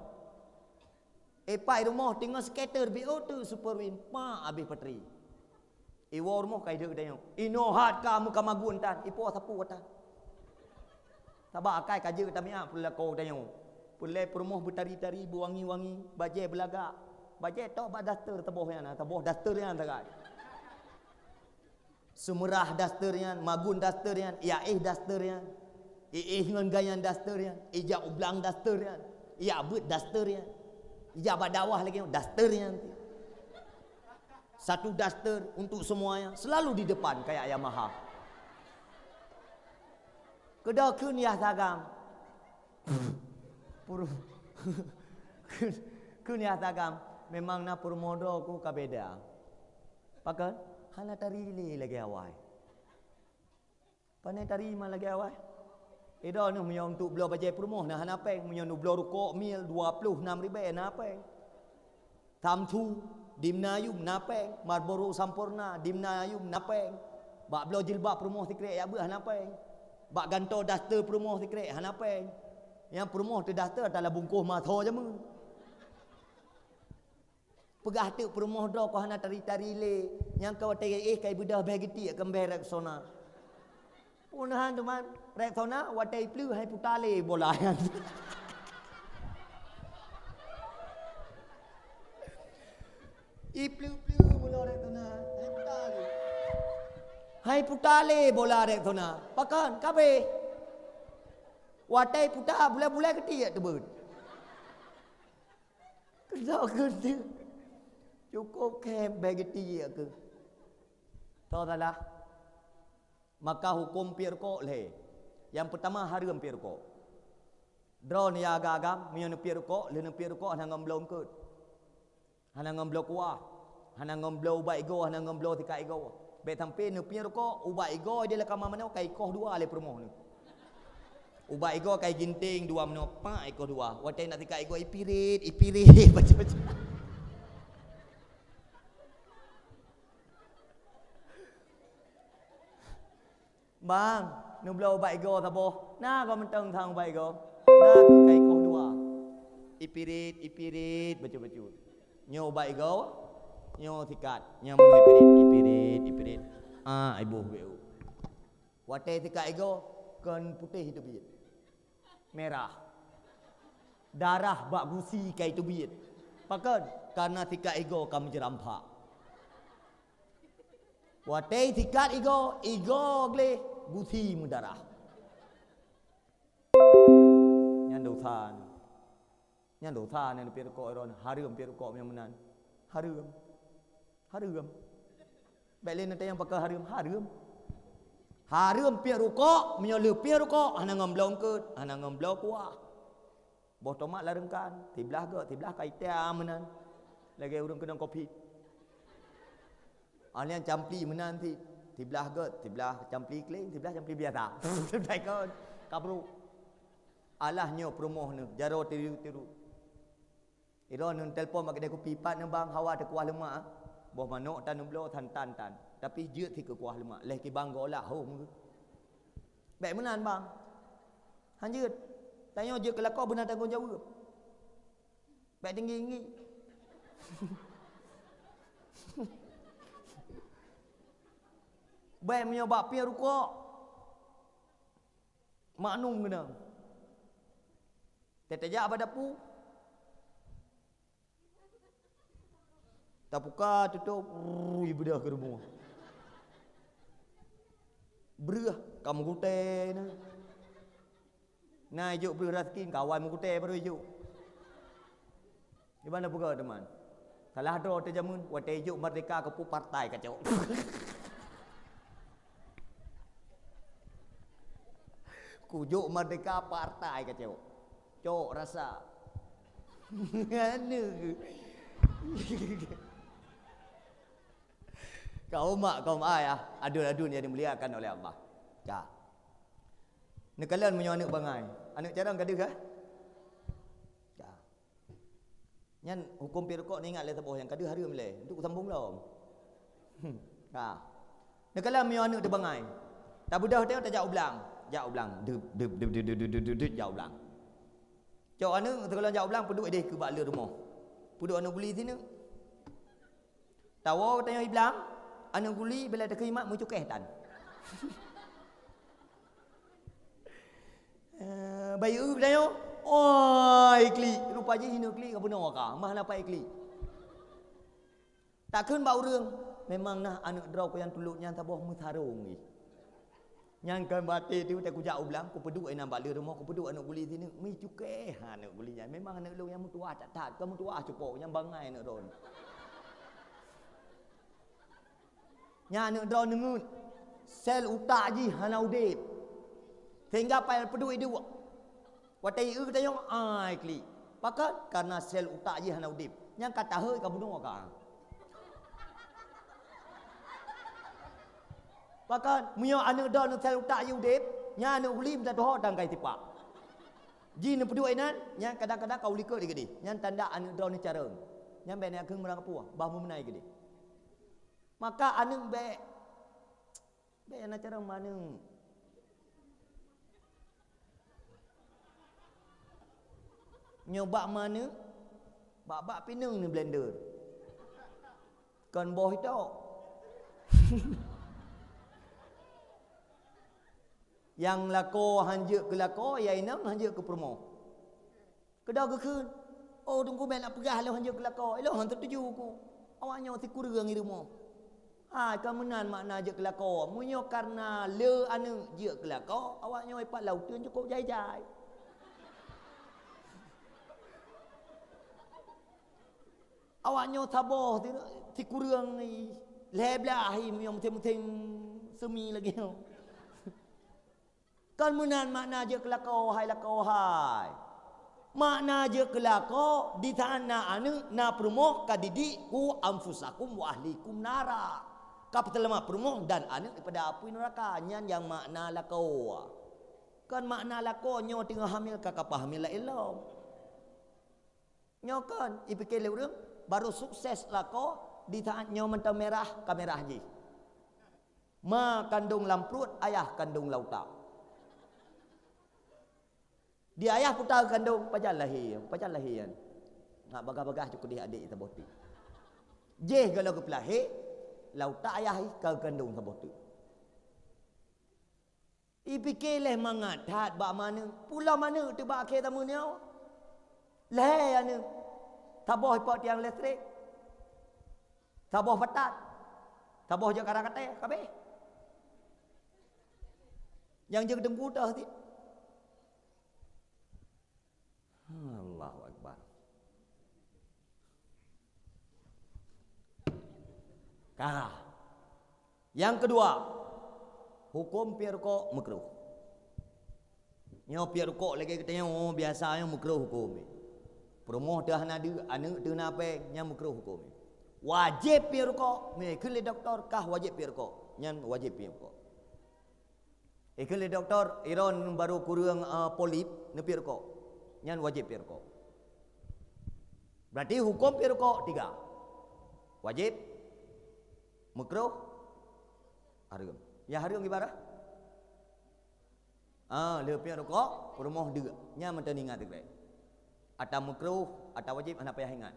Epak i rumoh teungoh seuketer B O tu super win, ma abéh patri. Iwoe rumoh kai deuek geutanyoe. Inoe hat ka meuka magun tan, ipo sapu atan. Sabab akai ka jeuet tamiak peulakoe geutanyoe. Peulée peurumoh beutari-tari, beuwangi-wangi, bajée beulagak. Bajée tok bak daster saboh nyan, saboh daster nyan sagai. Seumeurah daster nyan, magun daster nyan, ia éh daster nyan, i éh ngon gayan daster nyan, ija ublang daster nyan, ia beuet daster nyan, ija bak dakwah lagée nyoe daster nyan. Satu daster untuk semuanya, selalu di depan kayak Yamaha. Keudokheun yah sagam. Pur-, kheun, kheun yah sagam. Memang na peurumoh droe ku ka beda. Pakon? Hana tari lé lagée awai. Pane tari ma lagée awai. Idroeneuh meunyoe untuk bloe bajée peurumoh na hana péng, meunyoe neubloe rukok mil dua ploh nam ribée na péng. Tamthu, dimna yum na péng, Marlboro Sampoerna, dimna yum na péng. Bak bloe jilbab peurumoh sikrek jak beuet hana péng. Bak gantoe daster peurumoh sikrek hana péng. Nyang peurumoh teudaster dalam bungkôh maso jameun. Peugah teuk peurumoh droe kok hana tari-tari lé, nyang ka watée éh kai beudôh béh geutiek keumbéh Rexona. Peunahan teuma Rexona watée ipleue hai puta lé bola nyan. Ipleue-pleue bola Rexona, hai puta lé. Hai puta lé bola Rexona. Pakon? Kabéh. Watée puta bulai-bulai geutiek teubeuet. Keudok keuneuk. Cukôp khém bék geutiek keuh. Toh salah. Maka huköm piep rukok lhée. Nyang peutama hareuem piep rukok. Droeneuh nyang agam-agam, meunyoe neupiep rukok, lheueh neupiep rukok hana ngon bloe eungkôt. Hana ngon bloe kuah. Hana ngon bloe ubat igoe, hana ngon bloe sikat igoe. Bék sampoe neupiep rukok, ubat igoe di lam kama manoe ka ikoh dua lé peurumoh neuh. Ubat igoe ka iginténg dua meunoe, pak ikoh dua. Watée nak sikat igoe, ipirit, ipirit, bacut-bacut. Bang, neubloe ubat igoe saboh. Na goe mantong sang ubat igoe. Na keuh ka ikoh dua. Ipirit, ipirit, bacut-bacut. Nyoe ubat igoe, nyoe sikat. Nyang meunoe ipirit, ipirit, ipirit. Ah, iboh béu. Watée sikat igoe, kon putéh teubiet. Merah. Darah bak gusi ka iteubiet. Pakon? Karena sikat igoe ka meujeuramphak. Watée sikat igoe, igoe gleh, gusi meudarah. Nyan dosa. Nyan dosa nyan piep rukok droeneuh, hareuem piep rukok nyang meunan. Hareuem. Hareuem. Bék lé neutanyong pakon hareuem, hareuem. Hareuem piep rukok, meunyoe lheueh piep rukok, hana ngon bloe eungkôt, hana ngon bloe kuah. Boh tomat lareungkan, siblah gét, siblah ka itam meunan. Lagée ureuëng keunong covid. Aleueng campli meunan cit, siblah gét, siblah campli kléng, siblah campli biasa. Siblah ikon, kabruk. Alah nyoe peurumoh neuh, jaroe tiru-tiru. Droeneuh telepon bak keudée kupi, pat neuh bang, hawa teukuah leumak, ah. Boh manok tan neubloe, tan, tan, tan. Tapi jeuet sikeukuah leumak, lheueh kibang geuolah hom geuh. Bék meunan bang. Hanjeuet. Tanyoe jeuet keu lakoe beuna tanggong jaweueb. Bèk tinggi-tinggi. Bèk meunyoe bak piep rukok. Maknum keunan. Teuh tajak bak dapu. Tapuka tutôp, rui beudôh keu rumoh. Breueh, ka meugutèe na. Na ijok breueh raseuki, kawan meugutèe baru ijok. Di mana peugah teuma? Salah droe teuh jameun, watèe ijok merdeka keupeue partai kacok. Kujok merdeka partai kacok. Cok rasa. Aneuk. Kaum mak, kaum ayah, aduen-aduen yang dimuliakan oleh Allah. Ka. Neukalon meunyoe aneuk bangai. Aneuk carông ka deuh kah? Ka. Nyan huköm piep rukok, neuingat lé saboh nyang ka deuh hareuem lé. Untuk kusambông lom. Ha. Neukalon meunyoe aneuk teuh bangai. Tabeudôh teuh tajak u blang. Jak u blang. Deup, deup, deup, jak u blang. Cok aneuk teukalon jak u blang, peuduek idéh keu bak le rumoh. Peuduek aneuk guli sineuk. Tawoe tanyoe i blang, aneuk guli bila takeuimat meucukeh tan. Eh, bayeue tanyoe, oi klik, rupa jih hinoe klik ka bunoe ka, mah na pai klik. Takheun bak ureuëng, memang nah aneuk droe ku nyang tulok nyan saboh meusarong jih. Nyang kon baté teuh watée kujak u blang, kupeuduek inan bak le rumoh, kupeuduek aneuk guli sineuk, meucukeh aneuk guli nyan. Memang aneuk lôn nyang meutuwah that-that, kon meutuwah cupo, nyang bangai aneuk droe. Nyan aneuk droe neungeut, sel utak jih hana udeb. Sehingga payah peuduek iduek. Watée ieu geutanyoe, ai klik. Pakon? Kareuna sel utak jih hana udeb. Nyang ka tahôi ka bunoe ka. Pakon? Meunyoe aneuk droeneuh sel utak jih udeb, nyan aneuk guli meutateuho dan ka itipak. Jih neupeuduek inan, nyan kadang-kadang ka ulikot lé geudeh. Nyan tanda aneuk droeneuh carông. Nyan bék neukheun meurang kapuah, bah meumeunai geudeh. Maka aneuk bék Bék na carông maneuk. Nyoe bak maneuk, bak-bak pineung neublender. Kon boh itok. Nyang lakoe hanjeuet keu lakoe, nyang inong hanjeuet keu peurumoh. Keudroe geukheun, "Oh, Teungku, bék na peugah lôn hanjeuet keu lakoe, ilôn han teutuju ku. Awaknyoe sikureueng i rumoh." Hai, ka meunan makna jeuet keu lakoe. Meunyoe kareuna le aneuk jeuet keu lakoe, awaknyoe ipat lam uteuen cukôp jai-jai. Awaknyoe saboh si-, sikureueng i, lhèe blaih i, meunyoe musém-musém seumi lagèe nyoe. Kon meunan makna jeuet keu lakoe, hai lakoe hai. Makna jeuet keu lakoe, di saat na aneuk, na peurumoh, ka didik, "Qu anfusakum wa ahlikum nara." Ka peuseulamat peurumoh dan aneuk daripada apui neuraka. Nyan nyang makna lakoe. Kon makna lakoe nyoe teungoh hamil ka kapah hamil laén lom. Nyoe kon, ipike lé ureuëng, barô sukses lakoe di saat nyoe mantong mirah ka mirah jih. Ma kandông lam pruet, ayah kandông lam utak. Di ayah peue ta geukandông, pajan lahé, pajan lahé nyan. Ngat bagah-bagah cukôp deh adék saboh teuk. Jéh gohlom geupeulahé, lam utak ayah jih ka geukandông saboh teuk. Ipike lé mangat that bak maneuk. Pula maneuk teuh bak akhé zaman nyoe. Lhèe aneuk. Saboh ipok tiang listrik. Saboh patat. Saboh jak kara katée, kabeh. Nyang jeuet teungku toh cit. Allahu Akbar. Ka. Nyang keudua, huköm piep rukok meukruh. Nyoe piep rukok lagée geutanyoe, oh, biasa nyoe meukruh huköm. Peurumoh teuh hana deuek, aneuk teuh na péng, nyan meukruh huköm. Wajéb piep rukok, meukeun lé dokto kah wajéb piep rukok. Nyan wajéb piep rukok. Ikheun lé dokto, droeneuh barô kureueng, eh, polip, neupiep rukok. Nyan wajéb piep rukok. Berarti huköm piep rukok tiga. Wajéb, meukruh, hareuem. Nyang hareuem ibarat? Ah, lheueh piep rukok, peurumoh deuk. Nyan mantong ingat teuh. Ata meukruh, ata wajéb hana payah ingat.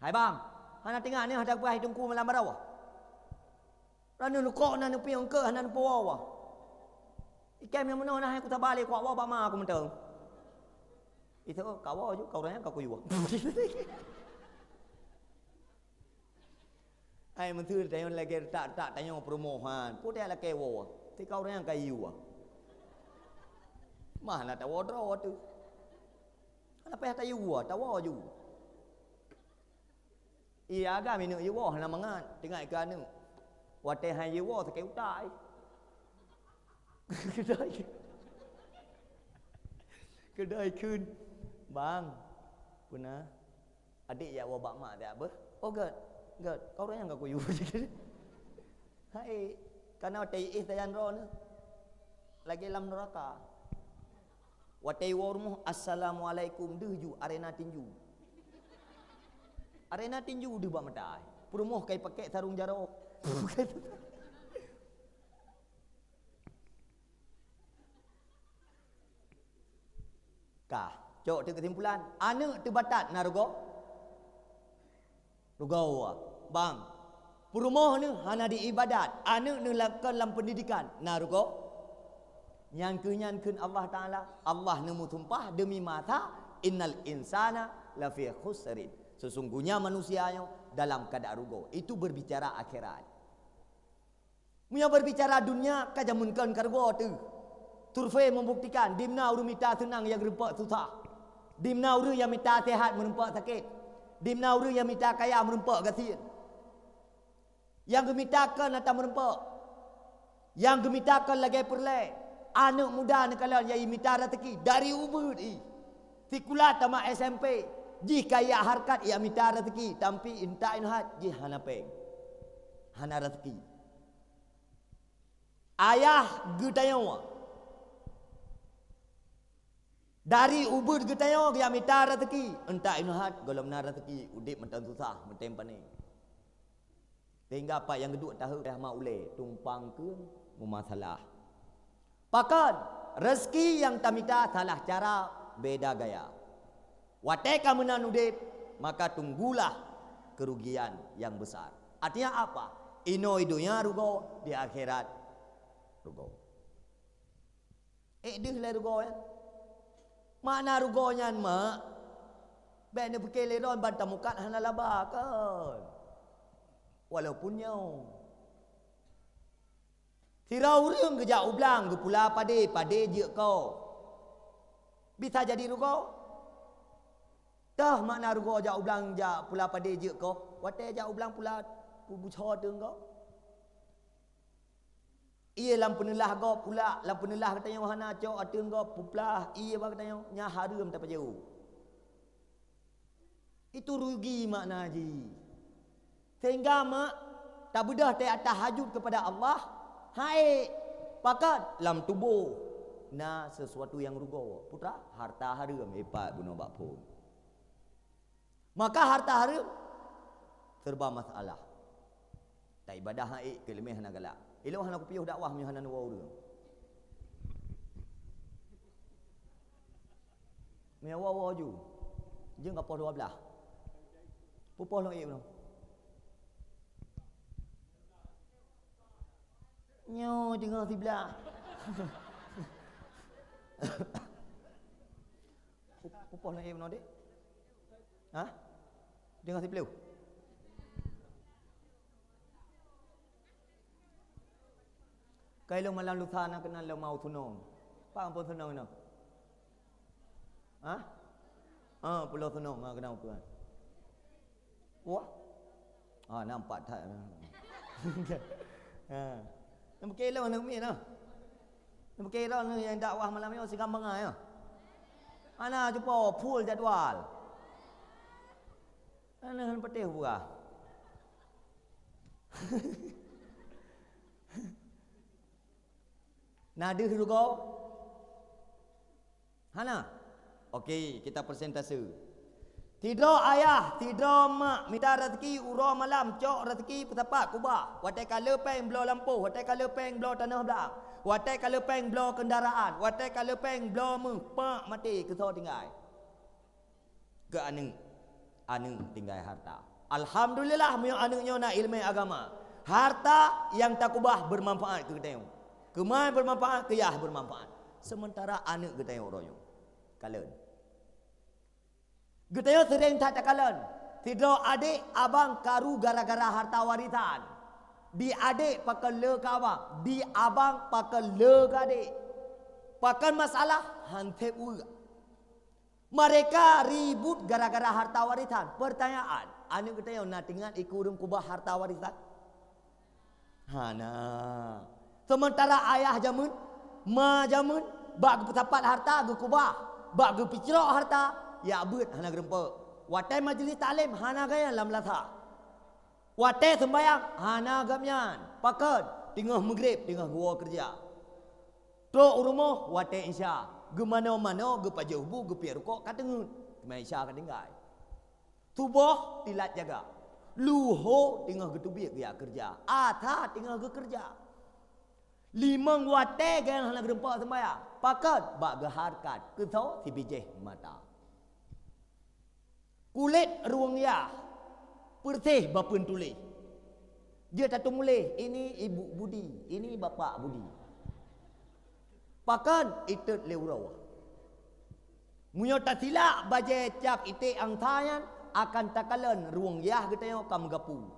Hai bang, hana teuingat nyoe ata peugah teungku malam baroe? Droeneuh rukok na neupiep eungkôt hana neupuwoe. Ikém nyang meunoe na hai kusaba lé kuwoe bak ma aku mantong. Itu kawoe ju, ka ureueng nyan ka kuyue. Hai meuseu tanyoe lagèe retak-retak tanyoe peurumohan. Peue teuh lakèe woe? Teuka ureueng nyang ka yue. Mah na tawoe droe teuh. Hana payah tayue, tawoe ju. Iya agam ineuk yue woe hana mangat, teuingat keu aneuk. Watèe han yue woe sakét utak ai. Keudai. Keudai kheun, "Bang, peue na?" Adék jak woe bak mak siat beuh. Oh, gèt, gèt. Ka ureueng nyang ka kuyue. Hai, kana watèe éh sajan droeneuh. Lagèe lam neuraka. Watèe woe rumoh, "Assalamualaikum," deuh ju arena tinju. Arena tinju deuh bak mata ai. Peurumoh kai pakèk sarong jaroe. Ka, cok teuh keusimpulan, aneuk teubatat na rugoe? Rugoe, bang. Peurumoh neuh hana di ibadat, aneuk neuh lakon lam peundidikan, na rugoe? Nyan keuh nyan kheun Allah Taala, Allah neumeusumpah deumi masa, "Innal insana lafi khusrin." Sesungguhnya manusia nyoe dalam keuadaan rugoe. Itu berbicara akhirat. Meunyoe berbicara dunia, ka jameun kon ka rugoe teuh. Survei membuktikan, dimna ureueng mita seunang nyang geureumpok susah. Dimna ureueng nyang mita sehat meureumpok sakét. Dimna ureueng nyang mita kaya meureumpok gasien. Nyang geumita kon atra meureumpok. Nyang geumita kon lagèe peureulèe. Aneuk muda neukalon nyang mita raseuki dari ubeut ih. Sikula tamat S M P, jih kaya hareukat nyang mita raseuki, tapi intat inong hat jih hana péng. Hana raseuki. Ayah geutanyoe. Dari ubeut geutanyoe geujak mita raseuki, intat inong hat gohlom na raseuki, udép mantong susah, mantong pané. Sehingga pat nyang geuduek tahe payah mat ulèe, tumpang keu meumasalah. Pakon, raseuki nyang tamita salah cara, beda gaya. Watèe ka meunan udép, maka tunggulah kerugian yang besar. Artinya apa? Inoe donya rugoe, di akhirat rugoe. Ék deuh lé rugoe nyan. Makna rugoe nyan, mak, bèk neupike lé droe ban tamukat hana laba kon. Walaupun nyoe. Sidroe ureueng geujak u blang geupula padé, padé jeuet koh. Bisa jadi rugoe? Toh makna rugoe jak u blang jak pula padé jeuet koh? Watèe jak u blang pula pu-, buco ateueng gob. Ié lam peuneulah gob pula, lam peuneulah geutanyoe hana cok ateueng gob, peuplah ié bak geutanyoe, nyan hareuem tapajoh. Itu rugi makna jih. Sehingga mak tabeudôh teuh tahajud kepada Allah, hai, pakat lam tuboh na sesuatu nyang rugoe. Peue treuk? Harta hareuem, ipat bunoe bak phon. Maka harta hareuem serba masalah. Taibadah han ék, keu leumeh hana galak. Ilôn hana kupiôh dakwah meunyoe hana neuwoe ureueng. Meunyoe woe-woe ju. Jeuem ka poh dua blah. Peupoh lôn ék bunoe. Nyoe teungoh siblah. Pu-, peupoh lôn ék bunoe deh. Hah? Teungoh siplôh. Kai lôn malam lusa na keunan lôn mau sunong. Pak ampôn sunong inoe? Hah? Ah, pulo sunong, ah, keunan ukeue. Wah. Ah, nampak that. Ha. Nampak kilo aneuk miet noh. Nampak kilo aneuk nyang dakwah malam nyoe sikambangai nyoe. Hana cupo full jadwal. Aneuk han patéh buah. Na deuh rugoe? Hana? Oke, kita persentase. Sidroe ayah, sidroe mak mita raseuki uroe malam, cok raseuki peusapat kubah. Watèe ka le péng bloe lampôh, watèe ka le péng bloe tanoh blang. Watée ka leupeng bloe keundaraan, watée ka leupeng bloe meuh, pak maté keusoe tinggai. Keu aneuëk, aneuëk tinggai harta. Alhamdulillah, meunyoe aneuëk nyoe na iéleumé agama. Harta nyang takubah beumanfaát keu geutanyoe. Keumai beumanfaát, keuyah beumanfaát. Seumeuntara aneuëk geutanyoe uroe nyoe kalon. Geutanyoe seuréng that takalon, sidroe adék abang karu gara-gara harta warisan. Di adék pakon le keu abang, di abang pakon le keu adék. Pakon masalah? Han sép uek. Mereka ribut gara-gara harta warisan. Pertanyaan, aneuëk geutanyoe na teuingat ikeu ureuëng kubah harta warisan? Hana. Seumeuntara ayah jameun, ma jameun, bak geupeusapat harta geukubah, bak geupicrok harta, jak beuet hana geureumpok. Watée majeulis taklim hana gobnyan lam meunasah. Watée seumbahyang hana gobnyan. Pakon? Teungoh meugreb, teungoh geuwoe keureuja. Trok u rumoh watée isya, geumano-mano, geupajoh bu, geupiep rukok ka teungeut, teuma isya ka tinggai. Suboh tilat jaga. Luho teungoh geuteubiet geujak keureuja. Atra teungoh geukeureuja. Limong watée gobnyan hana geureumpok seumbahyang. Pakon? Bak geuhareukat keusoe sibijéh mata. Kulét ruweueng yah, peureséh bapeuen tuléh. Jeuet tatumuléh, ini Ibu Budi, ini Bapak Budi. Pakon? Itot lé uroe. Meunyoe tasilak bajée cap iték angsa nyan, akan takalon ruweueng yah geutanyoe ka meugapu.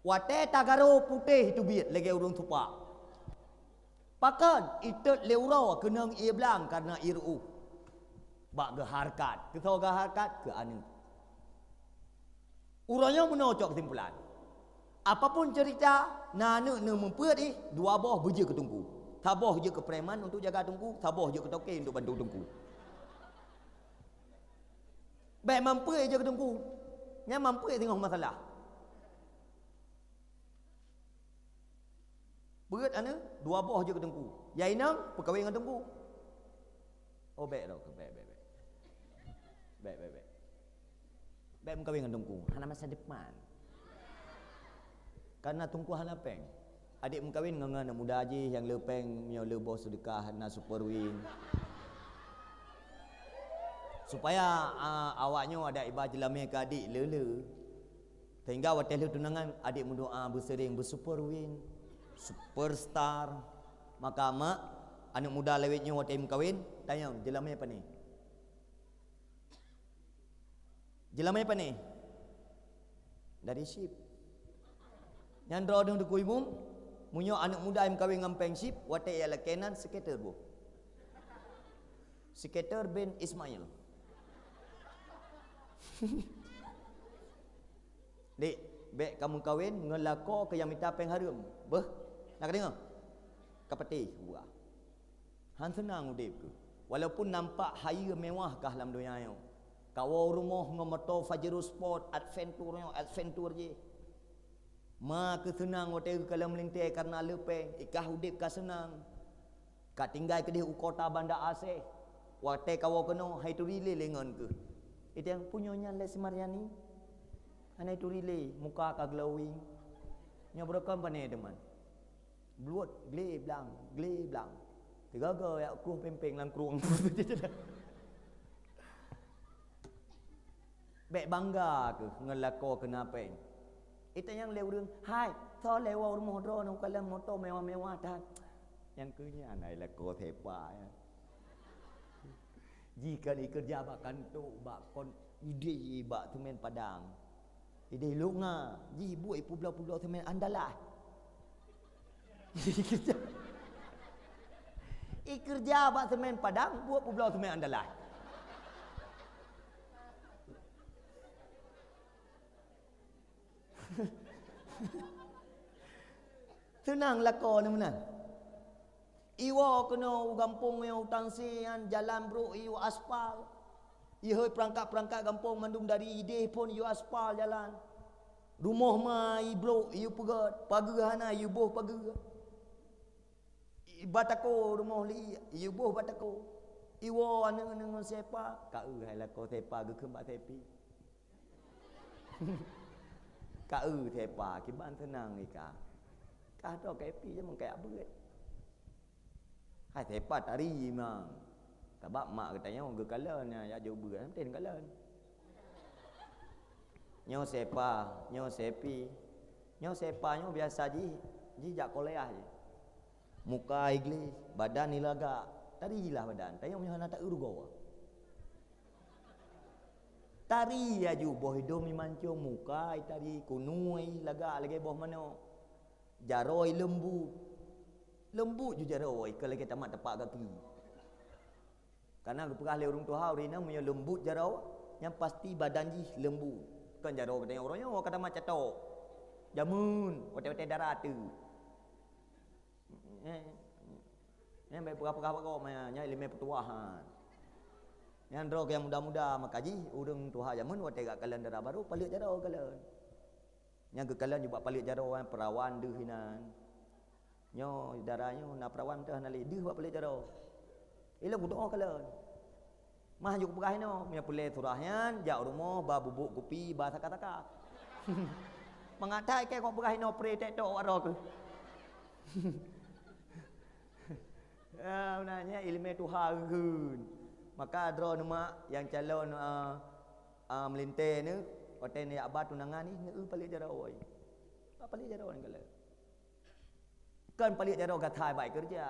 Watée tagaro putéh teubiet lagée ureuëng supak. Pakon? Itot lé uroe keunong ié blang kareuna ié reuôh. Bak geuhareukat, keusoe geuhareukat keu aneuëk. Uroe nyoe meunoe cok keusimpulan. Apapun cerita, na aneuëk neuh meupeuet ih, dua boh beujeuet keu teungku. Saboh jeuet keu preman untuk jaga teungku, saboh jeuet keu toke untuk bantu teungku. Bék mampeuet jeuet keu teungku. Nyan mampeuet singoh masalah. Peuet aneuëk, dua boh jeuet keu teungku. Nyang inong peukawen ngon teungku. Oh, bék, bék, bék, bék. Bék, bék, bék. Bék meukawen ngon teungku, hana masa depan. Kareuna teungku hana péng. Adék meukawen ngon, ngon aneuëk muda jih nyang le péng, nyoe le boh seudeukah na super win. Supaya, a, awak nyoe adak iba jeulamé keu adék le-le. Sehingga watée lheueh tunangan, adék meudoa beuseuring beusuper win, superstar. Maka mak, aneuëk muda lawét nyoe watée meukawen, tanyong, jeulamé pane? Jeulamé pane? Dari Syip. Nyan droe deuh Teungku Imum, meunyoe aneuëk muda nyang meukawen ngon péng Syip, watée jak lakée nan, skater boh. Skater bin Ismail. Dek, bék ka meukawen ngon lakoe keu nyang mita péng hareuem. Beuh, na kadeungoe? Ka patéh buah. Han seunang udeb keuh. Walaupun nampak hayeue mewah kah lam donya nyoe. Kawoe u rumoh ngon moto Pajero Sport, Adventure nyoe, Adventure jih. Ma keuh seunang watée geukalon meulintée kareuna le péng, ikah udeb ka seunang. Ka tinggai keudeh u kota Banda Aceh. Watée kawoe keunoe, hai turi lé lengon keuh. Iteng punyo nyan lé si Maryani. Hana turi lé, muka ka glowing. Nyoe beureukom pane teuma. Bluet, gle blang, gle blang. Teugaga jak krueng péng-péng lam krueng. Bék bangga keuh ngon lakoe keu na péng. Itanyong lé ureuëng, "Hai, soe lé woe u rumoh droeneuh kalon moto mewah-mewah that?" Nyang keu nyan hai lakoe sepa nyan. Jih kan ikeureuja bak kantô, bak kon idéh bak seumén Padang. Idéh lok nga, jih buet ipeubloe-peubloe seumén Andalas. Ikeureuja bak seumén Padang, buet peubloe seumén Andalas. Seunang lakoe nyoe meunan. Iwoe keunoe u gampông nyoe u Tangse nyan jalan brok iyue aspal. Ihôi peurangkat-peurangkat gampông mandum dari idéh phon iyue aspal jalan. Rumoh ma ibrok iyue peugét, pageue hana iyue boh pageue. I batako rumoh li iyue boh batako. Iwoe aneuëk-aneuëk ngon sepa, ka eu hai lakoe sepa geukheun bak sepi. Ka eu sepa, kiban seunang ika. Kah droe keu pi je meukai abeuet. Hai sepa tari memang. Sabab mak geutanyoe geukalon nyang jak jok beuet, meusti kalon. Nyoe sepa, nyoe sepi. Nyoe sepa nyoe biasa jih, jih jak kuliah jih. Muka iglis, badan ilagak. Tari lah badan. Tanyoe meunyoe hana taeu rugoe. Tari aju boh idong imancong, muka itari, kunui lagak lagée boh manok. Jaroe leumbut. Leumbut ju jaroe, ikeu lagée tamat tapak gaki. Karena geupeugah lé ureuëng tuha, ureuëng inong meunyoe leumbut jaroe, nyang pasti badan jih leumbut. Kon jaroe geutanyoe uroe nyoe ka tamat catok. Jameun, watée-watée dara ateueh. Nyan baik peugah-peugah bak gob, nyan ileumé peutuah. Nyan droe nyang muda-muda, maka jih ureuëng tuha jameun watée geukalon dara barô, paleuet jaroe kalon. Nyang geukalon jubak paleuet jaroe, perawan deuh inan. Nyoe dara nyoe na perawan teuh na lé deuh bak paleuet jaroe. Ilong kudoe kalon. Mah juk peugah inoe, meunyoe peureulée surah nyan, jak u rumoh ba bubuk kupi, ba saka-saka. Mangat that keu kok peugah inoe pre tek tok wak droe keuh. Ah, na nyan ileumé tuha geukheun. Maka droe neumak nyang calon, ah, ah, meulintée neuh, watée neujak ba tunangan jih, neueu paleuet jaroe. Ba paleuet jaroe nyan kalon. Kon paleuet jaroe gatai bak keureuja.